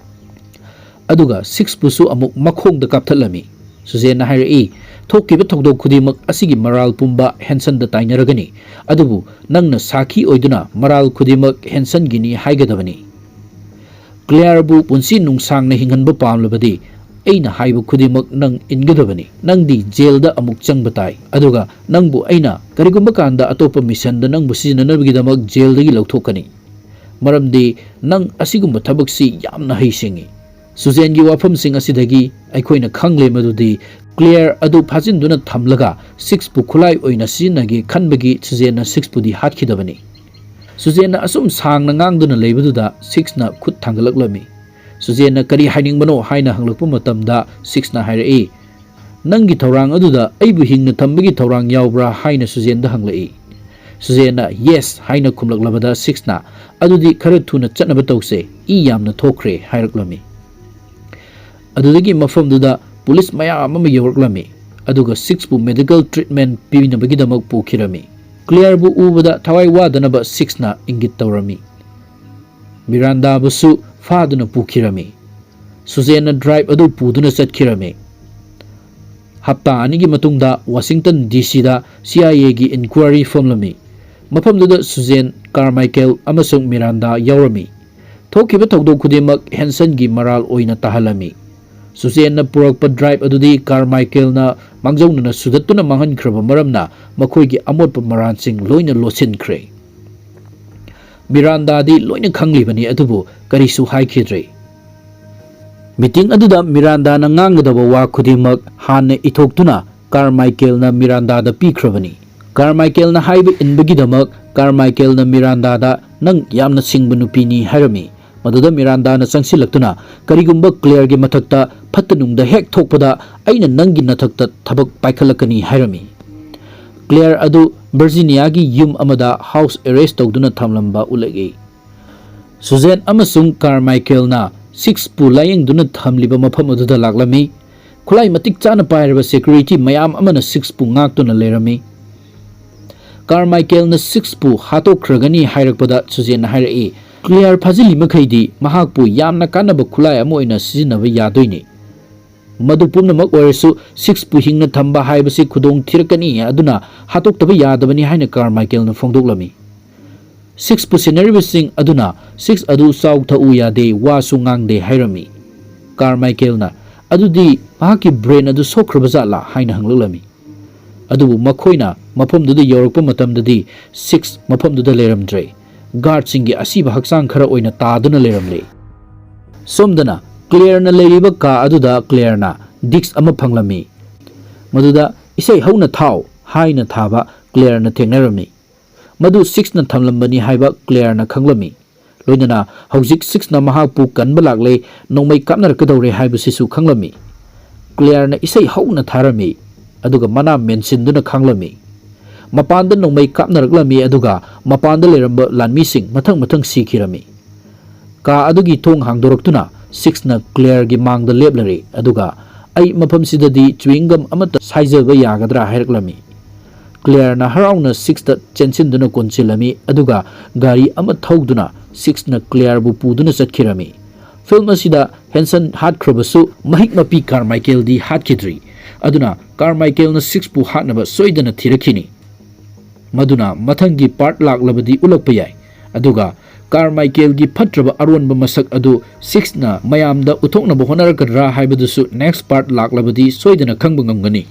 ꯑꯗꯨꯒ ꯁꯤꯛꯁꯄꯨꯁꯨ ꯑꯃꯨꯛ ꯃꯈꯣꯡꯗ ꯀꯥꯞꯊꯠꯂꯝꯃꯤ꯫ ꯁꯨꯖꯦꯟꯅ ꯍꯥꯏꯔꯛꯏ, "ꯊꯣꯛꯈꯤꯕ ꯊꯧꯗꯣꯛ ꯈꯨꯗꯤꯡꯃꯛ ꯑꯁꯤꯒꯤ ꯃꯔꯥꯜ ꯄꯨꯝꯕ ꯍꯦꯟꯁꯟꯗ ꯇꯥꯏꯅꯔꯒꯅꯤ, ꯑꯗꯨꯕꯨ ꯅꯪꯅ ꯁꯥꯈꯤ ꯑꯣꯏꯗꯨꯅ ꯃꯔꯥꯜ ꯈꯨꯗꯤꯡꯃꯛ ꯍꯦꯟꯁꯟꯒꯤꯅꯤ ꯍꯥꯏꯒꯗꯕꯅꯤ꯫ ꯀ꯭ꯂꯦꯌꯔꯕꯨ ꯄꯨꯟꯁꯤ ꯅꯨꯡꯁꯥꯡꯅ ꯍꯤꯡꯍꯟꯕ ꯄꯥꯝꯂꯕꯗꯤ ꯑꯩꯅ ꯍꯥꯏꯕ ꯈꯨꯗꯤꯡꯃꯛ ꯅꯪ ꯏꯟꯒꯗꯕꯅꯤ꯫ ꯅꯪꯗꯤ ꯖꯦꯜꯗ ꯑꯃꯨꯛ ꯆꯪꯕ ꯇꯥꯏ, ꯑꯗꯨꯒ ꯅꯪꯕꯨ ꯑꯩꯅ ꯀꯔꯤꯒꯨꯝꯕ ꯀꯥꯟꯗ ꯑꯇꯣꯞꯄ ꯃꯤꯁꯟꯗ ꯅꯪꯕꯨ ꯁꯤꯖꯤꯟꯅꯅꯕꯒꯤꯗꯃꯛ ꯖꯦꯜꯗꯒꯤ ꯂꯧꯊꯣꯛꯀꯅꯤ, ꯃꯔꯝꯗꯤ ꯅꯪ ꯑꯁꯤꯒꯨꯝꯕ ꯊꯕꯛꯁꯤ ꯌꯥꯝꯅ ꯍꯩꯁꯤꯡꯏ꯫" ꯁꯨꯖꯦꯟꯒꯤ ꯋꯥꯐꯝꯁꯤꯡ ꯑꯁꯤꯗꯒꯤ ꯑꯩꯈꯣꯏꯅ ꯈꯪꯂꯦ ꯃꯗꯨꯗꯤ ꯀ꯭ꯂꯦꯌꯔ ꯑꯗꯨ ꯐꯥꯖꯤꯟꯗꯨꯅ ꯊꯝꯂꯒ ꯁꯤꯛꯁꯄꯨ ꯈꯨꯠꯂꯥꯏ ꯑꯣꯏꯅ ꯁꯤꯖꯤꯟꯅꯒꯦ ꯈꯟꯕꯒꯤ ꯁꯨꯖꯦꯟꯅ ꯁꯤꯛꯁꯄꯨꯗꯤ ꯍꯥꯠꯈꯤꯗꯕꯅꯤ꯫ ꯁꯨꯖꯦꯟꯅ ꯑꯁꯨꯝ ꯁꯥꯡꯅ ꯉꯥꯡꯗꯨꯅ ꯂꯩꯕꯗꯨꯗ ꯁꯤꯛꯁꯅ ꯈꯨꯠ ꯊꯥꯡꯒꯠꯂꯛꯂꯝꯃꯤ꯫ ꯁꯨꯖꯦꯟꯅ "ꯀꯔꯤ ꯍꯥꯏꯅꯤꯡꯕꯅꯣ?" ꯍꯥꯏꯅ ꯍꯪꯂꯛꯄ ꯃꯇꯝꯗ ꯁꯤꯛꯁꯅ ꯍꯥꯏꯔꯛꯏ, "ꯅꯪꯒꯤ ꯊꯧꯔꯥꯡ ꯑꯗꯨꯗ ꯑꯩꯕꯨ ꯍꯤꯡꯅ ꯊꯝꯕꯒꯤ ꯊꯧꯔꯥꯡ ꯌꯥꯎꯕ꯭ꯔꯥ?" ꯍꯥꯏꯅ ꯁꯨꯖꯦꯟꯗ ꯍꯪꯂꯛꯏ꯫ ꯁꯨꯖꯦꯟꯅ "ꯌꯦꯁ" ꯍꯥꯏꯅ ꯈꯨꯝꯂꯛꯂꯕꯗ ꯁꯤꯛꯁꯅ "ꯑꯗꯨꯗꯤ ꯈꯔ ꯊꯨꯅ ꯆꯠꯅꯕ ꯇꯧꯁꯦ, ꯏ ꯌꯥꯝꯅ ꯊꯣꯛꯈ꯭ꯔꯦ" ꯍꯥꯏꯔꯛꯂꯝꯃꯤ꯫ ꯑꯗꯨꯗꯒꯤ ꯃꯐꯝꯗꯨꯗ ꯄꯨꯂꯤꯁ ꯃꯌꯥꯝ ꯑꯃ ꯌꯧꯔꯛꯂꯝꯃꯤ, ꯑꯗꯨꯒ ꯁꯤꯛꯁꯄꯨ ꯃꯦꯗꯤꯀꯦꯜ ꯇ꯭ꯔꯤꯠꯃꯦꯟ ꯄꯤꯅꯕꯒꯤꯗꯃꯛ ꯄꯨꯈꯤꯔꯝꯃꯤ꯫ ꯀ꯭ꯂꯦꯌꯔꯕꯨ ꯎꯕꯗ ꯊꯋꯥꯏ ꯋꯥꯗꯅꯕ ꯁꯤꯛꯁꯅ ꯏꯪꯒꯤꯠ ꯇꯧꯔꯝꯃꯤ꯫ ꯃꯤꯔꯥꯟꯗꯥꯕꯨꯁꯨ ꯐꯥꯗꯨꯅ ꯄꯨꯈꯤꯔꯝꯃꯤ꯫ ꯁꯨꯖꯦꯟꯅ ꯗ꯭ꯔꯥꯏꯚ ꯑꯗꯨ ꯄꯨꯗꯨꯅ ꯆꯠꯈꯤꯔꯝꯃꯤ꯫ ꯍꯞꯇꯥ ꯑꯅꯤꯒꯤ ꯃꯇꯨꯡꯗ ꯋꯥꯁꯤꯡꯇꯟ ꯗꯤ ꯁꯤꯗ ꯁꯤ ꯑꯥꯏ ꯑꯦꯒꯤ ꯏꯟꯀ꯭ꯋꯥꯏꯔꯤ ꯐꯝꯂꯝꯃꯤ꯫ ꯃꯐꯝꯗꯨꯗ ꯁꯨꯖꯦꯟ, ꯀꯥꯔꯃꯥꯏꯀꯦꯜ ꯑꯃꯁꯨꯡ ꯃꯤꯔꯥꯟꯗꯥ ꯌꯥꯎꯔꯝꯃꯤ꯫ ꯊꯣꯛꯈꯤꯕ ꯊꯧꯗꯣꯛ ꯈꯨꯗꯤꯡꯃꯛ ꯍꯦꯟꯁꯟꯒꯤ ꯃꯔꯥꯜ ꯑꯣꯏꯅ ꯇꯥꯍꯜꯂꯝꯃꯤ꯫ ꯁꯨꯖꯦꯟꯅ ꯄꯨꯔꯛꯄ ꯗ꯭ꯔꯥꯏꯚ ꯑꯗꯨꯗꯤ ꯀꯥꯔꯃꯥꯏꯀꯦꯜꯅ ꯃꯥꯡꯖꯧꯅꯅ ꯁꯨꯗꯠꯇꯨꯅ ꯃꯥꯡꯍꯟꯈ꯭ꯔꯕ ꯃꯔꯝꯅ ꯃꯈꯣꯏꯒꯤ ꯑꯃꯣꯠꯄ ꯃꯔꯥꯜꯁꯤꯡ ꯂꯣꯏꯅ ꯂꯣꯠꯁꯤꯟꯈ꯭ꯔꯦ꯫ ꯃꯤꯔꯥꯟꯗꯥꯗꯤ ꯂꯣꯏꯅ ꯈꯪꯂꯤꯕꯅꯤ, ꯑꯗꯨꯕꯨ ꯀꯔꯤꯁꯨ ꯍꯥꯏꯈꯤꯗ꯭ꯔꯦ꯫ ꯃꯤꯇꯤꯡ ꯑꯗꯨꯗ ꯃꯤꯔꯥꯟꯗꯥꯅ ꯉꯥꯡꯒꯗꯕ ꯋꯥ ꯈꯨꯗꯤꯡꯃꯛ ꯍꯥꯟꯅ ꯏꯊꯣꯛꯇꯨꯅ ꯀꯥꯔꯃꯥꯏꯀꯦꯜꯅ ꯃꯤꯔꯥꯟꯗꯥꯗ ꯄꯤꯈ꯭ꯔꯕꯅꯤ꯫ ꯀꯥꯔꯃꯥꯏꯀꯦꯜꯅ ꯍꯥꯏꯕ ꯏꯟꯕꯒꯤꯗꯃꯛ ꯀꯥꯔꯃꯥꯏꯀꯦꯜꯅ ꯃꯤꯔꯥꯟꯗꯥꯗ, "ꯅꯪ ꯌꯥꯝꯅ ꯁꯤꯡꯕ ꯅꯨꯄꯤꯅꯤ" ꯍꯥꯏꯔꯝꯃꯤ꯫ ꯃꯗꯨꯗ ꯃꯤꯔꯥꯟꯗꯥꯅ ꯆꯪꯁꯤꯜꯂꯛꯇꯨꯅ, "ꯀꯔꯤꯒꯨꯝꯕ ꯀ꯭ꯂꯦꯌꯔꯒꯤ ꯃꯊꯛꯇ ꯐꯠꯇ ꯅꯨꯡꯗ ꯍꯦꯛ ꯊꯣꯛꯄꯗ ꯑꯩꯅ ꯅꯪꯒꯤ ꯅꯊꯛꯇ ꯊꯕꯛ ꯄꯥꯏꯈꯠꯂꯛꯀꯅꯤ" ꯍꯥꯏꯔꯝꯃꯤ꯫ ꯀ꯭ꯂꯦꯌꯔ ꯑꯗꯨ ꯚꯔꯖꯤꯅꯤꯌꯥꯒꯤ ꯌꯨꯝ ꯑꯃꯗ ꯍꯥꯎꯁ ꯑꯦꯔꯦꯁ ꯇꯧꯗꯨꯅ ꯊꯝꯂꯝꯕ ꯎꯠꯂꯛꯏ꯫ ꯁꯨꯖꯦꯟ ꯑꯃꯁꯨꯡ ꯀꯥꯔꯃꯥꯏꯀꯦꯜꯅ ꯁꯤꯛꯁꯄꯨ ꯂꯥꯌꯦꯡꯗꯨꯅ ꯊꯝꯂꯤꯕ ꯃꯐꯝ ꯑꯗꯨꯗ ꯂꯥꯛꯂꯝꯃꯤ꯫ ꯈꯨꯠꯂꯥꯏ ꯃꯇꯤꯛ ꯆꯥꯅ ꯄꯥꯏꯔꯕ ꯁꯦꯀ꯭ꯌꯨꯔꯤꯇꯤ ꯃꯌꯥꯝ ꯑꯃꯅ ꯁꯤꯛꯁꯄꯨ ꯉꯥꯛꯇꯨꯅ ꯂꯩꯔꯝꯃꯤ꯫ ꯀꯥꯔꯃꯥꯏꯀꯦꯜꯅ ꯁꯤꯛꯁꯄꯨ ꯍꯥꯠꯇꯣꯛꯈ꯭ꯔꯒꯅꯤ ꯍꯥꯏꯔꯛꯄꯗ ꯁꯨꯖꯦꯟꯅ ꯍꯥꯏꯔꯛꯏ, "ꯀ꯭ꯂꯦꯌꯔ ꯐꯥꯖꯤꯜꯂꯤ ꯃꯈꯩꯗꯤ ꯃꯍꯥꯛꯄꯨ ꯌꯥꯝꯅ ꯀꯥꯟꯅꯕ ꯈꯨꯠꯂꯥꯏ ꯑꯃ ꯑꯣꯏꯅ ꯁꯤꯖꯤꯟꯅꯕ ꯌꯥꯗꯣꯏꯅꯤ꯫ ꯃꯗꯨ ꯄꯨꯝꯅꯃꯛ ꯑꯣꯏꯔꯁꯨ ꯁꯤꯛꯁꯄꯨ ꯍꯤꯡꯅ ꯊꯝꯕ ꯍꯥꯏꯕꯁꯤ ꯈꯨꯗꯣꯡ ꯊꯤꯔꯛꯀꯅꯤ, ꯑꯗꯨꯅ ꯍꯥꯠꯇꯣꯛꯇꯕ ꯌꯥꯗꯕꯅꯤ" ꯍꯥꯏꯅ ꯀꯥꯔꯃꯥꯏꯀꯦꯜꯅ ꯐꯣꯡꯗꯣꯛꯂꯝꯃꯤ꯫ ꯁꯤꯛꯁꯄꯨ ꯁꯦꯟꯅꯔꯤꯕꯁꯤꯡ ꯑꯗꯨꯅ ꯁꯤꯛꯁ ꯑꯗꯨ ꯆꯥꯎ ꯊꯛꯎ ꯌꯥꯗꯦ, ꯋꯥꯁꯨ ꯉꯥꯡꯗꯦ ꯍꯥꯏꯔꯝꯃꯤ꯫ ꯀꯥꯔꯃꯥꯏꯀꯦꯜꯅ, "ꯑꯗꯨꯗꯤ ꯃꯍꯥꯛꯀꯤ ꯕ꯭ꯔꯦꯟ ꯑꯗꯨ ꯁꯣꯛꯈ꯭ꯔꯕ ꯖꯥꯠꯂꯥ?" ꯍꯥꯏꯅ ꯍꯪꯂꯛꯂꯝꯃꯤ꯫ ꯑꯗꯨꯕꯨ ꯃꯈꯣꯏꯅ ꯃꯐꯝꯗꯨꯗ ꯌꯧꯔꯛꯄ ꯃꯇꯝꯗꯗꯤ ꯁꯤꯛꯁ ꯃꯐꯝꯗꯨꯗ ꯂꯩꯔꯝꯗ꯭ꯔꯦ꯫ ꯒꯥꯔꯗꯁꯤꯡꯒꯤ ꯑꯁꯤꯕ ꯍꯛꯆꯥꯡ ꯈꯔ ꯑꯣꯏꯅ ꯇꯥꯗꯨꯅ ꯂꯩꯔꯝꯂꯦ꯫ ꯁꯣꯝꯗꯅ ꯀ꯭ꯂꯦꯌꯔꯅ ꯂꯩꯔꯤꯕ ꯀꯥ ꯑꯗꯨꯗ ꯀ꯭ꯂꯦꯌꯔꯅ ꯗꯤꯛꯁ ꯑꯃ ꯐꯪꯂꯝꯃꯤ꯫ ꯃꯗꯨꯗ "ꯏꯁꯩ ꯍꯧꯅ ꯊꯥꯎ" ꯍꯥꯏꯅ ꯊꯥꯕ ꯀ꯭ꯂꯦꯌꯔꯅ ꯊꯦꯡꯅꯔꯝꯃꯤ꯫ ꯃꯗꯨ ꯁꯤꯛꯁꯅ ꯊꯝꯂꯝꯕꯅꯤ ꯍꯥꯏꯕ ꯀ꯭ꯂꯦꯌꯔꯅ ꯈꯪꯂꯝꯃꯤ꯫ ꯂꯣꯏꯅꯅ ꯍꯧꯖꯤꯛ ꯁꯤꯛꯁꯅ ꯃꯍꯥꯛꯄꯨ ꯀꯟꯕ ꯂꯥꯛꯂꯦ, ꯅꯣꯡꯃꯩ ꯀꯥꯞꯅꯔꯛꯀꯗꯧꯔꯦ ꯍꯥꯏꯕꯁꯤꯁꯨ ꯈꯪꯂꯝꯃꯤ꯫ ꯀ꯭ꯂꯦꯌꯔꯅ ꯏꯁꯩ ꯍꯧꯅ ꯊꯥꯔꯝꯃꯤ, ꯑꯗꯨꯒ ꯃꯅꯥ ꯃꯦꯟꯁꯤꯟꯗꯨꯅ ꯈꯥꯡꯂꯝꯃꯤ꯫ ꯃꯄꯥꯟꯗ ꯅꯣꯡꯃꯩ ꯀꯥꯞꯅꯔꯛꯂꯝꯃꯤ, ꯑꯗꯨꯒ ꯃꯄꯥꯟꯗ ꯂꯩꯔꯝꯕ ꯂꯥꯟꯃꯤꯁꯤꯡ ꯃꯊꯪ ꯃꯊꯪ ꯁꯤꯈꯤꯔꯝꯃꯤ꯫ ꯀꯥ ꯑꯗꯨꯒꯤ ꯊꯣꯡ ꯍꯥꯡꯗꯣꯔꯛꯇꯨꯅ ꯁꯤꯛꯁꯅ ꯀ꯭ꯂꯦꯌꯔꯒꯤ ꯃꯥꯡꯗ ꯂꯦꯞꯂꯔꯦ, ꯑꯗꯨꯒ "ꯑꯩ ꯃꯐꯝꯁꯤꯗꯗꯤ ꯆ꯭ꯋꯤꯡꯒꯝ ꯑꯃꯠꯇ ꯁꯥꯏꯖꯕ ꯌꯥꯒꯗ꯭ꯔꯥ?" ꯍꯥꯏꯔꯛꯂꯝꯃꯤ꯫ ꯀ꯭ꯂꯦꯌꯔꯅ ꯍꯔꯥꯎꯅ ꯁꯤꯛꯁꯇ ꯆꯦꯟꯁꯤꯟꯗꯨꯅ ꯀꯣꯟꯁꯤꯜꯂꯝꯃꯤ, ꯑꯗꯨꯒ ꯒꯥꯔꯤ ꯑꯃ ꯊꯧꯗꯨꯅ ꯁꯤꯛꯁꯅ ꯀ꯭ꯂꯦꯌꯔꯕꯨ ꯄꯨꯗꯨꯅ ꯆꯠꯈꯤꯔꯝꯃꯤ꯫ ꯐꯤꯜꯝ ꯑꯁꯤꯗ ꯍꯦꯟꯁꯟ ꯍꯥꯠꯈ꯭ꯔꯕꯁꯨ, ꯃꯍꯤꯛ ꯃꯄꯤ ꯀꯥꯔꯃꯥꯏꯀꯦꯜꯗꯤ ꯍꯥꯠꯈꯤꯗ꯭ꯔꯤ꯫ ꯑꯗꯨꯅ ꯀꯥꯔꯃꯥꯏꯀꯦꯜꯅ ꯁꯤꯛꯁꯄꯨ ꯍꯥꯠꯅꯕ ꯁꯣꯏꯗꯅ ꯊꯤꯔꯛꯈꯤꯅꯤ꯫ ꯃꯗꯨꯅ ꯃꯊꯪꯒꯤ ꯄꯥꯔꯠ ꯂꯥꯛꯂꯕꯗꯤ ꯎꯠꯂꯛꯄ ꯌꯥꯏ꯫ ꯑꯗꯨꯒ ꯀꯥꯔꯃꯥꯏꯀꯦꯜꯒꯤ ꯐꯠꯇ꯭ꯔꯕ ꯑꯔꯣꯟꯕ ꯃꯁꯛ ꯑꯗꯨ ꯁꯤꯛꯁꯅ ꯃꯌꯥꯝꯗ ꯎꯠꯊꯣꯛꯅꯕ ꯍꯣꯠꯅꯔꯛꯀꯗ꯭ꯔꯥ ꯍꯥꯏꯕꯗꯨꯁꯨ ꯅꯦꯛꯁ ꯄꯥꯔꯠ ꯂꯥꯛꯂꯕꯗꯤ ꯁꯣꯏꯗꯅ ꯈꯪꯕ ꯉꯝꯒꯅꯤ꯫